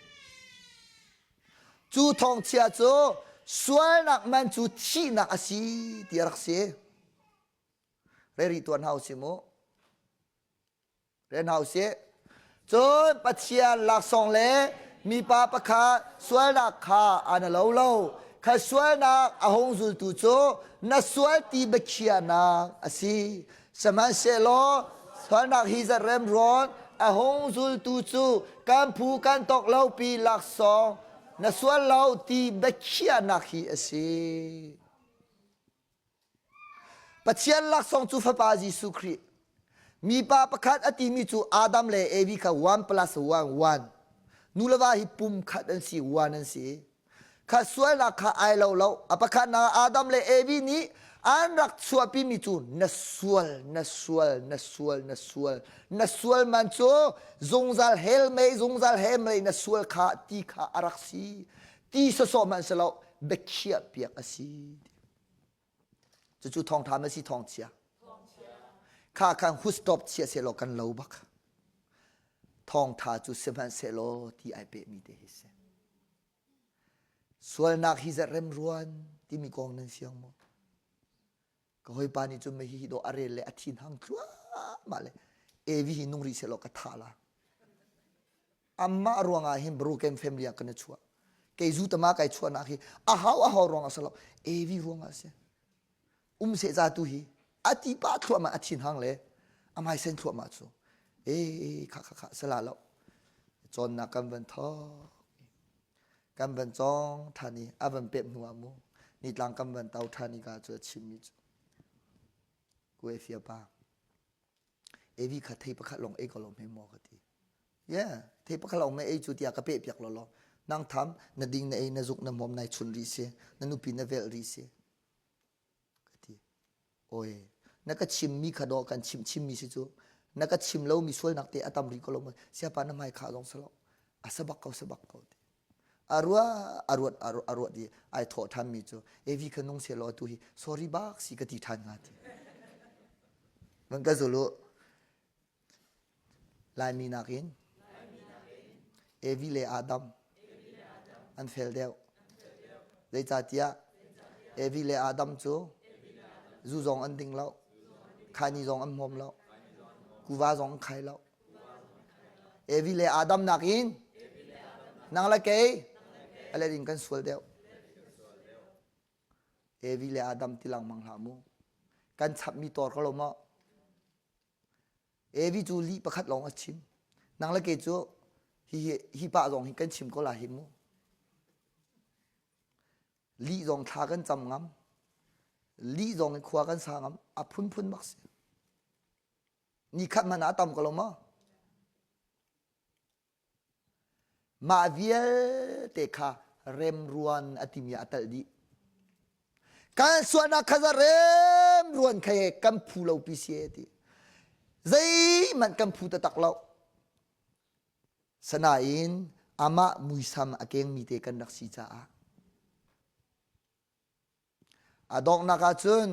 Cu thawngchia cu sualnak man cu thihnak a si ti a rak si. Reri tuan hau si mu. Rian hau sih. Cun Pathian laksawng le mipa pakhat sualnak kha an lo lo. Kha sualnak a hung zultu cu na sual ti biakhiahnak a si. Sihmanhsehlaw sualnak hi zat remruan a hung zultu cu kan phu kan tawk lopi laksawng na sual lo ti biakhiahnak hi a si. Pathian laksawng cu Fapa Jesuh Khrih. Mipa pakhat a timi cu Adam le Evi kha one plus one one. Nu le va hi pum khat an si, one an si. Kha sualnak kha ai lo lo. A pakhatnak Adam le Evi nih an rak chuahpimi cu na sual, na sual, na sual, na sual. Na sual man cu zungzal hell mei, zungzal hell mei na sual kha ti kha a rak si. Ti sawsawh hmanh si lo, biakhiah piak a si. Cucu thawngṭha ma si thawngchia? Kha khan hustop chia sehlaw kan lo bak. Thawngṭha cu sihmanhsehlaw ti ai pehmi te hi si. Sualnak hi zat remruan timi kong nan fiang maw? Ka hawipa nih cun hi dawh a rel le a thin hang thluahmah le Evi hi nung rih sehlaw ka thah la. Amah ruangah hin broken family ah kan i chuah. Kei zu tama kai chuahnak hi a hau a hau ruangah si lo. Evi ruangah si. Um seh za tu hi a ti pa thluahmah a thin hang le a hmai sen thluahmah cu. E kha kha kha sala lo. Cawnnak kan van thok. Kan van cawng than i a van pep hnu ah mu nitlang kan van tau than i ka cu a chimmi cu. Kuai fia pa. Evi kha thei pakhat lawng ei ko lo hme maw ka ti. Yeah, thei pakhat lawng me ei cu tiah ka peh piak law law. Nang tham na ding na ei na zuk na hmom nai chun rih si, na nupi na velh rih si. Ka ti. Oi, na ka chim mi kha dawh kan chim chim mi si cu. Na ka chim lo mi sualnak te a tam rih ko lo maw. Siapa na hmai kha zong salo. A sabak ko sabak ko ti. A rua a ruat a ruat i ai thawh ṭhan mi cu Evi kha nung seh law tu hi sorry bak si ka ti ṭhan hnga ti. Van ka zul u. Laimi nakin Evi le Adam an fel deuh. Zeicahtiah Evi le Adam cu zu zong an ding lo, khaini zong an hmawm lo, kuva zong an khai lo. Evi le Adam nakin nang le kei a let in kan sual deuh. Evi le Adam ti langmang hlah mu. Kan chapmi tor ko lo maw? Evi cu lih pakhat lawng a chim. Nang le ke cu hi hi hi pa zong hi kan chim ko la hi mu. Lih zong thla kan cam ngam. Lih zong in khua kan sa ngam. A phunphun bak si. Ni khat hmanh ah a tam ko lo maw? Mah vialte kha remruan a timi ah a telh dih. Kan sualnak kha za remruan kha he kan phu lo pi si ti. Zeihmanh kan phu taktak lo. Sanain amah muisam a kengmi te kan rak si caah A donghnak ahcun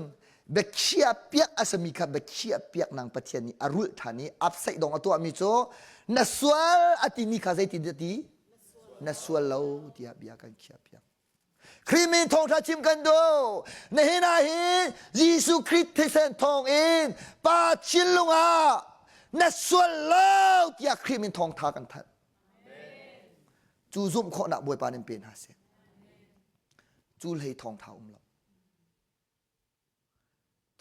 biakhiah piak a simi kha biakhiah piak nang Pathian nih a rulh ṭhan i apsaih dong a tuahmi cu na sual a timi kha zeitin dah ti? Na sual lo tiah bia kan khiah piak. Khrih min thawngṭha chim kan duh. Nihin ah hin Jesuh Khrih thisen thawngin Pa thinlung ah na sual lo tiah Khrih min thawngṭha kan thanh. Cu zumh khawhnak Bawipa nin pe hna seh. Cu hlei thawngtha um lo.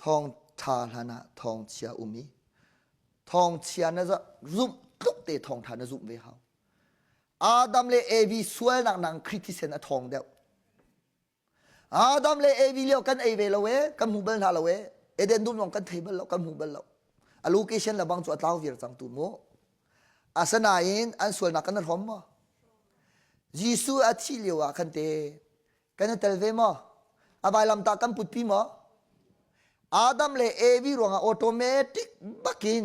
Thawngtha hlan ah thawngchia um i thawngchia na zumh tluk te thawngtha na zumh ve hau. Adam le Evi sualnak nang Khrih thisen a thawng deuh. Adam le Evi lio kan ei ve lo e, kan hmu bal hna lo e. Eden dum zong kan thei bal lo, kan hmu bal lo. A location le bang cu a tlau viar cang tu mu. Asinain an sualnak kan hrom maw? Jesuh a thih lio ah khan te kan i tel ve maw? A vailamtah kan putpi maw? Adam le Evi ruangah automatic bakin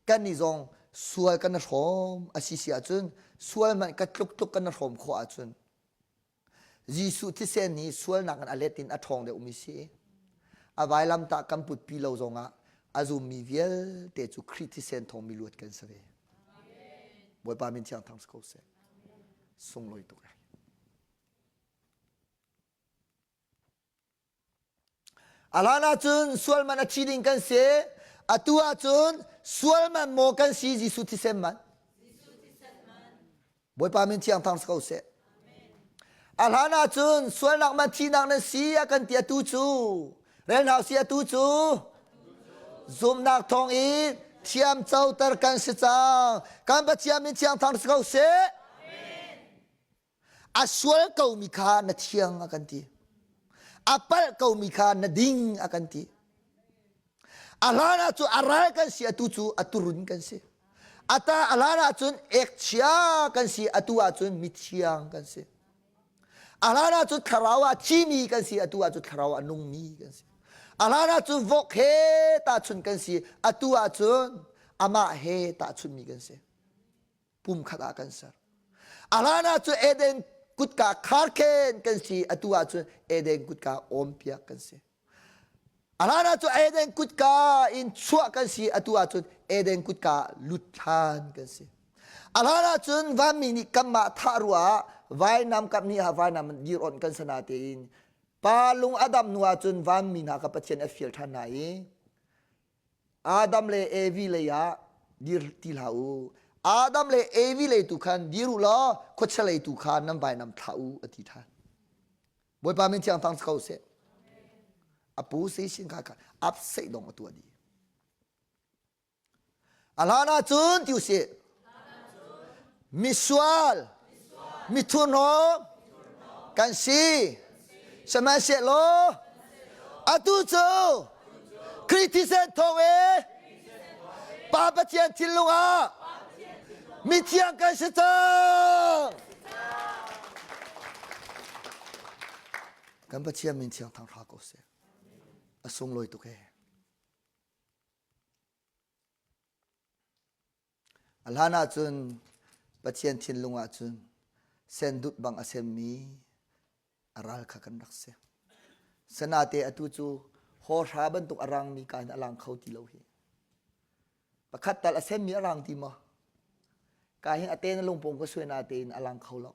kan nih zong sual kan hrawm a si si ahcun sual hmanh ka tluk tluk kan hrawm khawh ahcun Jesuh thisen hi sualnak in a let in a ṭhawng deuhmi si. A vailamtah kan putpi lo zongah a zummi vialte cu Khrih thisen thawng miluat kan si ve. Bawipa min thiang thang si ko seh. Sunglawi tuk ai. A hlan ahcun sual man a thi ding kan si. Atu ahcun sual man maw kan si Jesuh thisen man? Bawipa min thiang thang si ko seh. A hlan ahcun sualnak man thinak nan si a kan ti atu cu rel hna si atu cu zumnak thawng in thiam coter kan si cang. Kan Pathian min thiang thang si ko seh. A sual komi kha na thiang a kan ti. A palh komi kha na ding a kan ti. A hlan ah cun a ral kan si atu cu a turun kan si. Ata a hlan ah cun ekchia kan si atu ah cun mithiang kan si. A hlan ah cun thlarau ah thimi kan si atu ah cun thlarau ah nungmi kan si. A hlan ah cun vok he tahchun kan si atu ah cun amah he tahchunmi kan si. Pumkhat ah kan ser. A hlan ah cun Eden kutka kharkhen kan si, atu ah cun Eden kutka awmpiak kan si. A hlan ah cun Eden kutka in chuah kan si, atu ah cun Eden kutka lut ṭhan kan si. A hlan ah cun vanmi nih kanmah thah ruah vainam kap nih ha vainam dir on kan sana tein pa lung adam hnu ah cun vanmi hna kha Pathian a fial ṭhan hna i Adam le Evi lei ah dir ti hlah u. Adam le Evi lei tu khan dir u law khuachia lei tu kha nan vainam thlah u a ti ṭhan. Bawipa min thiang thang si ko seh. A pu si sin kha kha ap seih dong a tuah dih. A hlan ahcun ti usih. Misual, mithurhnawm kan si. Sihmanhsehlaw atu cu Khrih thisen thawng i Pa Pathian thinlung ah mithiang kan si cang. Kan Pathian min thiang thang hra ko seh. A sunglawi tuk ee. A hlan ahcun Pathian thinlung ahcun sendut bang a semmi a ral kha kan rak si. Sanate atu cu hawhra bantuk a rangmi ka in a lang kho ti lo hi. Pakhat tal a semmi a rang ti maw? Ka hin a te na lungpawng ka suai na tein a lang kho lo.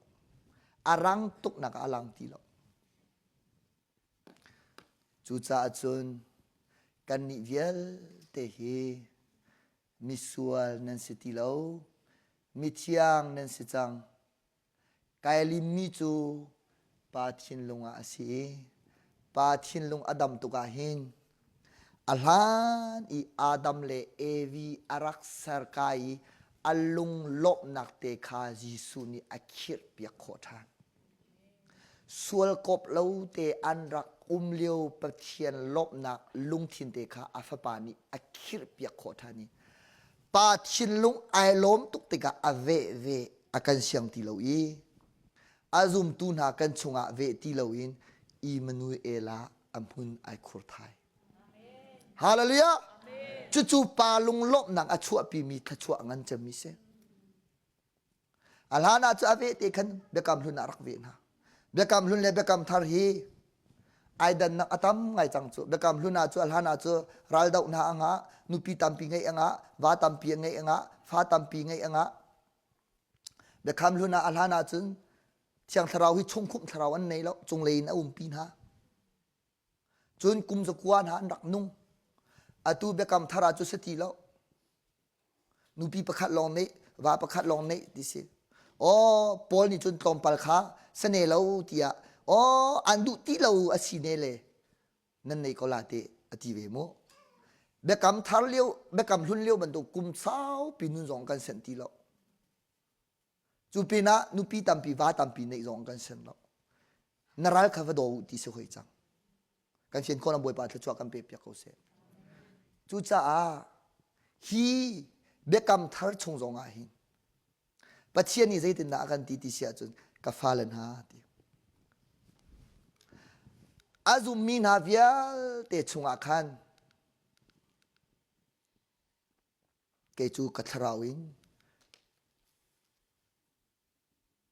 A rang tuk nak ah a lang ti lo. Cucaah cun kannih vialte hi misual nan si ti lo, mithiang nan si cang. Kai limmi cu Pa thinlung ah a si i. Pa thinlung a dam tuk ah hin a hlan i Adam le Evi a rak ser ka i a lunglawmhnak te kha Jesuh nih a khirhpiak khawh ṭhan. Sual kawp lo te an rak um lio Pathian lawmhnak lungthin te kha a fapa nih a khirhpiak khawh ṭhan i pa thinlung ai lawm tuk tikah a veh ve a kan siang ti lo i a zumtu hna kan chungah veh ti loin Immanuel ah a hmun ai khur thai. Hallelujah! Cucu pa lunglawmhnak a chuahpimi thluachuah ngan cemmi si. A hlan ah cu a veh te khan biakam hlun ah rak veh hna. Biakam hlun le biakam thar hi ai dannak a tam ngai cang cu. Biakam hlun ah cu a hlan ah cu raldoh hna a ngah, nupi tampi ngeih a ngah, va tampi a ngeih a ngah, fa tampi ngeih a ngah. Biakam hlun ah a hlan ah cun Thiang Thlarau hi chungkhumh thlarau an nei lo, cunglei in a umpi hna. Cun kum zakua hna an rak nung. Atu biakam thar ah cu si ti lo. Nupi pakhat lawng neih, va pakhat lawng neih ti si. Aw, Paul nih cun tlawmpal kha sane lo tiah, aw, an duh ti lo a si ne le nan nei ko la te a ti ve mu. Biakam thar lio, biakam hlun lio bantuk kum saupi nun zong kan senh ti lo. Cu pinah nupi tampi, va tampi neih zong kan senh lo. Na ral kha va daw u ti si hoi cang. Kan fian khawh Bawipa thluachuah kan pek piak ko seh. Cucaah hi biakam thar chung zong ah hin Pathian nih zeitindah a kan ti ti si ahcun ka fale hna ti. A zummi hna vialte chungah khan kei cu ka thlarau in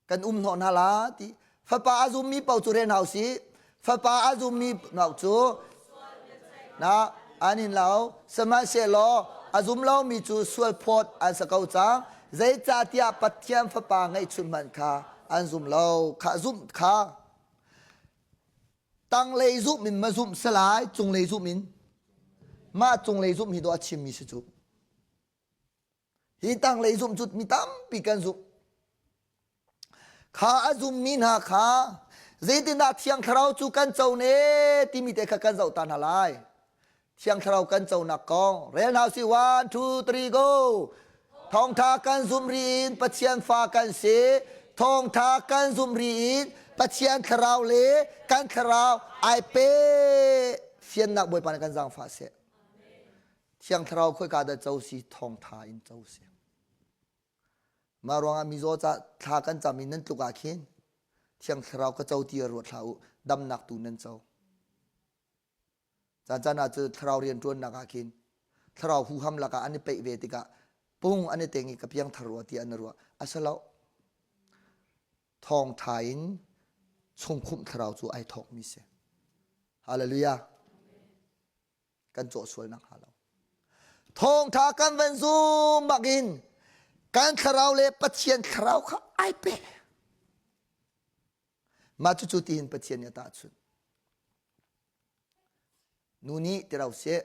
kan um hnawh hna la ti fapa a zummi paoh cu rel hna usih fapa a zummi paoh cu na an in lo sihmanhsehlaw a zum lomi cu sual phawt an si ko cang zeicahtiah Pathian fapa ngeihchun hmanh kha an zum lo kha zumh kha tanglei zumh in ma zumh salai cunglei zumh in mah cunglei zumh hi dawh a chimmi si cu Hi tanglei zumh cu mi tampi kan zumh. Kha a zummi hna kha zeitindah Thiang Thlarau cu kan co ne timi te kha kan zoh ta hna lai. Thiang Thlarau kan conak kong rel hna usih. 1, 2, 3, go! Thawngtha kan zumh ri in Pathian fa kan si. Thawngtha kan zumh ri in Pathian Thlarau le kan Thlarau ai pe. Fiannak Bawipa nih kan zaangfah seh. Thiang Thlarau khoika dah co si thawngtha in co si. Mah ruangah mizaw ca thla kan cam i nan tluk ah khin Thiang Thlarau ka co ti ruat hlah u damnak tu nan co. Caan caan ah cu thlarau rian ṭuannak ah khin thlarau huham lakah an i peih ve tikah pung an i teng i ka piangthar rua ti an ruah a si lo. Thawngtha in chungkhumh thlarau cu ai thawkmi si. Hallelujah. Kan cawh sual nakhnga lo. Thawngtha kan van zum bakin kan thlarau le Pathian thlarau kha ai pe. Mah cucu tihin Pathian nih a tahchunh. Nu nih ti ro seh.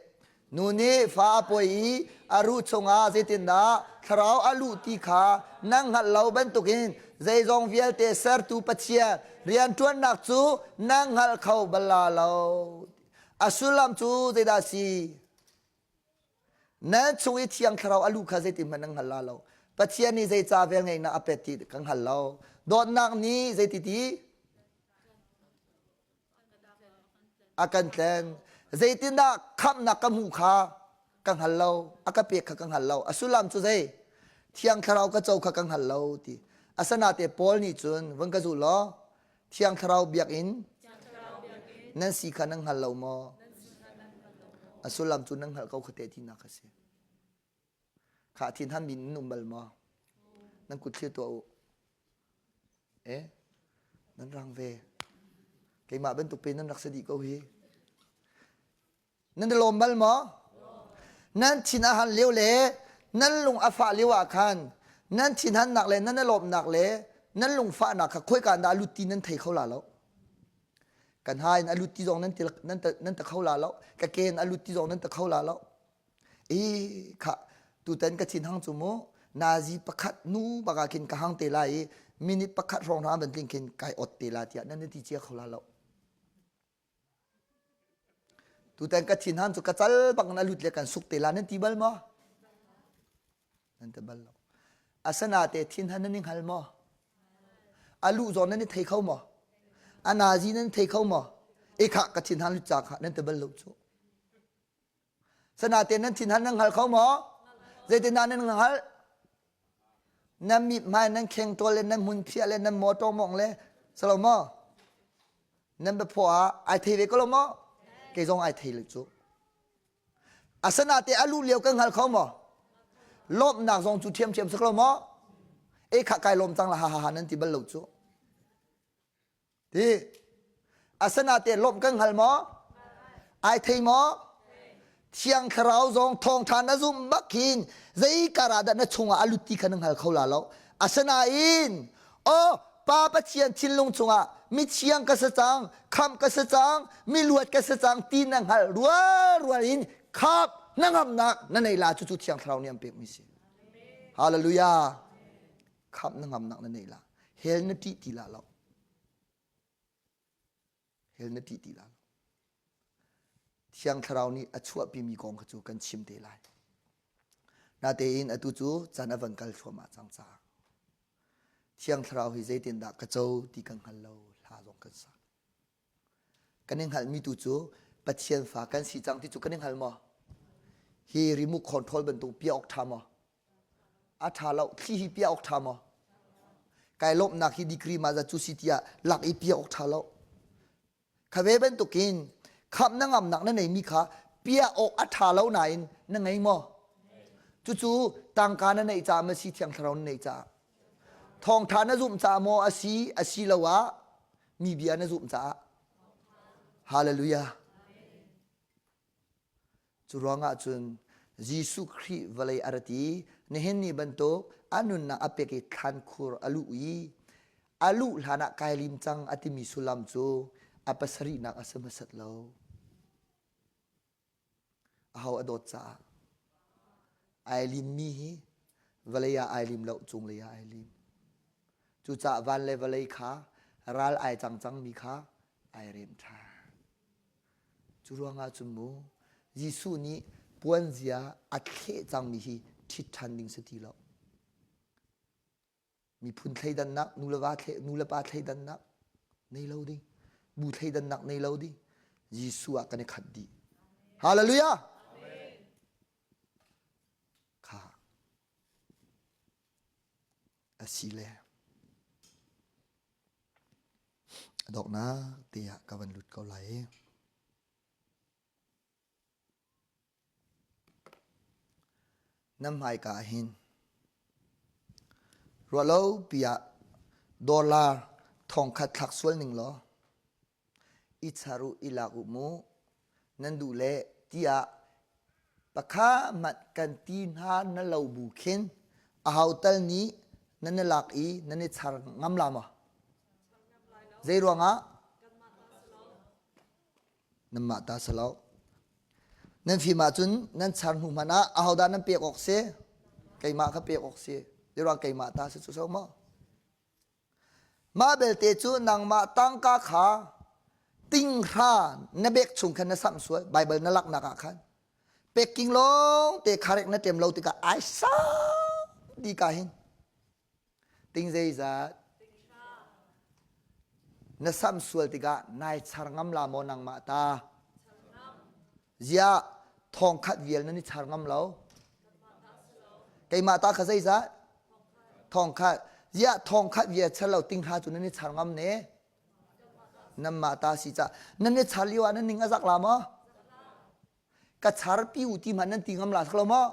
Nu nih fa a pawi i a ruh chungah zeitindah thlarau a luh ti kha nan hngalh lo bantukin zeizong vialte sertu Pathian rianṭuannak cu nan hngal kho bal la lo. A sullam cu zeidah a si? Nan chung i Thiang Thlarau a luh kha zeitin hmanh nan hngal la lo. Pathian nih zeica velngeihnak a pet ti kan hngal lo. Dawtnak nih zeiti ti? A kan tlen. Zeitindah khamhnak ka hmuh kha ka hngal lo. A ka pek kha ka hngal lo. A sullam cu zei? Thiang Thlarau ka co kha ka hngal lo ti. Asanate Paul nih cun vun ka zul law Thiang Thlarau biakinn nan si kha nan hngal lo maw? A sullam cu nan hngalh ko kha te tinak a si. Kha thin han min nan um bal maw? Nan kut thlir tuah u. Eh? Nan rang ve. Keimah bantuk pe nan rak si dih ko hi. Nan i lawm bal maw? Nan thin a han lio le nan lung a fah lio ah khan nan thinhannak le nan i lawmhnak le nan lungfahnak kha khoika dah a lut ti nan thei kho la lo. Kan ha in a lut ti zong nan, nan, nan ta kho la lo. Ka ke in a lut ti zong nan ta kho la lo. E kha tutan ka thin hang cu mu nazi pakhat nu baka khin ka hang te lai i minute pakhat hrawng hna ban tling khin kai ot te la tiah nan ti cia kho la lo. Tutan ka thinhan cu ka cal bak na lut le kan suk te la nan ti bal maw? Nan ti bal lo. Asana te thinhan nan i hngal maw? A luh zawn nan i thei kho maw? A nazi nan thei kho maw? E khah ka thinhan lut ca kha nan ti bal lo cu. Sanaten nan thinhan nan hngal kho maw? Zeitindah nan hngalh? Nan mithmai nan khengtawl le nan hmunphiah le nan motor mawngh le salo maw? Nan biaphaw ah ai thei ve ko lo maw? Kei zong ai thei lo cu. Asanate a luh lio kan hngal kho maw? Lawmhnak zong cu ṭhiamṭhiam si ko lo maw? E khah kai lawm cang la ha ha ha nan ti bal lo cu. Ti asanate lawmh kan hngal maw? Ai thei maw? Thiang Thlarau zong thawngṭha na zumh bak hin zei kar ah dah na chungah a lut ti kha na hngal kho la lo. Asinain, aw Pa Pathian thinlung chungah mithiang ka si cang, khamh ka si cang, miluat ka si cang ti na hngalh rual rual in khap na ngamnak na nei la cucu Thiang Thlarau nih an pekmi si. Hallelujah. Khamh na ngamnak na nei la. Hell na ṭih ti la lo. Hell na ṭih ti la lo. Thiang Thlarau nih a chuahpimi kong kha cu kan chim te lai. Natein atu cu caan a van kal thluahmah cang caah Thiang Thlarau hi zeitindah ka co ti kan hngal lo hla zong kan sak. Kan i hngalhmi tu cu Pathian fa kan si cang ti cu kan i hngal maw? Hi remote control bantuk piah awk ṭha maw? A ṭha lo. Thli hi piah awk ṭha maw? Kai lawmhnak hi degree ma za cu si tiah lak i piah awk ṭha lo. Kha ve bantukin khamh na ngamnak na neimi kha piah awk a ṭha lo nain na ngei maw? Cucu tangka na neih caah maw si Thiang Thlarau na neih caah? Thawngṭha na zumh caah maw a si asiloah mi bia na zumh caah? Hallelujah. Cu ruangah cun Jesuh Khrih vawlei a rat i nihin ni bantuk a nunnak a pek i thlankhur a luh i a luh hlanah kai lim cang a timi sullam cu a pasarihnak a si hmasat lo. Aho a dawt caah ai limmi hi vawlei ah ai lim lo cunglei ah ai lim. Cucaah van le vawlei kha ral ai cang cangmi kha ai rem ṭhan. Cu ruangah cun mu Jesuh nih puanzia a thleh cangmi hi ṭhit ṭhan ding si ti lo. Miphun thleidannak, nu le va thle, nu le pa thleidannak nei lo ding, bu thleidannak nei lo ding. Jesuh ah kan i khat dih. Hallelujah! Kha asi le a donghnak te ah ka van lut ko lai i. Na hmaika ah hin ruahlopi ah dollar thongkhat thlak sual ning law i char u i lak u mu nan duh le tiah pakha hmanh kan ti hna na lo bu khin aho tal nih nan i lak i nan i char ngam la maw? Zei ruangah? Nanmah ta si lo. Nan fim ahcun nan char hnu hmanh ah ahodah nan pek awk si? Keimah kha pek awk si. Zeiruang keimah ta si cu so maw? Mah belte cu nangmah tangka kha tinghra na bek chung khan na samh sual Bible na laknak ah khan packing lawng te kharek na ṭem lo tikah ai sang ti ka hin Ting zeizat? Na sam sual tikah nai char ngam la maw nangmah ta? Ziah thong khat vial nan i char ngam lo? Keimah ta kha zeizat? Thong khat. Ziah thong khat vial char lo ting hra cu nan i char ngam ne? Nanmah ta si ca. Nan i char lio ah nan ning a zak la maw? Ka charpi u ti hmanh nan ti ngam la lo maw?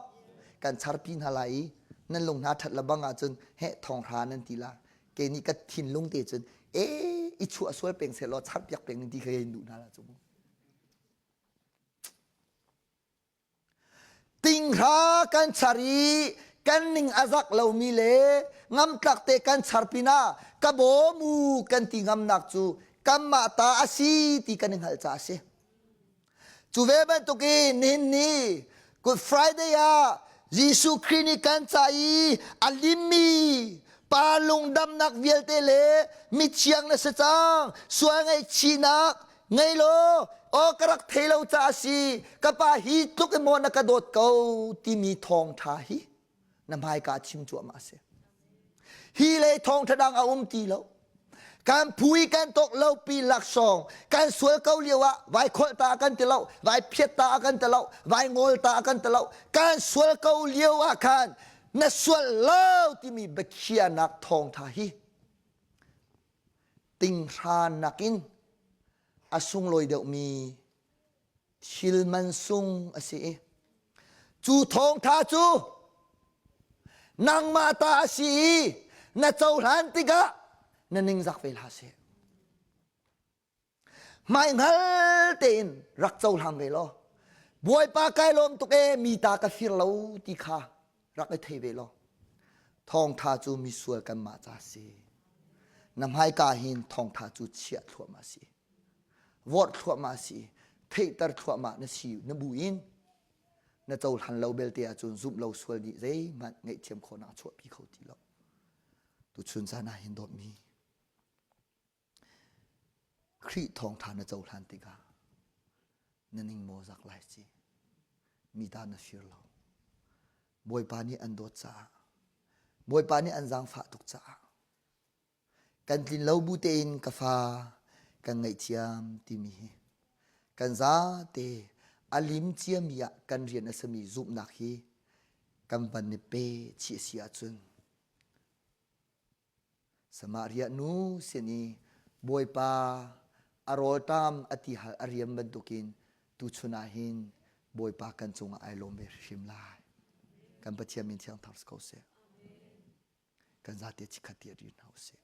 Kan charpi hna lai i nan lung hna ṭhat le bang ahcun heh thonghra nan ti la. Kei nih ka thinlung te cun e i chuah sual peng seh law char piak peng ning ti kha in duh hna la cu mu. Tinghra kan char i kan ning a zak lomi le ngamtlak te kan char pinah ka bawm u kan ti ngamnak cu kanmah ta a si ti kan i hngalh caah a si. Cu ve bantukin nihin ni Good Friday ah Jesuh Khrih nih kan ca i a limmi pa lungdamnak vialte le mithiang na si cang sual ngaihchihnak. Ngei law aw ka rak thei lo ca a si ka pa hi tluk in maw na ka dawt ko timi thawngṭha hi na hmaika chim cuahmah a si. Hi lei thawngṭha dang a um ti lo. Kan phu i kan tok lo pi laksawng kan sual ko lio ah vai kholh ta kan ti lo vai phiat ta kan ti lo vai ngol ta kan ti lo kan sual ko lio ah khan na sual lo timi biakhiahnak thawngṭha hi tinghra nakin a sunglawi deuhmi thil mansung a si i cu thawngṭha cu nangmah ta a si i na cohlan tikah na ningzak ve hlah seh. Hmaihngal tein rak cohlang ve law Bawipa kai lawm tuk e mi ta ka fir lo ti kha rak i thei ve law thawngtha cu misual kanmah ca si na hmaika hin thawngtha cu chiah thluahmah si vorh thluahmah si theihter thluahmah na si na bu in na cohlan lo belte ahcun zumh lo sual nih zeihmanh ngaihthiam khawhnak chuahpi kho ti lo tuchun caan ah hin dawtmi Khrih thawngṭha na cohlan tikah na ning maw zak lai ci mi ta na fir lo Bawipa nih an dawt caah Bawipa nih an zaangfah tuk caah kan tlin lo bu tein ka fa kan ngaihthiam timi hi kan zate a lim ciami ah kan rian a sami zumhnak hi kan van i pe chih si ahcun Samaria nu sin i Bawipa a rawlṭam a tihal a riam bantukin tuchun ah hin Bawipa kan cungah ai lawm ve hrim lai. Kan Pathian min thiang thar si ko seh. Kan zate chikkhat ti ri hna usih.